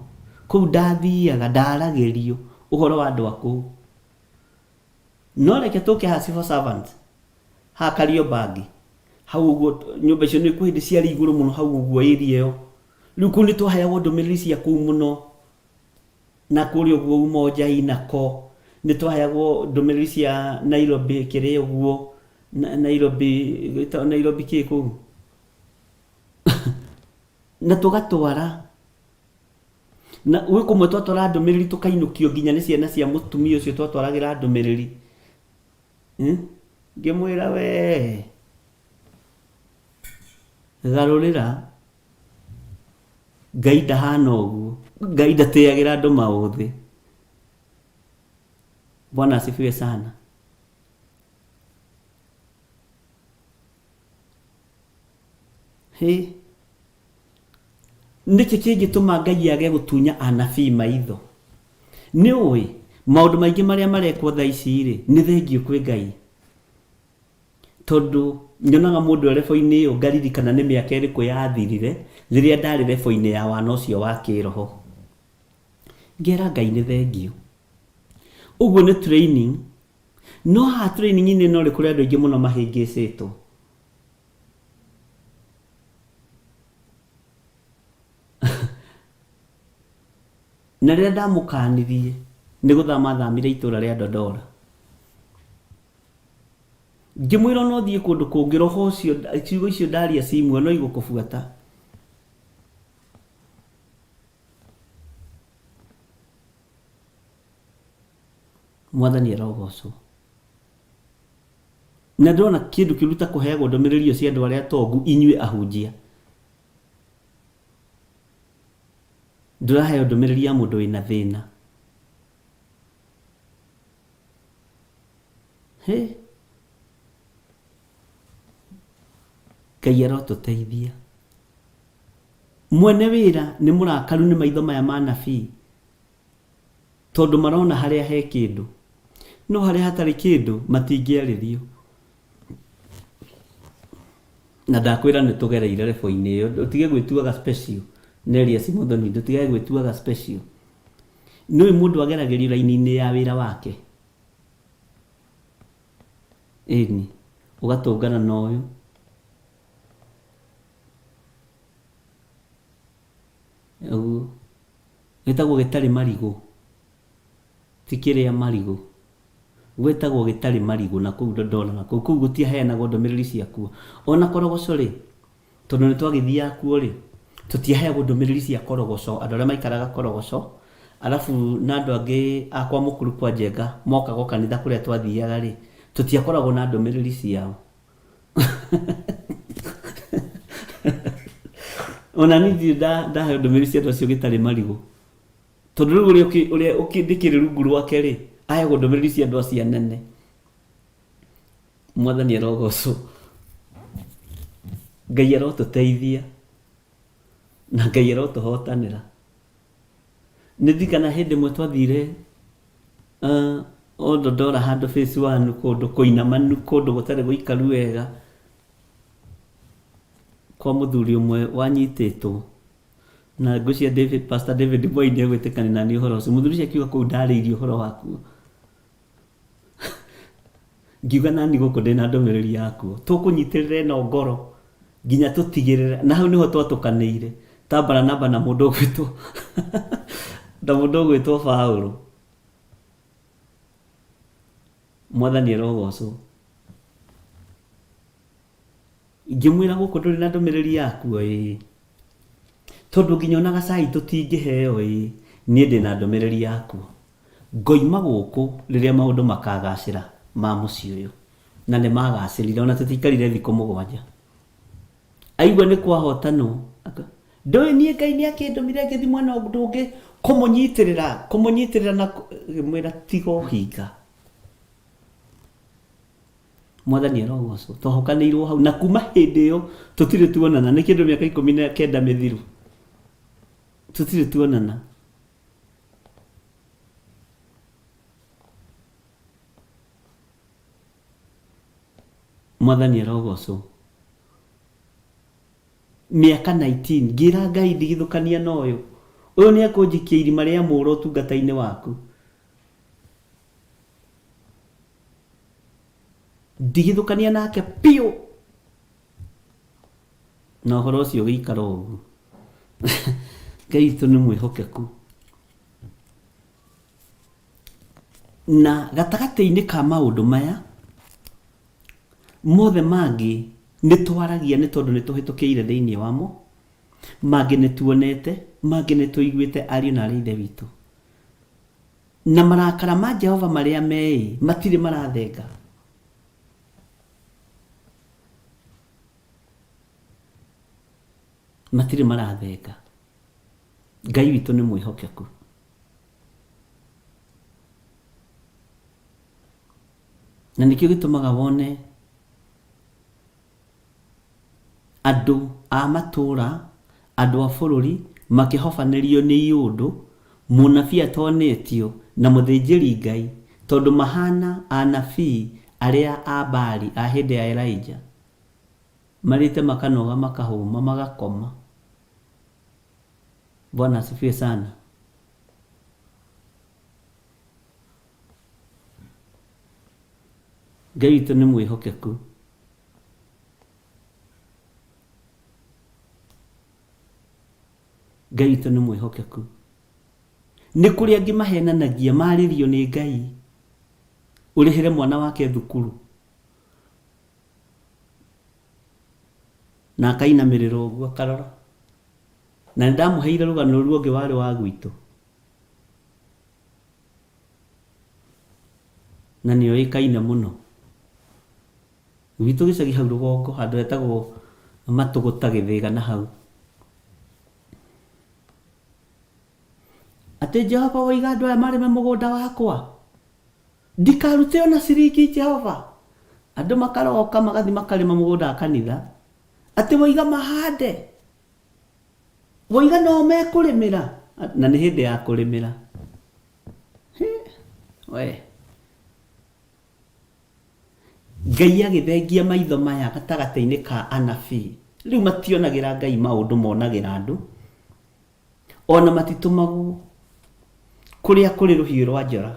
kũu ndathiaga ndaragĩrio ũhoro wa andũ a kũu no reke tũke haha civil servant haha Kariobangi hau ũguo nyũmba icio nĩ kwĩ hĩndĩ ciarĩ igũrũ mũno hau ũguo area ĩyo rĩu kũu nĩ twaheagwo ndũmĩrĩri cia kũu mũno na kũrĩa ũguo Umoja Inako nĩ twaheagwo ndũmĩrĩri cia Nairobi kĩrĩa ũguo Nairobi gwĩtagwo Nairobi kĩ kũu na tũgatwara na gwĩ kũmwe twatwara ndũmĩrĩri tũkainũkio nginya nĩ ciana cia mũtumia ũcio twatwaragĩra ndũmĩrĩri Hmm? Ngĩmwĩra we garũrĩra Ngai ndahana ũguo Ngai ndatĩagĩra andũ maũthĩ Bwana asifiwe sana Hĩ Nĩkĩ kĩngĩtũma Ngai age gũtunya anabii maitho? Nĩ ũĩ, maũndũ maingĩ marĩa marekwo thaa ici-rĩ, nĩ thengiũ kwĩ Ngai. Tondũ nyonaga mũndũ e level-inĩ ĩyo ngaririkana nĩ mĩaka ĩrĩkũ yathirire rĩrĩa ndarĩ level-inĩ ya wana ũcio wa kĩroho. Ngera Ngai nĩ thengiũ. Ũguo nĩ training. No haha training-inĩ ĩno-rĩ, kũrĩ andũ aingĩ mũno mahĩngĩcĩtwo. Na rĩrĩa ndamũkanirie nĩ gũthama athamire itũra rĩa Dodora. Ngĩmwĩra ona ũthiĩ kũndũ kũngĩ roho ũcio ciugo icio ndaria ci muoyo no igũkũbuata. Mwathani arogocwo. Na ndĩrona kĩndũ kĩũru ta kũheagwo ndũmĩrĩri ĩyo cia andũ arĩa atongu inyuĩ ahunjia. Ndũraheo ndũmĩrĩri ya mũndũ wĩna thĩna. Hĩ! Ngai arotũteithia. Mwene wĩra nĩ mũrakaru nĩ maitho maya ma anabii tondũ marona harĩa he kĩndũ no harĩa hatarĩ kĩndũ matingĩarĩrio. Na ndakwĩra nĩ tũgereire level-inĩ ĩyo, ũtige gwĩtuaga special. Nelius Muthoni, ndũtigage gwĩtuaga special. Nĩũĩ mũndũ ageragĩrio raini-inĩ ya wĩra wake? Ĩni, ũgatũngana na ũyũ. Ũguo. Gĩtagwo gĩtarĩ marigũ, ti kĩrĩa marigũ. Gwĩtagwo gĩtarĩ marigũ na kũu Dodora na kũu. Kũu gũtiaheanagwo ndũmĩrĩri ciakuo. Ona Korogoco rĩ, tondũ nĩ twagĩthiaga kuo rĩ, tũtiaheagwo ndũmĩrĩri cia Korogoco, andũ arĩa maikaraga Korogoco, arabu na andũ angĩ a kwa Mũkuru kwa Njenga mokaga o kanitha kũrĩa twathiaga rĩ, tũtiakoragwo na ndũmĩrĩri ciao. Ona niĩ ndirĩ ndaheo ndũmĩrĩri cia andũ acio gĩtarĩ marigũ. Tondũ rĩu ũrĩa ũrĩa ndĩkĩrĩ rungu rwake rĩ, aheagwo ndũmĩrĩri cia andũ acio anene. Mwathani arogocwo. Ngai arotũteithia na Ngai arotũhotanĩra. Nĩ ndirikanaga hĩndĩ ĩmwe twathire o Dodora handũ phase one kũndũ kũinamanu kũndũ gũtarĩ gũikaru wega kwa mũthuri ũmwe wanyitĩtwo na ngwĩciria David, Pastor David Mwai nĩ egwĩtĩkania naniĩ ũhoro ũcio. Mũthuri ũcio akiuga kũu ndarĩirie ũhoro wakuo. Ngiuga nani gũkũ ndĩna ndũmĩrĩri yakuo. Tũkũnyitĩrĩra ĩno ngoro nginya tũtigĩrĩre na hau nĩho twatũkanĩire ta Baranaba na mũndũ ũgwĩtwo na mũndũ ũgwĩtwo Paũlũ. Mwathani arogocwo. Ngĩmwĩra gũkũ ndũrĩ na ndũmĩrĩri yakuo ĩĩ. Tondũ nginya ona gacai tũtingĩheo ĩĩ, niĩ ndĩna ndũmĩrĩri yakuo. Ngoima gũkũ rĩrĩa maũndũ makagacĩra ma mũciĩ ũyũ. Na nĩ magacĩrire ona tũtiaikarire thikũ mũgwanja. Aigua nĩ kwahotanwo, ndũĩ niĩ Ngai nĩ akĩndũmire ngĩthiĩ mwena ũndũ ũngĩ kũmũnyitĩrĩra, kũmũnyitĩrĩra na ngĩmwĩra tiga ũhinga. Mwathani arogocwo. Twahokanĩirwo hau na kuma hĩndĩ ĩyo tũtirĩ tuonana. Nĩ kĩndũ mĩaka 19 mĩthiru. Tũtirĩ tuonana. Mwathani arogocwo. Mĩaka 19 ngĩra Ngai ndigithũkania na ũyũ. Ũyũ nĩ ekũnjikia irima rĩa mũũra ũtungata-inĩ waku. Ndigithũkania nake biũ. Na ũhoro ũcio ũgĩikara o ũguo. Ngai witũ nĩ mwĩhokeku. Na gatagatĩ-inĩ ka maũndũ maya mothe mangĩ nĩ twaragia nĩ tondũ nĩ tũhĩtũkĩire thĩinĩ wamo, mangĩ nĩ tuonete, mangĩ nĩ tũiguĩte ariũ na aarĩ a Ithe witũ. Na marakara ma Jehova marĩa meĩ matirĩ marathenga. Matirĩ marathenga. Ngai witũ nĩ mwĩhokeku. Na nĩkĩo gĩtũmaga wone andũ a matũũra, andũ a bũrũri makĩhobanĩrio nĩ iũndũ, mũnabii atonetio, na mũthĩnjĩri Ngai, tondũ mahaana anabii arĩa a Baali a hĩndĩ ya Elija, marĩte makanoga makahũma magakoma. Bwana asifiwe sana. Ngai witũ nĩ mwĩhokeku. Ngai witũ nĩ mwĩhokeku. Nĩ kũrĩ angĩ mahenanagia marĩrio nĩ Ngai ũrĩhĩre mwana wake thukuru. Na akainamĩrĩra ũguo akarora. Na nĩ ndamũheire rũgano rũu ũngĩ warĩ wa gwitũ. Na nĩ oĩkaine mũno. Gwitũ gĩcagi hau rũgongo handũ hetagwo Matũgũta Gĩthĩga na hau. Atĩ Jehova woiga andũ aya marĩme mũgũnda wakwa. Ndikarute ona ciringi Jehova. Andũ makaroka magathi makarĩma mũgũnda wa kanitha. Atĩ woiga mahande. Woiga no mekũrĩmĩra. Na nĩ hĩndĩ ya kũrĩmĩra. We. Ngai agĩthengia maitho maya gatagatĩ-inĩ ka anabii. Rĩu mationagĩra Ngai maũndũ monagĩra andũ. Ona matitũmagwo kũrĩa kũrĩ rũhiũ rwa njora.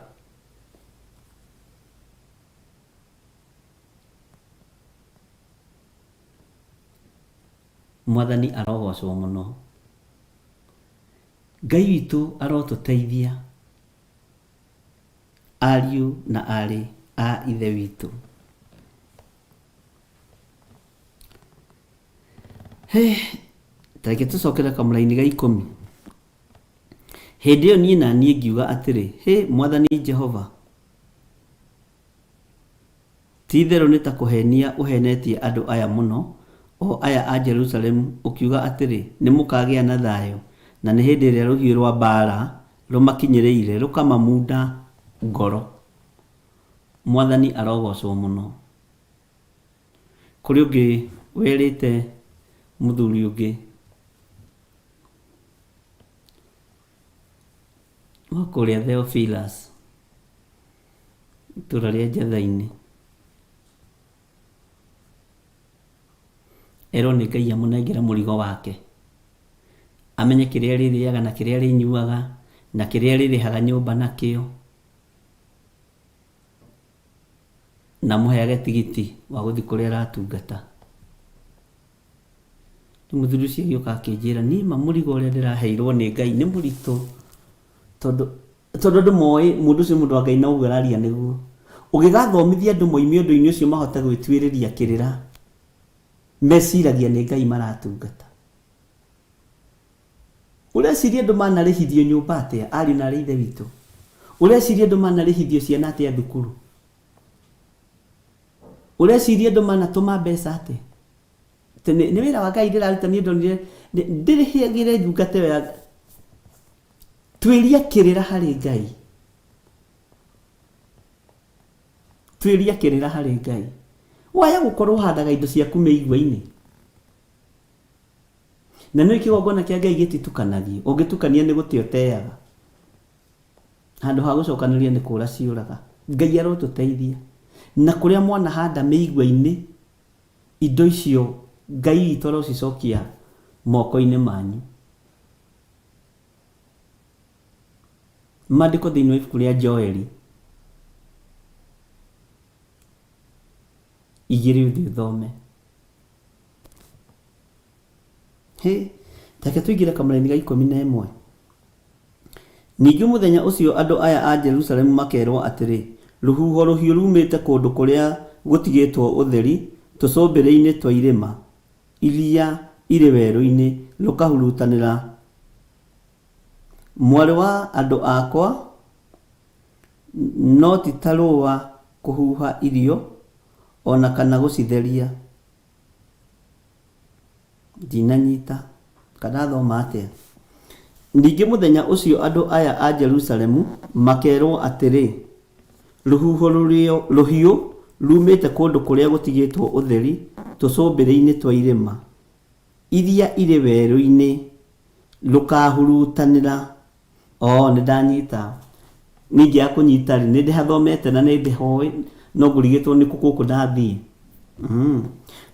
Mwathani arogocwo mũno. Ngai witũ arotũteithia ariũ na aarĩ a Ithe witũ. Hĩ, ta reke tũcokere kamũraini ga ikũmi. Hĩndĩ ĩyo niĩ na niĩ ngiuga atĩrĩ, Hĩ, Mwathani Jehova! Ti-itherũ nĩ ta kũhenia ũhenetie andũ aya mũno, o aya a Jerusalemu, ũkiuga atĩrĩ, Nĩmũkagĩa na thayũ, na nĩ hĩndĩ ĩrĩa rũhiũ rũa mbaara rũmakinyĩrĩire rũkamamunda ngoro. Mwathani arogoocwo mũno. Kũrĩ ũngĩ werĩte mũthuri ũngĩ wa kũrĩa Theophilus, itũra rĩa Njatha-inĩ, erwo nĩ Ngai amũnengere mũrigo wake, amenye kĩrĩa arĩrĩaga na kĩrĩa arĩnyuaga na kĩrĩa arĩrĩhaga nyũmba nakĩo. Na amũheage tigiti wa gũthiĩ kũrĩa aratungata. Rĩu mũthuri ũcio agĩũka akĩnjĩra, niĩ ma mũrigo ũrĩa ndĩraheirwo nĩ Ngai nĩ mũritũ, tondũ tondũ andũ moĩ mũndũ ũcio nĩ mũndũ wa Ngai na ũguo araria nĩguo. Ũgĩgathomithia andũ moime ũndũ-inĩ ũcio mahote gwĩtuĩrĩria kĩrĩra, meciragia nĩ Ngai maratungata. Ũreciria andũ manarĩhithio nyũmba atĩa, ariũ na aarĩ a Ithe witũ? Ũreciria andũ manarĩhithio ciana atĩa thukuru? Ũreciria andũ manatũma mbeca atĩa? Atĩ nĩ nĩ wĩra wa Ngai ndĩraruta niĩ ndonire ndĩrĩhĩagĩre ndungata ĩyo ya Tuĩria kĩrĩra harĩ Ngai. Tuĩria kĩrĩra harĩ Ngai. Waya gũkorwo ũhandaga indo ciaku mĩigua-inĩ. Na nĩũĩ kĩgongona kĩa Ngai gĩtitukanagio, ũngĩtukania nĩ gũte ũteaga. Handũ ha gũcokanĩrĩria nĩ kũra ciũraga. Ngai arotũteithia. Na kũrĩa mwanahanda mĩigua-inĩ, indo icio Ngai witũ arocicokia moko-inĩ manyu. Maandĩko thĩinĩ wa ibuku rĩa Joeli igĩrĩ ũthiĩ ũthome. Hĩ, reke tũingĩre kamũraini ga 11. Ningĩ mũthenya ũcio andũ aya a Jerusalemu makeerwo atĩrĩ, Rũhuho rũhiũ ruumĩte kũndũ kũrĩa gũtigĩtwo ũtheri tũcũmbĩrĩ-inĩ twa irĩma iria irĩ werũ-inĩ rũkahurutanĩra mwarĩ wa andũ akwa, no ti ta rũũa kũhuha irio o na kana gũcitheria. Ndinanyita. Kana thoma atĩa? Ningĩ mũthenya ũcio andũ aya a Jerusalemu makeerwo atĩrĩ, Rũhuho rũhiũ ruumĩte kũndũ kũrĩa gũtigĩtwo ũtheri tũcũmbĩrĩ-inĩ twa irĩma iria irĩ werũ-inĩ rũkaahurutanĩra Oo, nĩ ndanyita. Niĩ ingĩaga kũnyita rĩ, nĩ ndĩhathomete na nĩ ndĩhoĩ, no ngũrigĩtwo nĩ kũ gũkũ ndathiĩ.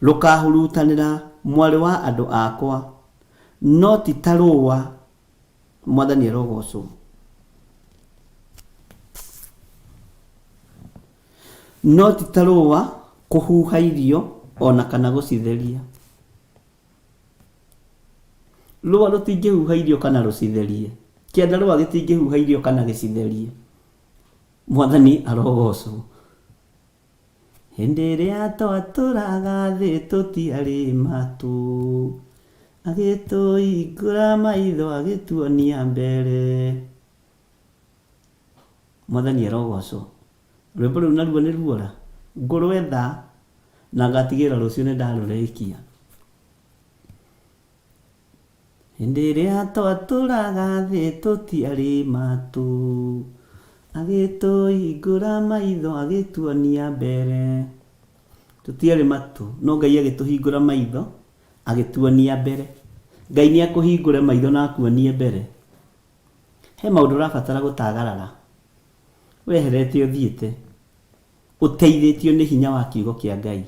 Rũkahurutanĩra mwarĩ wa andũ akwa, no ti ta rũũa, Mwathani arogocwo. No ti ta rũũa kũhuha irio o na kana gũcitheria. Rũa rũtingĩhuha irio kana rũcitherie. Kĩandarũa gĩtingĩhuha irio kana gĩcitherie. Mwathani arogocwo. Hĩndĩ ĩrĩa twatũraga thĩ tũtiarĩ matũ, agĩtũhingũra maitho agĩtuonia mbere. Mwathani arogocwo. Rwĩmbo rũu naruo nĩ ruora. Ngũrwetha na ngatigĩrĩra rũciũ nĩ ndarũrĩkia. Hĩndĩ ĩrĩa twatũraga thĩ tũtiarĩ matũ, agĩtũhingũra maitho agĩtuonia mbere. Tũtiarĩ matũ, no Ngai agĩtũhingũra maitho agĩtuonia mbere. Ngai nĩ akũhingũre maitho na akuonie mbere. He maũndũ ũrabatara gũtagarara, weherete ũthiĩte, ũteithĩtio nĩ hinya wa kiugo kĩa Ngai.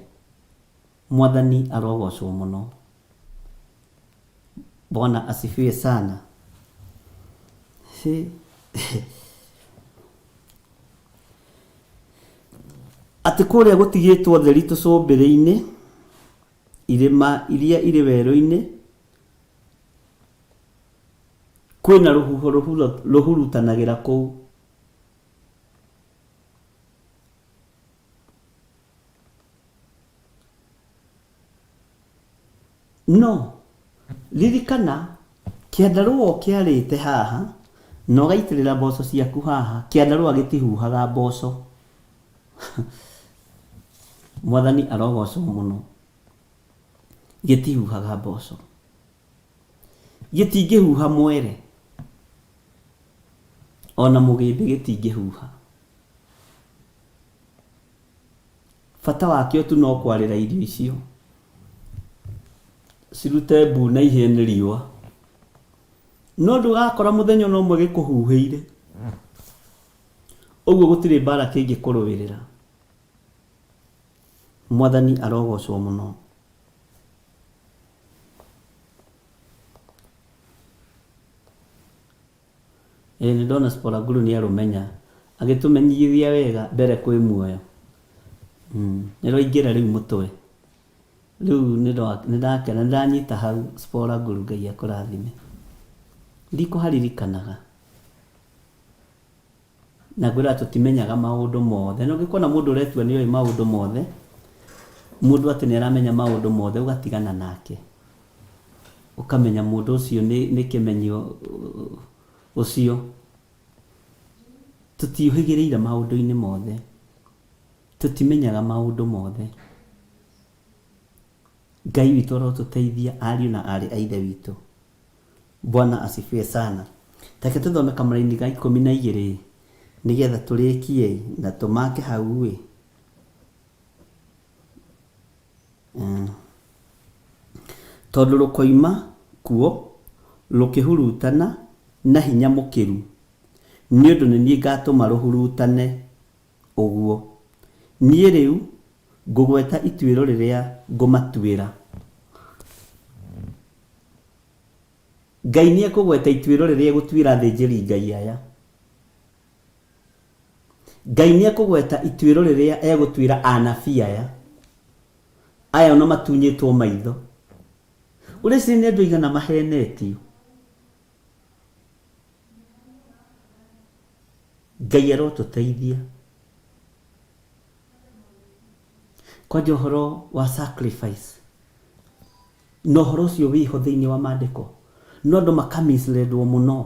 Mwathani arogocwo mũno. Bwana asifiwe sana. Atĩ kũrĩa gũtigĩtwo theri tũcũmbĩrĩ-inĩ, irĩma iria irĩ werũ-inĩ, kwĩna rũhuho rũhurutanagĩra kũu. No, ririkana, kĩandarũa ũkĩarĩte haha, na ũgaitĩrĩra mboco ciaku haha, kĩandarũa gĩtihuhaga mboco. Mwathani arogocwo mũno. Gĩtihuhaga mboco. Gĩtingĩhuha mwere. Ona mũgĩmbĩ gĩtingĩhuha. Bata wakĩo tu no kwarĩra irio icio cirute mbu na ihĩe nĩ riũa. No ndũgakora mũthenya ona ũmwe gĩkũhuhĩire. Ũguo gũtirĩ mbara kĩngĩkũrũĩrĩra. Mwathani arogocwo mũno. Ĩĩ nĩ ndona Spora Guru nĩ arũmenya. Agĩtũmenyithia wega mbere kwĩ muoyo. Nĩ rwaingĩra rĩu mũtwe. Rĩu nĩ ndakena, nĩ ndanyita hau Spora Guru Ngai akũrathime. Ndikũharirikanaga. Na ngwĩraga tũtimenyaga maũndũ mothe. Na ũngĩkona mũndũ ũretua nĩ oĩ maũndũ mothe, mũndũ atĩ nĩ aramenya maũndũ mothe ũgatigana nake. Ũkamenya mũndũ ũcio nĩ kĩmenyo ũcio. Tũtiũhĩgĩrĩire maũndũ-inĩ mothe. Tũtimenyaga maũndũ mothe. Ngai witũ arotũteithia ariũ na aarĩ a Ithe witũ. Bwana asifiwe sana. Tareke tũthome kamũraini ga 12 nĩgetha tũrĩkie na tũmake hau ĩ. Tondũ rũkoima kuo rũkĩhurutana na hinya mũkĩru, nĩ ũndũ nĩ niĩ ngatũma rũhurutane ũguo. Niĩ rĩu ngũgweta ituĩro rĩrĩa ngũmatuĩra. Ngai nĩ ekũgweta ituĩro rĩrĩa egũtuĩra athĩnjĩri Ngai aya. Ngai nĩ ekũgweta ituĩro rĩrĩa egũtuĩra anabii aya. Aya ona matunyĩtwo maitho. Ũreciria nĩ andũ aigana mahenetio? Ngai arotũteithia. Kwanja ũhoro wa sacrifice. Na ũhoro ũcio wĩho thĩinĩ wa maandĩko. No andũ maka misleadwo mũno.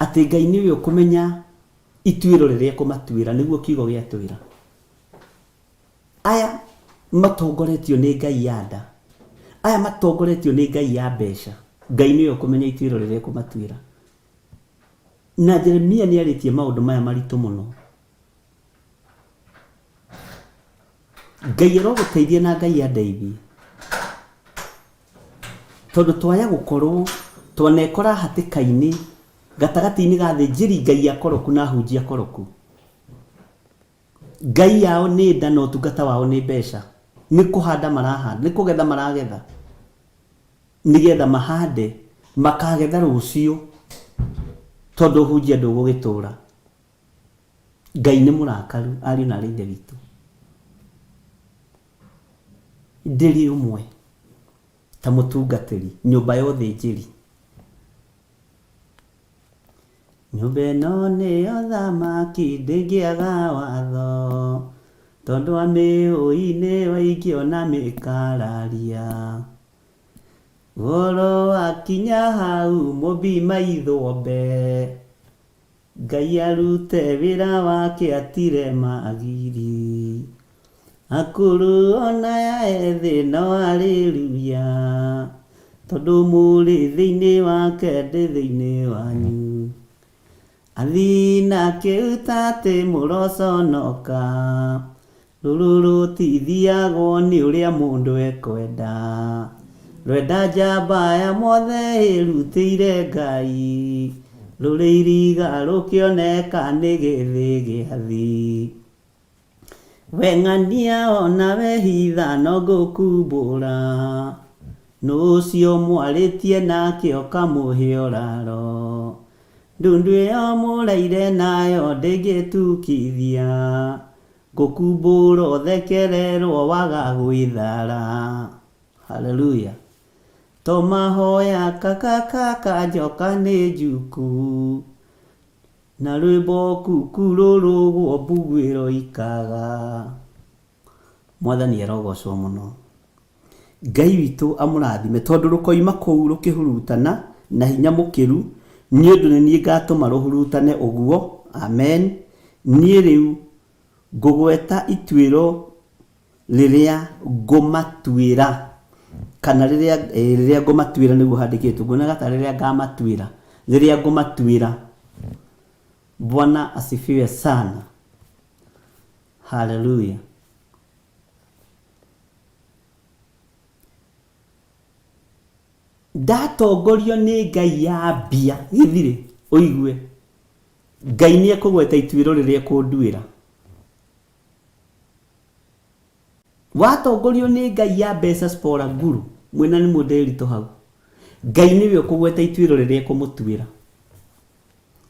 Atĩ Ngai nĩwe ũkũmenya ituĩro rĩrĩa ekũmatuĩra, nĩguo kiugo gĩatwĩra. Aya matongoretio nĩ ngai ya nda, aya matongoretio nĩ ngai ya mbeca, Ngai nĩwe ũkũmenya ituĩro rĩrĩa ekũmatuĩra. Na Jeremia nĩ arĩtie maũndũ maya maritũ mũno. Ngai arogũteithia na Ngai andeithie. Tondũ twaya gũkorwo twanekora hatĩka-inĩ gatagatĩ-inĩ ga athĩnjĩri Ngai akoroku na ahunjia akoroku. Ngai yao nĩ nda na ũtungata wao nĩ mbeca. Nĩ kũhanda marahanda, nĩ kũgetha maragetha nĩgetha mahande makagetha rũciũ tondũ ũhunjia ndũgũgĩtũra. Ngai nĩ mũrakaru ariũ na arĩ ithe witũ. Ndĩrĩ ũmwe ta mũtungatĩri nyũmba ya ũthĩnjĩri. Nyũmba ĩno nĩyo thamaki ndĩngĩaga watho, tondũ amĩũi nĩwe ingĩona mĩkararia. Ũhoro wakinya hau mũmbi maithombe, Ngai arute wĩra wake atire magiri. Akũrũ ona ya ethĩ no haleluya, tondũ mũrĩ thĩinĩ wake ndĩ thĩinĩ wanyu. Athii na kĩuta atĩ mũroconoka, rũrũ rũtithiagwo nĩ ũrĩa mũndũ ekwenda. Rwenda njamba ya mothe ĩrutĩire Ngai, rũrĩ iriga rũkĩoneka nĩ gĩthĩ gĩathi. We ng'ania ona we hitha no ngũkumbũra, nũ ũcio mwarĩtie nake ũkamũhe ũraro. Ndundu ĩyo mũraire nayo ndĩngĩtukithia, ngũkumbũra ũthekererwo waga gwĩthara. Haleluya. To mahoya kakakaka njoka nĩ njuku, na rwĩmbo kuku rũrũgwo mbugu ĩroikaga. Mwathani arogocwo mũno. Ngai witũ amũrathime tondũ rũkoima kũu rũkĩhurutana na hinya mũkĩru, nĩ ũndũ nĩ niĩ ngatũma rũhurutane ũguo. Amen. Niĩ rĩu ngũgweta ituĩro rĩrĩa ngũmatuĩra, kana rĩrĩa, ĩĩ, rĩrĩa ngũmatuĩra nĩguo handĩkĩtwo, nguonaga ta rĩrĩa ngamatuĩra, rĩrĩa ngũmatuĩra. Bwana asifiwe sana. Haleluya. Ndatongorio nĩ Ngai ya mbia gĩthirĩ ũigue Ngai nĩ ekũgweta ituĩro rĩrĩa ekũnduĩra. Watongorio nĩ Ngai ya mbeca spora nguru mwĩna nĩ mũndĩritũ hau. Ngai nĩwe ũkũgweta ituĩro rĩrĩa ekũmũtuĩra.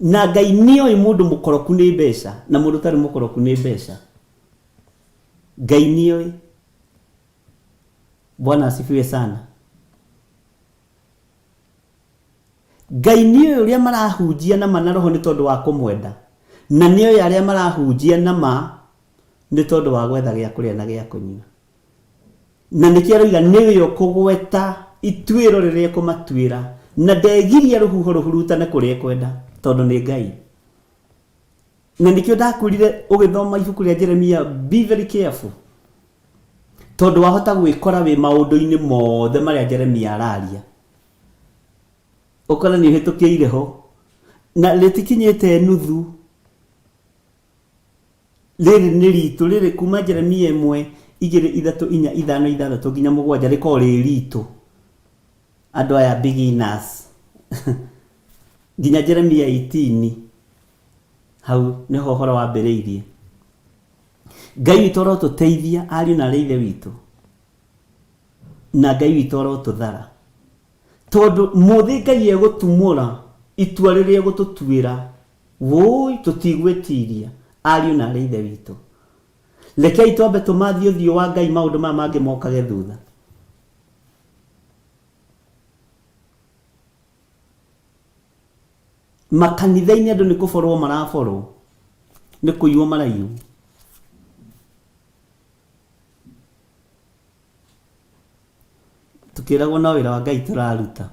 Na Ngai nĩoĩ mũndũ mũkoroku nĩ mbeca na mũndũ ũtarĩ mũkoroku nĩ mbeca. Ngai nĩoĩ. Bwana asifiwe sana. Ngai nĩoĩ ũrĩa marahunjia na ma na roho nĩ tondũ wa kũmwenda, na nĩoĩ arĩa marahunjia na ma nĩ tondũ wa gwetha gĩa kũrĩa na gĩa kũnyua. Na nĩkĩo aroiga nĩwe ũkũgweta ituĩro rĩrĩa ekũmatuĩra, na ndegiria rũhuho rũhurutane kũrĩa ekwenda, tondũ nĩ Ngai. Na nĩkĩo ndakwĩrire ũgĩthoma ibuku rĩa Jeremia, be very careful, tondũ wahota gwĩkora wĩ maũndũ-inĩ mothe marĩa Jeremia araria, ũkore nĩ ũhĩtũkĩire ho, na rĩtikinyĩte nuthu. Rĩrĩ nĩ ritũ, rĩrĩ kuma Jeremia ĩmwe, igĩrĩ, ithatũ, inya, ithano, ithathatũ nginya mũgwanja rĩkoragwo rĩ ritũ. Andũ aya beginners. Nginya Jeremia 18 hau nĩho ũhoro wambĩrĩirie. Ngai witũ arotũteithia ariũ na arĩ ithe witũ, na Ngai witũ arotũthara, tondũ mũthĩ Ngai egũtumũra itua rĩrĩa egũtũtuĩra, wũi tũtigwĩtiria ariũ na arĩ ithe witũ. Rekei twambe tũmathie ũthiũ wa Ngai, maũndũ maya mangĩ mokage thutha. Makanitha-inĩ andũ nĩ kũborwo maraborwo, nĩ kũiywo maraiywo. Tũkĩragwo no wĩra wa Ngai tũraruta.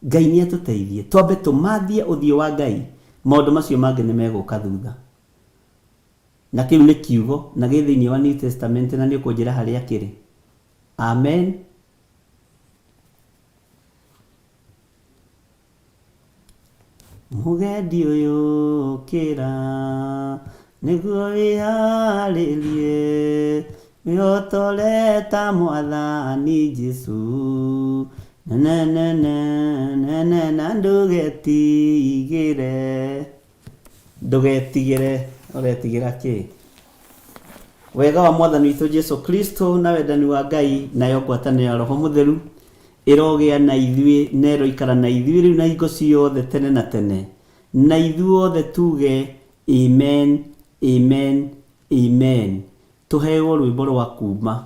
Ngai nĩ atũteithie twambe tũmathie ũthiũ wa Ngai, maũndũ macio mangĩ nĩ megũka thutha. Na kĩu nĩ kiugo na gĩ thĩinĩ wa New Testament na nĩ ũkũnjĩra harĩa kĩrĩ. Amen. Mũgendi ũyũ ũkĩra nĩguo wĩharĩrie wĩhotore ta mwathani Jesu nenenenenene na ndũgetigĩre ndũgetigĩre ũretigĩra kĩ Wega wa Mwathani witũ Jesu Kristo na wendani wa Ngai nayo ngwatanĩro ya Roho Mũtheru ĩrogĩa na ithuĩ na ĩroikara na ithuĩ rĩu na hingo ciothe tene na tene. Na ithuothe tuge amen, amen, amen. Tũheo rwĩmbo rwa kuma.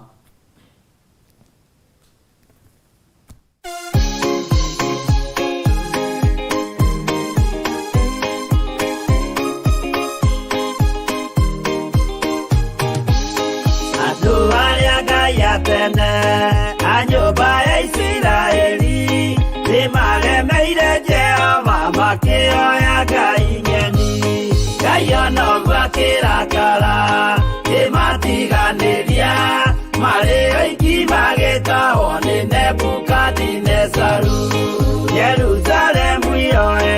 Ene a nyũmba ya Isiraeli nĩmaremeire Jehova makĩoya ngai ng'eni. Ngai ona ũguo akĩrakara kĩmatiganĩria marĩ oiki magĩtahwo nĩ Nebukadinezaru. Yerusalemu yoe.